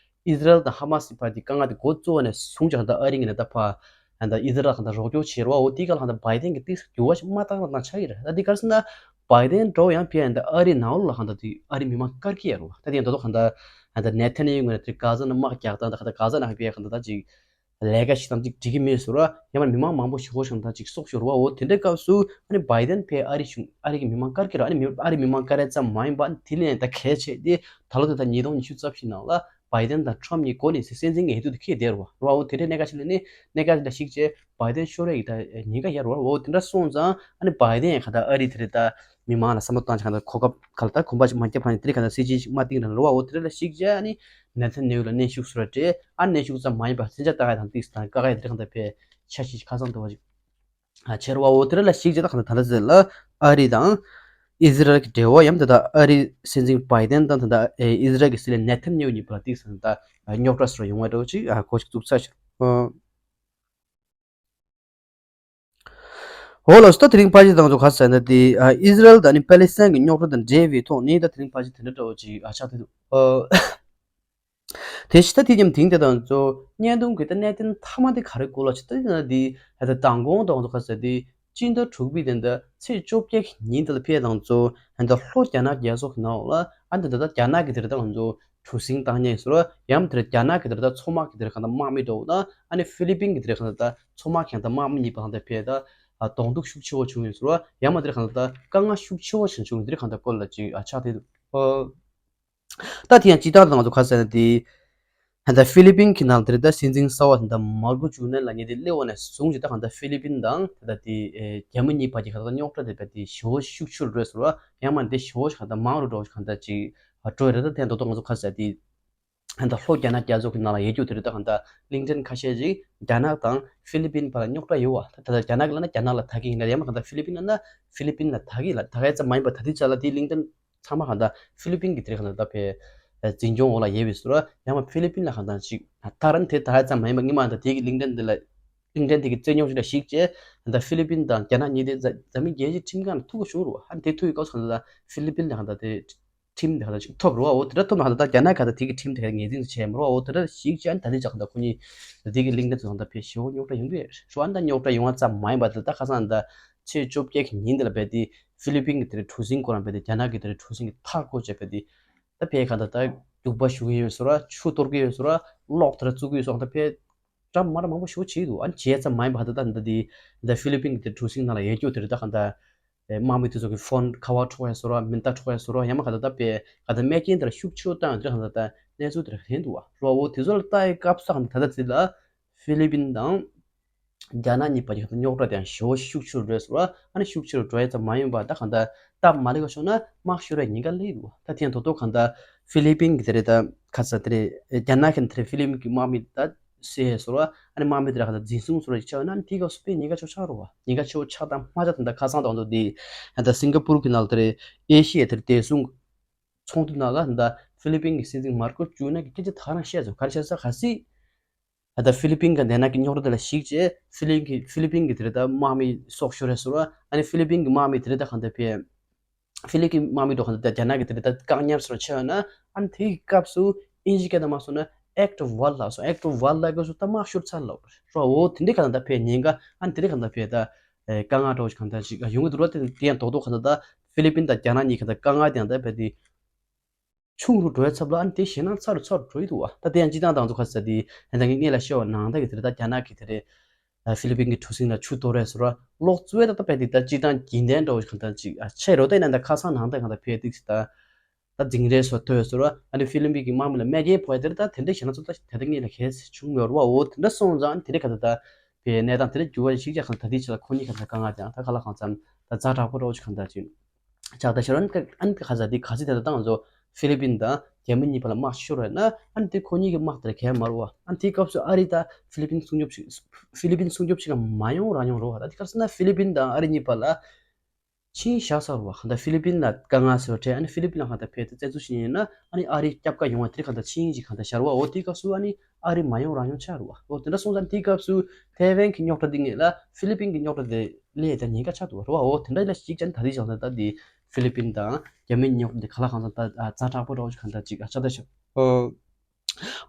ཨི་ཟི་རལ་དང་ཧ་མ་སི་བར་གྱི་དཀའ་ངལ་དེ་འགོ་བཙུགས་པ་ནས་བཟུང་ཀྱང་ད་ཨ་རི་ངན་ད་ཕ་ད་ཨི་ཟི་རལ་གང་ད་རོགས་སྐྱོར་བྱེད་རུ་བ། འོ་དེ་ག་ལ་གང་ད་བྷའི་ཏན་གི་ཏིག་འགྱུར་བ་ཞིག་མ་བཏང་ན་ཆགས་ཀྱི་རེད། ད་དེ་གར་སོང་ན་བྷའི་ཏན་འགྲོ་ཡང་ཕེ་ཡང་ད་ཨ་རི་ནང་ལོགས་ལ་གང་ད་དེ་ཨ་རི་མི་མང་དཀར་གི་ཡ་རུ་བ། ད་དེ་ཡང་ད་དོ་གང་ད་ད་ནེ་ཐན་ཡ་ཧུ་ངོས་ནས་དེ་གྷ་ཟ་ནང་དམག་རྒྱག་སྟངས་ད་གང་ད་གྷ་ཟ་ནང་ཕེ་ཡང་གང་ད་ད་ཅིག་ལས་ཀ་ཞིག་དང་ཅིག་འགྲིག་གི་མེད་ཟེར་བ། ཡང་མིན་མི་མང་མང་པོ་ཞིག་ཧོ་ཞང་དང་ཅིག་སྲོག་ཤོར་བ། འོ་དེ་འདྲའི་སྐབས་སུ་ཨ་ནི་བྷའི་ཏན་ཕེ་ཨ་རི་གཞུང་ཨ་རི་གི་མི་མང་དཀར་གི་ར། ཨ་ནི་མི་ཨ་རི་མི་མང་དཀར་ཡ་ཙམ་མ་ཡིན་པ་ཨ་ནི་དེ་ལས་ད་གལ་ཆེ་དེ་ད་ལོ་དེ་ད་ཉིས་སྟོང་ཉི་ཤུ་རྩ་བཞི་ནང་ལ་བྷའི་ཏན་དང་ཁྲོམ་གཉིས་འགོ་ནས་སྲིད་འཛིན་གྱི་འོས་བསྡུ་དེ་ཁེལ་བསྡད་རུ་བ། འོ་དེ་འདྲའི་གནད་འགག་ཞིག་ལ་ནི་གནད་འགག་དེ་འདྲ་ཞིག་བྱས་བྷའི་ཏན་ཤོར་ཡ་གི་ད་ཉེན་ཁ་ཡོད་རུ་བ། འོ་དེ་འདྲ་སོང་ཙང་ཨ་ནི་བྷའི་ཏན་ཡང་ག་ད་ཨ་རི་དེ་རེད་ད་མི་མང་ལ་བསམ་བློ་བཏང་ཆ་གང་ལྟར་གོ་སྐབས་ག་ལ་ད་གོམ་པ་ཞིག་མ་བརྒྱབ་པ་ནི་དེ་རིང་ག་ལྟར་སྲིད་ཇུས་ཞིག་མ་བཏིང་ར་རུ་བ། འོ་དེ་རིང་ལ་ཞིག་བྱས་ཨ་ནི་ནེ་ཐན་ཡ་ཧུ་ལ་གནོན་ཤུགས་སུ་ར་སྤྲད། ཨ་གནོན་ཤུགས་ཙམ་མ་ཡིན་པ་མཚོན་ཆ་བཏང་ཡ་དང་ཏིག་དང་དཀའ་ཁག་ཡ་དེ་རིང་ག་ལྟར་ཕེ་འཆར་གཞི་ཞིག་ཁ་སང་དུ་བ་ཞིག་ཨ་ཆེ་རུ་བ། འོ་དེ་རིང་ལ་ཞིག་བྱས་ད་ག་ལྟར་ད་ལྟ་ཟེར་ལ་ཨ་རི་དང་ཨི་ཟི་རལ་གྱི་འབྲེལ་བ་ཡམ་དེ་ད་ཨ་རི་སྲིད་འཛིན་བྷའི་ཏན་དང་དེ་ད་ཨི་ཟི་རལ་གྱི་སྲིད་བློན་ནེ་ཐན་ཡ་ཧུ་གཉིས་བར་ཏིག་ཟེར་ད་རྙོག་དྲ་སོགས་ཡོང་བ་འདྲ་བོ་ཅིག་ཨ་གོ་ཞིག་བཙུགས་ཚར་ཤག་འོ་ལགས་སོ། ད་དེ་རིང་ཕལ་ཆེར་དང་ཚོ་ག་ཟེར་ན་དེ་ཨ་ཨི་ཟི་རལ་དང་ནི་པེ་ལི་སི་ཐན་གྱི་རྙོག་དྲ་དང་འབྲེལ་བའི་ཐོག་ནས་ད་དེ་རིང་ཕལ་ཆེར་དེ་འདྲ་འདྲ་བོ་ཅིག་ཨ་ཆགས་བསྡད་འདུག་ཨ་དེ་བཞིན་ད་དེ་མཉམ་དེང་དེ་དང་ཚོ་བརྙན་ཐུང་གི་ད་གནད་དོན་མཐའ་མ་དེ་ག་རེ་སྐོར་ལ་ཆེ་ད་དེ་ན་དེ་ད་མདང་དགོང་དང་ཚོ་ག་ཟེར་དེ་སྤྱི་ཟླ་དྲུག་པའི་དེ་འདྲ་ཚེས་བཅོ་བརྒྱད་ཀྱི་ཉིན་དེ་ལ་ཕེབས་དང་ཚོ་ད་ལྷོ་རྒྱ་ནག་རྒྱལ་ཚོགས་ཀྱི་ནང་ལ་ཨ་ད་ད་རྒྱ་ནག་གི་དེ་རེད་ད་ང་ཚོ་གྲུ་གཟིངས་བཏང་མཁན་ཟེར་བ་ཡང་དེར་རྒྱ་ནག་གི་དེར་ད་མཚོ་དམག་གི་དེར་གང་ལྟར་དམག་མི་འདྲ་བོ་དང་ཨ་ནི་ཧྥི་ལི་པིན་གི་དེར་གང་ལྟར་ད་མཚོ་དམག་གང་ལྟར་དམག་མི་གཉིས་པ་གང་ལྟར་ཕེ་ད་གདོང་གཏུག་ཤུགས་ཆེ་བོ་བྱུང་ཡོད་ཟེར་བ་ཡང་མ་དེར་གང་ལྟར་ད་དཀའ་ངལ་ཤུགས་ཆེ་བོ་ཞིག་བྱུང་ཡོད་དེར་གང་ལྟར་སྐོར་ལ་ཅིག་ཨ་ཆགས་བསྡད་འདུག་ཨོ། ད་དེ་ཡང་སྤྱི་བཏང་དུ་ང་ཚོ་ག་ཟེར་ན་དེ་ད་ཧྥི་ལི་པིན་གི་ནང་དེར་ད་སྲིད་འཛིན་གསར་བ་དེ་ད་མར་ཁོ་ཇུ་ནན་ལ་ཉེ་དེ་སླེབས་པ་ནས་བཟུང་ཅིག་ད་གང་ལྟར་ཧྥི་ལི་པིན་དང་ད་དེ་རྒྱ་མི་གཉིས་བར་གྱི་གང་ལྟར་རྙོག་དྲ་དེ་བས་དེ་ཞེ་བོ་ཤུགས་ཆེ་རུ་འགྲོ་ཡོད་ཟེར་བ་ཡང་མ་དེ་ཞེ་བོ་ཞིག་གང་ལྟར་མང་རུ་འགྲོ་བ་ཞིག་གང་ལྟར་ཅིག་འགྲོ་ཡོད་རེད། ད་དེ་ད་ལྟ་ང་ཚོ་ག་ཟེར་དེ། ད་ལྷོ་རྒྱ་ནག་རྒྱལ་ཚོགས་ཀྱི་ནང་ལ་ཡོད་རྒྱུ་དེ་རེད། ད་གང་ལྟར་གླིང་ཕྲན་ཁ་ཤས་ཅིག་རྒྱ་ནག་དང་ཧྥི་ལི་པིན་བར་ལ་རྙོག་དྲ་ཡོད་བ། ད་ད་རྒྱ་ནག་ལ་ན་རྒྱ་ནག་ལ་ད་གི་ཡིན་ན་ཡང་མ་གང་ལྟར་ཧྥི་ལི་པིན་ལ་ན་ཧྥི་ལི་པིན་ལ་ད་གི་ལ་ད་ག་ཙམ་མ་ཡིན་པ་ད་དེ་ཆ་ལ་དེ་གླིང་ཕྲན་ཚང་མ་གང་ལྟར་ཧྥི་ལི་པིན་གྱི་དེ་རེད། གང་ལྟར་ད་ཕེ་འཛིན་སྐྱོང་འོག་ལ་ཡོད་པའི་ཟུར་ཡང་མ་ཧྥི་ལི་པིན་ལ་གང་ལྟར་ཅིག་ད་རན་དེ་ད་ག་ཙམ་མ་ཡིན་པ་སྔོན་མ་ད་དེ་གི་གླིང་ཕྲན་དེ་ལ་གླིང་ཕྲན་དེ་གི་རྩོད་རྙོག་ཅིག་ལ་ཞིག་བྱས་ད་ཧྥི་ལི་པིན་དང་རྒྱ་ནག་གཉིས་དེ་འཛམ་གླིང་རྒྱལ་སྤྱིའི་ཁྲིམས་ཁང་ལ་ཐུག་དགོས་བྱུང་རུ་བ། ཨ་ནི་དེ་ཐུག་ཡི་སྐབས་སུ་གང་ལྟར་ཧྥི་ལི་པིན་ལ་གང་ལྟར་དེ། ཁྲིམས་དེ་ག་ལ་ཞིག་ཐོབ་རོགས། འོ་དེ་འདྲ་ཐོབ་ན་ད་ལྟ་རྒྱ་ནག་ག་ད་དེ་གི་ཁྲིམས་དེ་ག་ངེས་འཛིན་དུ་བྱས་མ་རོགས། འོ་དེ་འདྲ་ཞིག་བྱས་ད་ལྟ་ཅག་ད་ཁོ་གཉིས་དེ་གི་གླིང་ཕྲན་ཚོ་ད་ཕེ་ཞེ་བོ་རྙོག་དྲ་ཡོང་གི་རེད། ཧྲུ་ཨན་ད་རྙོག་དྲ་ཡོང་བ་ཙམ་མ་ཡིན་པ་དེ་ད་ཁ་སང་ད་ཚེས་བཅོ་བརྒྱད་ཀྱི་ཉིན་དེ་ལ་བས་དེ་ཧྥི་ལི་པིན་གི་དེ་རེད་གྲུ་གཟིངས་ཁོ་རང་བས་དེ་རྒྱ་ནག་གི་དེ་རེད་གྲུ་གཟིངས་གི་མཐའ་སྐོར་བྱས་བས་དེ་ད་ཕེ་ག་ད་ད་རྒྱུག་པ་ཞུ་གི་ཡོད་ཟེར་བ་ཆུ་གཏོར་གི་ཡོད་ཟེར་བ་གློག་དེ་ར་བཙུགས་གི་ཡོད་ཟེར་བ་ད་ཕེ་འདྲ་མ་འདྲ་མང་པོ་ཞེ་བོ་བྱས་འདུག་ཨ་ནི་བྱས་ཙམ་མ་ཡིན་པ་ད་ད་ད་དེ་ད་ཧྥི་ལི་པིན་གི་དེ་གྲུ་གཟིངས་ནང་ལ་ཡོད་རྒྱུ་དེ་རེད་ད་ག་ད། དམག་མི་དེ་ཚོ་གི་ཕོན་ཁ་བ་འཕྲོག་ཡ་བཟོ་འདྲ་མེ་མདའ་འཕྲོག་ཡ་བཟོ་འདྲ་ཡང་མ་ག་ད་ད་པའི་ག་ད་རྨས་སྐྱོན་དེ་ལ་ཤུགས་ཆེ་བཏང་ཡོད་དེ་ག་ད་ད་གནས་ཚུལ་དེ་ལ་ཐོན་འདུག་བ། འོ་དེ་ཚོ་ལ་ལྟ་ཡི་སྐབས་སུ་ག་ད་ད་ད་ཅི་ལ་ཧྥི་ལི་པིན་དང་རྒྱ་ནག་གཉིས་བར་གྱི་ག་ད་རྙོག་དྲ་དེ་ཡང་ཞེ་བོ་ཤུགས་ཆེ་རུ་འགྲོ་ཡ་བཟོ་འདྲ་ཨ་ནི་ཤུགས་ཆེ་རུ་འགྲོ་ཡ་ཙམ་མ་ཡིན་པ་ད་ག་ད་སྟབས་མ་ལེགས་པ་བྱུང་ན་དམག་ཤོར་ཡ་ཉེན་ཁ་སླེབས་འདུག་བ། ད་དེ་ཡང་དོ་དོ་ག་ད་ཧྥི་ལི་པིན་གི་དེ་རེད་ད་ཁ་ས་དེ་རེད་རྒྱ་ནག་གི་དེ་རེད་ཧྥི་ལི་པིན་གི་དམག་མི་ད། སེ་ཟེར་བ། ཨ་ནི་དམག་མི་དེ་ར་ག་ད་འཛིན་བཟུང་ཟེར་བ་ཅིག་ཆགས་ཡོད་ན། ཨ་ནི་དེའི་སྐབས་སུ་དཔེ་ཉེན་ཁ་ཆེ་བོ་ཆགས་རེད་བ། ཉེན་ཁ་ཆེ་བོ་ཆགས་དང་མ་ཆགས་ད་ལྟ་ཁ་སང་དང་དུ་དེ་ད་སིང་ག་པུར་གི་ནང་ལ་དེ་རེད། ཨེ་ཤི་ཡའི་དེར་བདེ་སྲུང་ཚོགས་འདུ་ནང་ལ་ད་ཧྥི་ལི་པིན་གྱི་སྲིད་འཛིན་མར་ཀོ་ཇུ་ན་གི་སྐད་ཆ་ད་ག་རང་བཤད་སོང་། ག་རེ་བཤད་ས་ག་སྲིད། ད་ལྟ་ཧྥི་ལི་པིན་གྱི་དེ་ན་གི་རྙོག་དྲ་དེ་ལ་གཞིགས་བྱས་ཧྥི་ལི་གི་ཧྥི་ལི་པིན་གྱི་དེ་རེད་ད་དམག་མི་སྲོག་ཤོར་རེད་ཟེར་བ། ཨ་ནི་ཧྥི་ལི་པིན་གྱི་དམག་མི་དེ་རེད་ད་གང་ལྟར་ཕེ། ཧྥི་ལི་པིན་དམག་མི་འགྲོ་གང་ལྟར་རྒྱ་ནག་གི་དེ་རེད་ད་བཀག་ཉར་ཟེར་བ་ཆགས་ཡོད་ན། ཨ་ནི་དེའི་སྐབས་སུ་ཨིན་ཇི་སྐད་དུ་མ་སོང་ན་act of war ལབ་སོང་། act of war ལབ་སྐབས་སུ་ད་དམག་ཤོར་ཚར་ལབ་རེད་བ། འོ་དེ་འདྲའི་གང་ལྟར་ཕེ་ཉེན་ཁ། ཨ་ནི་དེ་རེད་གང་ལྟར་ཕེ་ད་དཀའ་ངལ་འདྲ་བོ་ཞིག་གང་ལྟར་ཅིག་ཡོང་གི་འདུག་ར། དེ་དེ་ཡང་རྡོག་རྡོག་གང་ལྟར་ད་ཧྥི་ལི་པིན་དང་རྒྱ་ནག་གཉིས་གང་ལྟར་དཀའ་ངལ་དེ་ཡང་ད་ཕེ་དེ། ཆུང་རུ་འགྲོ་བའི་ཚབ་ལ་ཨ་ནི་དེ་ཞེད་སྣང་ཚ་རུ་ཚ་རུ་འགྲོ་ཡི་འདུག་བ། ད་དེ་ཡང་སྤྱི་བཏང་དང་དུ་ཁ་ས་དེ་ཧན་ད་ངས་སྔས་ལ་བཤད་པ་ནང་ལྟར་གྱི་དེ་རེད་ད་རྒྱ་ནག་གི་དེ་རེད། ཧྥི་ལི་པིན་གྱི་གྲུ་གཟིངས་ལ་ཆུ་གཏོར་རེས་སོ་ར་ལོག་བཙུགས་ད་ད་པད་དེ་ད་སྤྱི་བཏང་རྒྱུན་ལྡན་འདྲ་བོ་གང་ལྟར་ཅིག་ཨ་ཆེ་རོ་ད་ཡིན་ན་ད་ཁ་སང་ནང་ལྟར་གང་ལྟར་ཕེ་ཏིག་སི་ད་ད་འཛིང་རེས་སོ་ཐོས་སོ་ར། ཨ་ནི་ཧྥི་ལི་པིན་གྱི་དམག་མི་ལ་རྨས་སྐྱོན་ཕོག་ཡ་དེ་རེད་ད་དེ་འདྲའི་ཞེད་སྣང་ཚོ་ད་དེ་ད་སྔས་ལ་གས་བྱུང་མེད་ར་བ། འོ་དེ་འདྲ་སོང་ཙང་ཨ་ནི་དེ་རེད་གང་ལྟར་ད་ཕེ་གནས་སྟངས་དེ་འདྲ་འགྱུར་བ་ཞིག་ཅག་གང་ལྟར་ད་དེ་ཆེ་ལ་ཁོ་གཉིས་གང་ལྟར་དཀའ་ངལ་དེ་ཡང་ད་ག་ལ་གང་འཚམ་ད་ཛ་དྲག་པོ་འདྲ་བོ་ཅིག་གང་ལྟར་ཅིག་ཆགས་ད་ཤར་ཨ་ནི་ཨ་ནི་ཁ་ས་དེ་ག་ཚོད་དེ་ད་ད་ང་ཚོ་ཧྥི་ལི་པིན་དང་རྒྱ་མི་གཉིས་བར་ལ་དམག་ཤོར་བས་ན་ཨ་ནི་དེ་ཁོ་གཉིས་ཀྱི་དམག་དེར་གལ་མ་རུ་བ། ཨ་ནི་དེའི་སྐབས་སུ་ཨ་རི་དང་ཧྥི་ལི་པིན་སྲུང་སྐྱོབ་ཅིག་ཧྥི་ལི་པིན་སྲུང་སྐྱོབ་ཅིག་མ་ཡོང་རང་ཡོང་རུ་བ། ད་དེ་ག་རེ་ཟེར་ན་ཧྥི་ལི་པིན་དང་ཨ་རི་གཉིས་བར་ལ་ཆིངས་བཞག་ཚར་བ། གང་ལྟར་ཧྥི་ལི་པིན་ལ་དཀའ་ངལ་ཟེར་བ་འཕྲད་ཨ་ནི་ཧྥི་ལི་པིན་ལ་གང་ལྟར་ཕེ་ཏེ་བཙན་འཛུལ་བྱེད་ཡིན་ན་ཨ་ནི་ཨ་རི་སྐྱབས་ཀ་ཡོང་བ་དེ་གང་ལྟར་ཆིངས་ཅིག་གང་ལྟར་བཞག་རུ་བ། འོ་དེའི་སྐབས་སུ་ཨ་ནི་ཨ་རི་མ་ཡོང་རང་ཡོང་ཆགས་རུ་བ། འོ་དེ་འདྲ་སོང་ཙང་དེའི་སྐབས་སུ་ཐའེ་ཝན་གྱི་རྙོག་དྲ་འདི་ངེས་ལ་ཧྥི་ལི་པིན་གྱི་རྙོག་དྲ་དེ་ལས་ད་ཉེན་ཁ་ཆགས་འདུག་རུ་བ། འོ་དེ་འདྲ་ལ་གཞིགས་ཀྱང་ད་དེ་བྱང་ས་ད་དེ་ཧྥི་ལི་པིན་དང་རྒྱ་མིའི་རྙོག་དྲ་དེ་ག་ལ་གང་ཙམ་ད་ཛ་དྲག་པོ་འདྲ་བོ་ཅིག་གང་ལྟར་ཅིག་ཨ་ཆགས་ད་ཤག་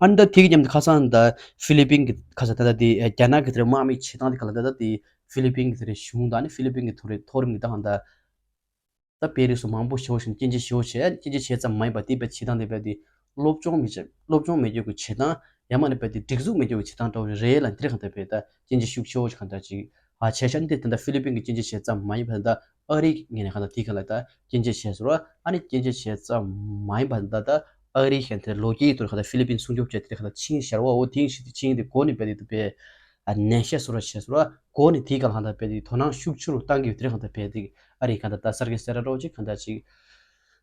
ཨ་ནི་ད་དེ་གི་མཉམ་དུ་ཁ་སང་ད་ཧྥི་ལི་པིན་གྱི་ཁ་ས་ད་ད་དེ་རྒྱ་ནག་གི་དེ་རེད་དམག་མི་བྱེད་སྟངས་དེ་ག་ལ་ད་ད་དེ་ཧྥི་ལི་པིན་གྱི་དེ་རེད་གཞུང་དང་ཨ་ནི་ཧྥི་ལི་པིན་གྱི་མཐོ་རིམ་མཐོ་རིམ་གྱི་ད་གང་ད། ད་དཔེ་རིས་སུ་མང་པོ་ཞེ་པོ་ཞིག་སྐྱོན་བརྗོད་ཞེ་པོ་བྱས། སྐྱོན་བརྗོད་བྱས་ཙམ་མ་ཡིན་པར་དེ་བས་བྱེད་སྟངས་དེ་བས་དེ་སློབ་སྦྱོང་མི་བྱེད། སློབ་སྦྱོང་མེད་རྒྱུ་གི་བྱེད་སྟངས་ཡང་མིན་ན་བས་དེ་སྒྲིག་འཛུགས་མེད་རྒྱུ་གི་བྱེད་སྟངས་འདྲ་བོ་རེད་ལ་འདིར་གང་ལྟར་བས་ད་སྐྱོན་བརྗོད་ཤུགས་ཆེ་བོ་ཞིག་གང་ལྟར་ཅིག་ཨ་བྱས་ཤག་འདི་ད་ལྟ་ཧྥི་ལི་པིན་གྱི་སྐྱོན་བརྗོད་བྱས་ཙམ་མ་ཡིན་པར་ད་ཨ་རིའི་ངོས་ནས་གང་ལྟར་དེ་ག་ལ་ད་སྐྱོན་བརྗོད་བྱས་ཟེར་བ་ཨ་ནི་སྐྱོན་བརྗོད་བྱས་ཙམ་མ་ཡིན་པར་ད་ད་ཨ་རིའི་ཤན་དེ་ལོ་རྒྱུས་ཐོག་གང་ལྟར་ཧྥི་ལི་པིན་སྲུང་སྐྱོབ་བྱས་དེ་གང་ལྟར་ཆིངས་བཞག་ར་བ། འོ་དེའི་ཤི་དེ་ཆིངས་དེ་གོ་ནས་བས་དེ་ད་བས། ནན་བཤད་སོ་ར་བྱས་སོ་ར་གོ་ནས་དེའི་སྒང་ལ་ཧང་ད་བས་དེ་དོ་སྣང་ཤུགས་ཆེ་རུ་བཏང་གི་ཡོད། དེ་རིང་ཧང་ད་བས་དེ་ཨ་རི་གང་ད་ད་གསར་གྱི་གསར་ར་རོགས་ཅིག་གང་ད་ཅིག་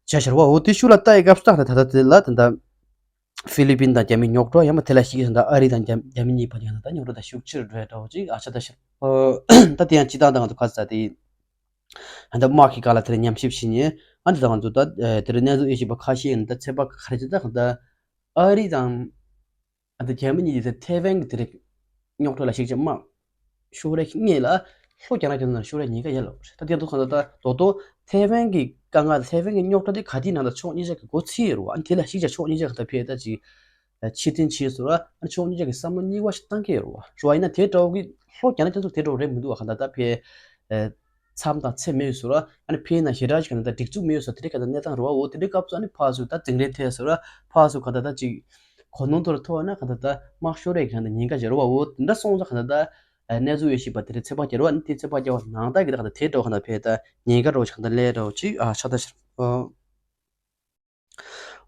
བྱས་ཤར་བ། འོ་དེ་ཤུགས་ལ་ལྟ་ཡི་སྐབས་སུ་ད་ད་ད་དེ་ལ་ད་ད་ཧྥི་ལི་པིན་དང་རྒྱ་མི་རྙོག་དྲ་ཡང་མ་དེ་ལ་ཞིག་ད་ཨ་རི་དང་རྒྱ་རྒྱ་མི་གཉིས་བར་ཡང་ད་རྙོག་དྲ་ད་ཤུགས་ཆེ་རུ་འགྲོ་ཡ་འདྲ་བོ་ཅིག་ཨ་ཆ་ད་ཤར། ད་དེ་ཡང་སྤྱི་བཏང་ད་ང་ཚོ་ཁ་ས་དེ་ཧང་ད་དམག་གི་སྒང་ལ་དེ་ལ་ཉམས་ཞིབ་བྱེད་ཉེ་ཨ་འདི་ད་ང་ཚོ་ད་དེ་ལ་གནས་ཚུལ་དབྱེ་ཞིབ་པ་ཁ་ཤས་ཡིན་ད་ཚད་པ་ག་རེ་ཅི་ད་ཧང་ད་ཨ་རི་དང་། ཨ་ད་རྒྱ་མི་གཉིས་ཀྱིས་ཐའེ་ཝན་གྱི་དེ་རིང་རྙོག་དྲ་ལ་ཞིག་ཅིག་དམག་ཤོར་རེ་ངེས་ལ་ལྷོ་རྒྱ་ནག་རྒྱ་ནག་ནང་ཤོར་རེ་ཉེན་ཁ་ཡོད་ལ། ད་དེ་ཚོ་གང་ལྟར་ད་དོ་དོ་ཐའེ་ཝན་གྱི་དཀའ་ངལ་ཐའེ་ཝན་གྱི་རྙོག་དྲ་དེ་ག་དུས་ནང་ལ་ཕྱོགས་གཉིས་ཆ་གི་མགོ་ཚིག་ཡོད་རུ་བ། ཨ་དེ་ལ་ཞིག་ཅིག་ཕྱོགས་གཉིས་ཆ་གི་ད་ཕེ་ད་ཅིག་ཕྱིར་འཐེན་བྱས་སོ་ར་ཨ་ཕྱོགས་གཉིས་ཆ་གི་བསམ་བློ་གཉིས་པ་ཞིག་བཏང་གི་ཡོད་རུ་བ། རུ་བ་ཡིན་ན་དེ་འདྲ་བོ་གི་ལྷོ་རྒྱ་ནག་རྒྱ་ཚོགས་དེ་འདྲ་བོ་རེད་མི་འདུག་བ། གང་ལྟར་ད་ཕེ་མཚམས་དང་ཚད་མེད་སོ་ར་ཨ་ནི་ཕེ་ན་ཞེ་དྲག་ཞིག་གང་ལྟར་སྒྲིག་འཛུགས་མེད་སོ་དེ་འདྲ་གང་ལྟར་གནས་སྟངས་རུ་བ། འོ་དེ་འདྲའི་སྐབས་སུ་ཨ་ནི་ཕར་ཚུར་ད་འཛིང་རེས་ཐེབས་སོ་ར་ཕར་ཚུར་གང་ལྟར་ད་ཅིག་གོ་ནོར་ཐོར་ཐོར་ན་ག་ད་ད་དམག་ཤོར་རེ་གང་ད་ཉེན་ཁ་འབྱོར་བ། འོ་འདྲ་སོང་ཙང་ག་ད་ད་གནས་ཚུལ་དབྱེ་ཞིབ་པ་དེ་རེ་ཚད་པ་བརྒྱབ་རོགས། དེ་ཚད་པ་བརྒྱབ་པ་ནང་ལྟར་གི་ད་ག་ད་དེ་འགྲོ་ག་ད་ཕེ་ད་ཉེན་ཁ་འགྲོ་ཆག་ད་ལས་འགྲོ་ཅིག་ཨ་ཆག་ད་ཤར།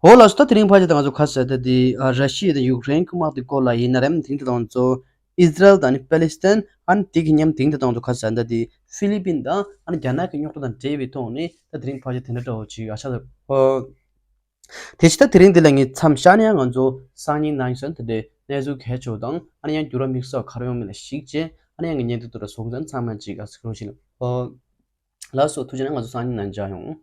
འོ་ལགས་སོ། ད་དེ་རིང་ཕལ་ཆེར་ད་ང་ཚོ་ཁ་ཟེར་ད་དེ་ཨ་ར་ཤི་ཡ་དང་ཡུཀ་རེན་གི་དམག་དེ་སྐོར་ལ་ཡིན་ན་རེམ། དེང་དུ་ད་ང་ཚོ་ཨིས་རལ་དང་ནི་པེ་ལི་སི་ཐན་ཨ་ནི་དེ་གི་མཉམ་དེང་དུ་ད་ང་ཚོ་ཁ་ཟེར་ད་དེ་ཧྥི་ལི་པིན་དང་ཨ་ནི་རྒྱ་ནག་གི་རྙོག་དྲ་དང་འབྲེལ་བའི་ཐོག་ནས་ད་དེ་རིང་ཕལ་ཆེར་དེ་འདྲ་འདྲ་བོ་ཅིག་ཨ་ཆག་ད། དེ་ཕྱི་ད་དེ་རིང་འདི་ལ་ངས་མཚམས་བཞག་ནས་ཡང་ང་ཚོ་སང་ཉིན་གནངས་ཉིན་ཟེར་ན་དེ་འདྲའི་གནས་ཚུལ་གལ་ཆེ་བ་དང་ཨ་ནི་ཡང་འགྱུར་བ་དམིགས་བསལ་ག་རེ་ཡོང་མིན་ལ་གཞིགས་བྱས་ཨ་ནི་ཡང་ངས་བརྙན་ཐུང་དུ་ར་ཟུང་ཙམ་ཚང་མ་ཅིག་ཨ་སི་ཁྲོ་ཞིག་ལ་ཨོ། ལགས་སོ། ཐུགས་རྗེ་གནང་། ང་ཚོ་སང་ཉིན་ནང་མཇལ་ཡོང་།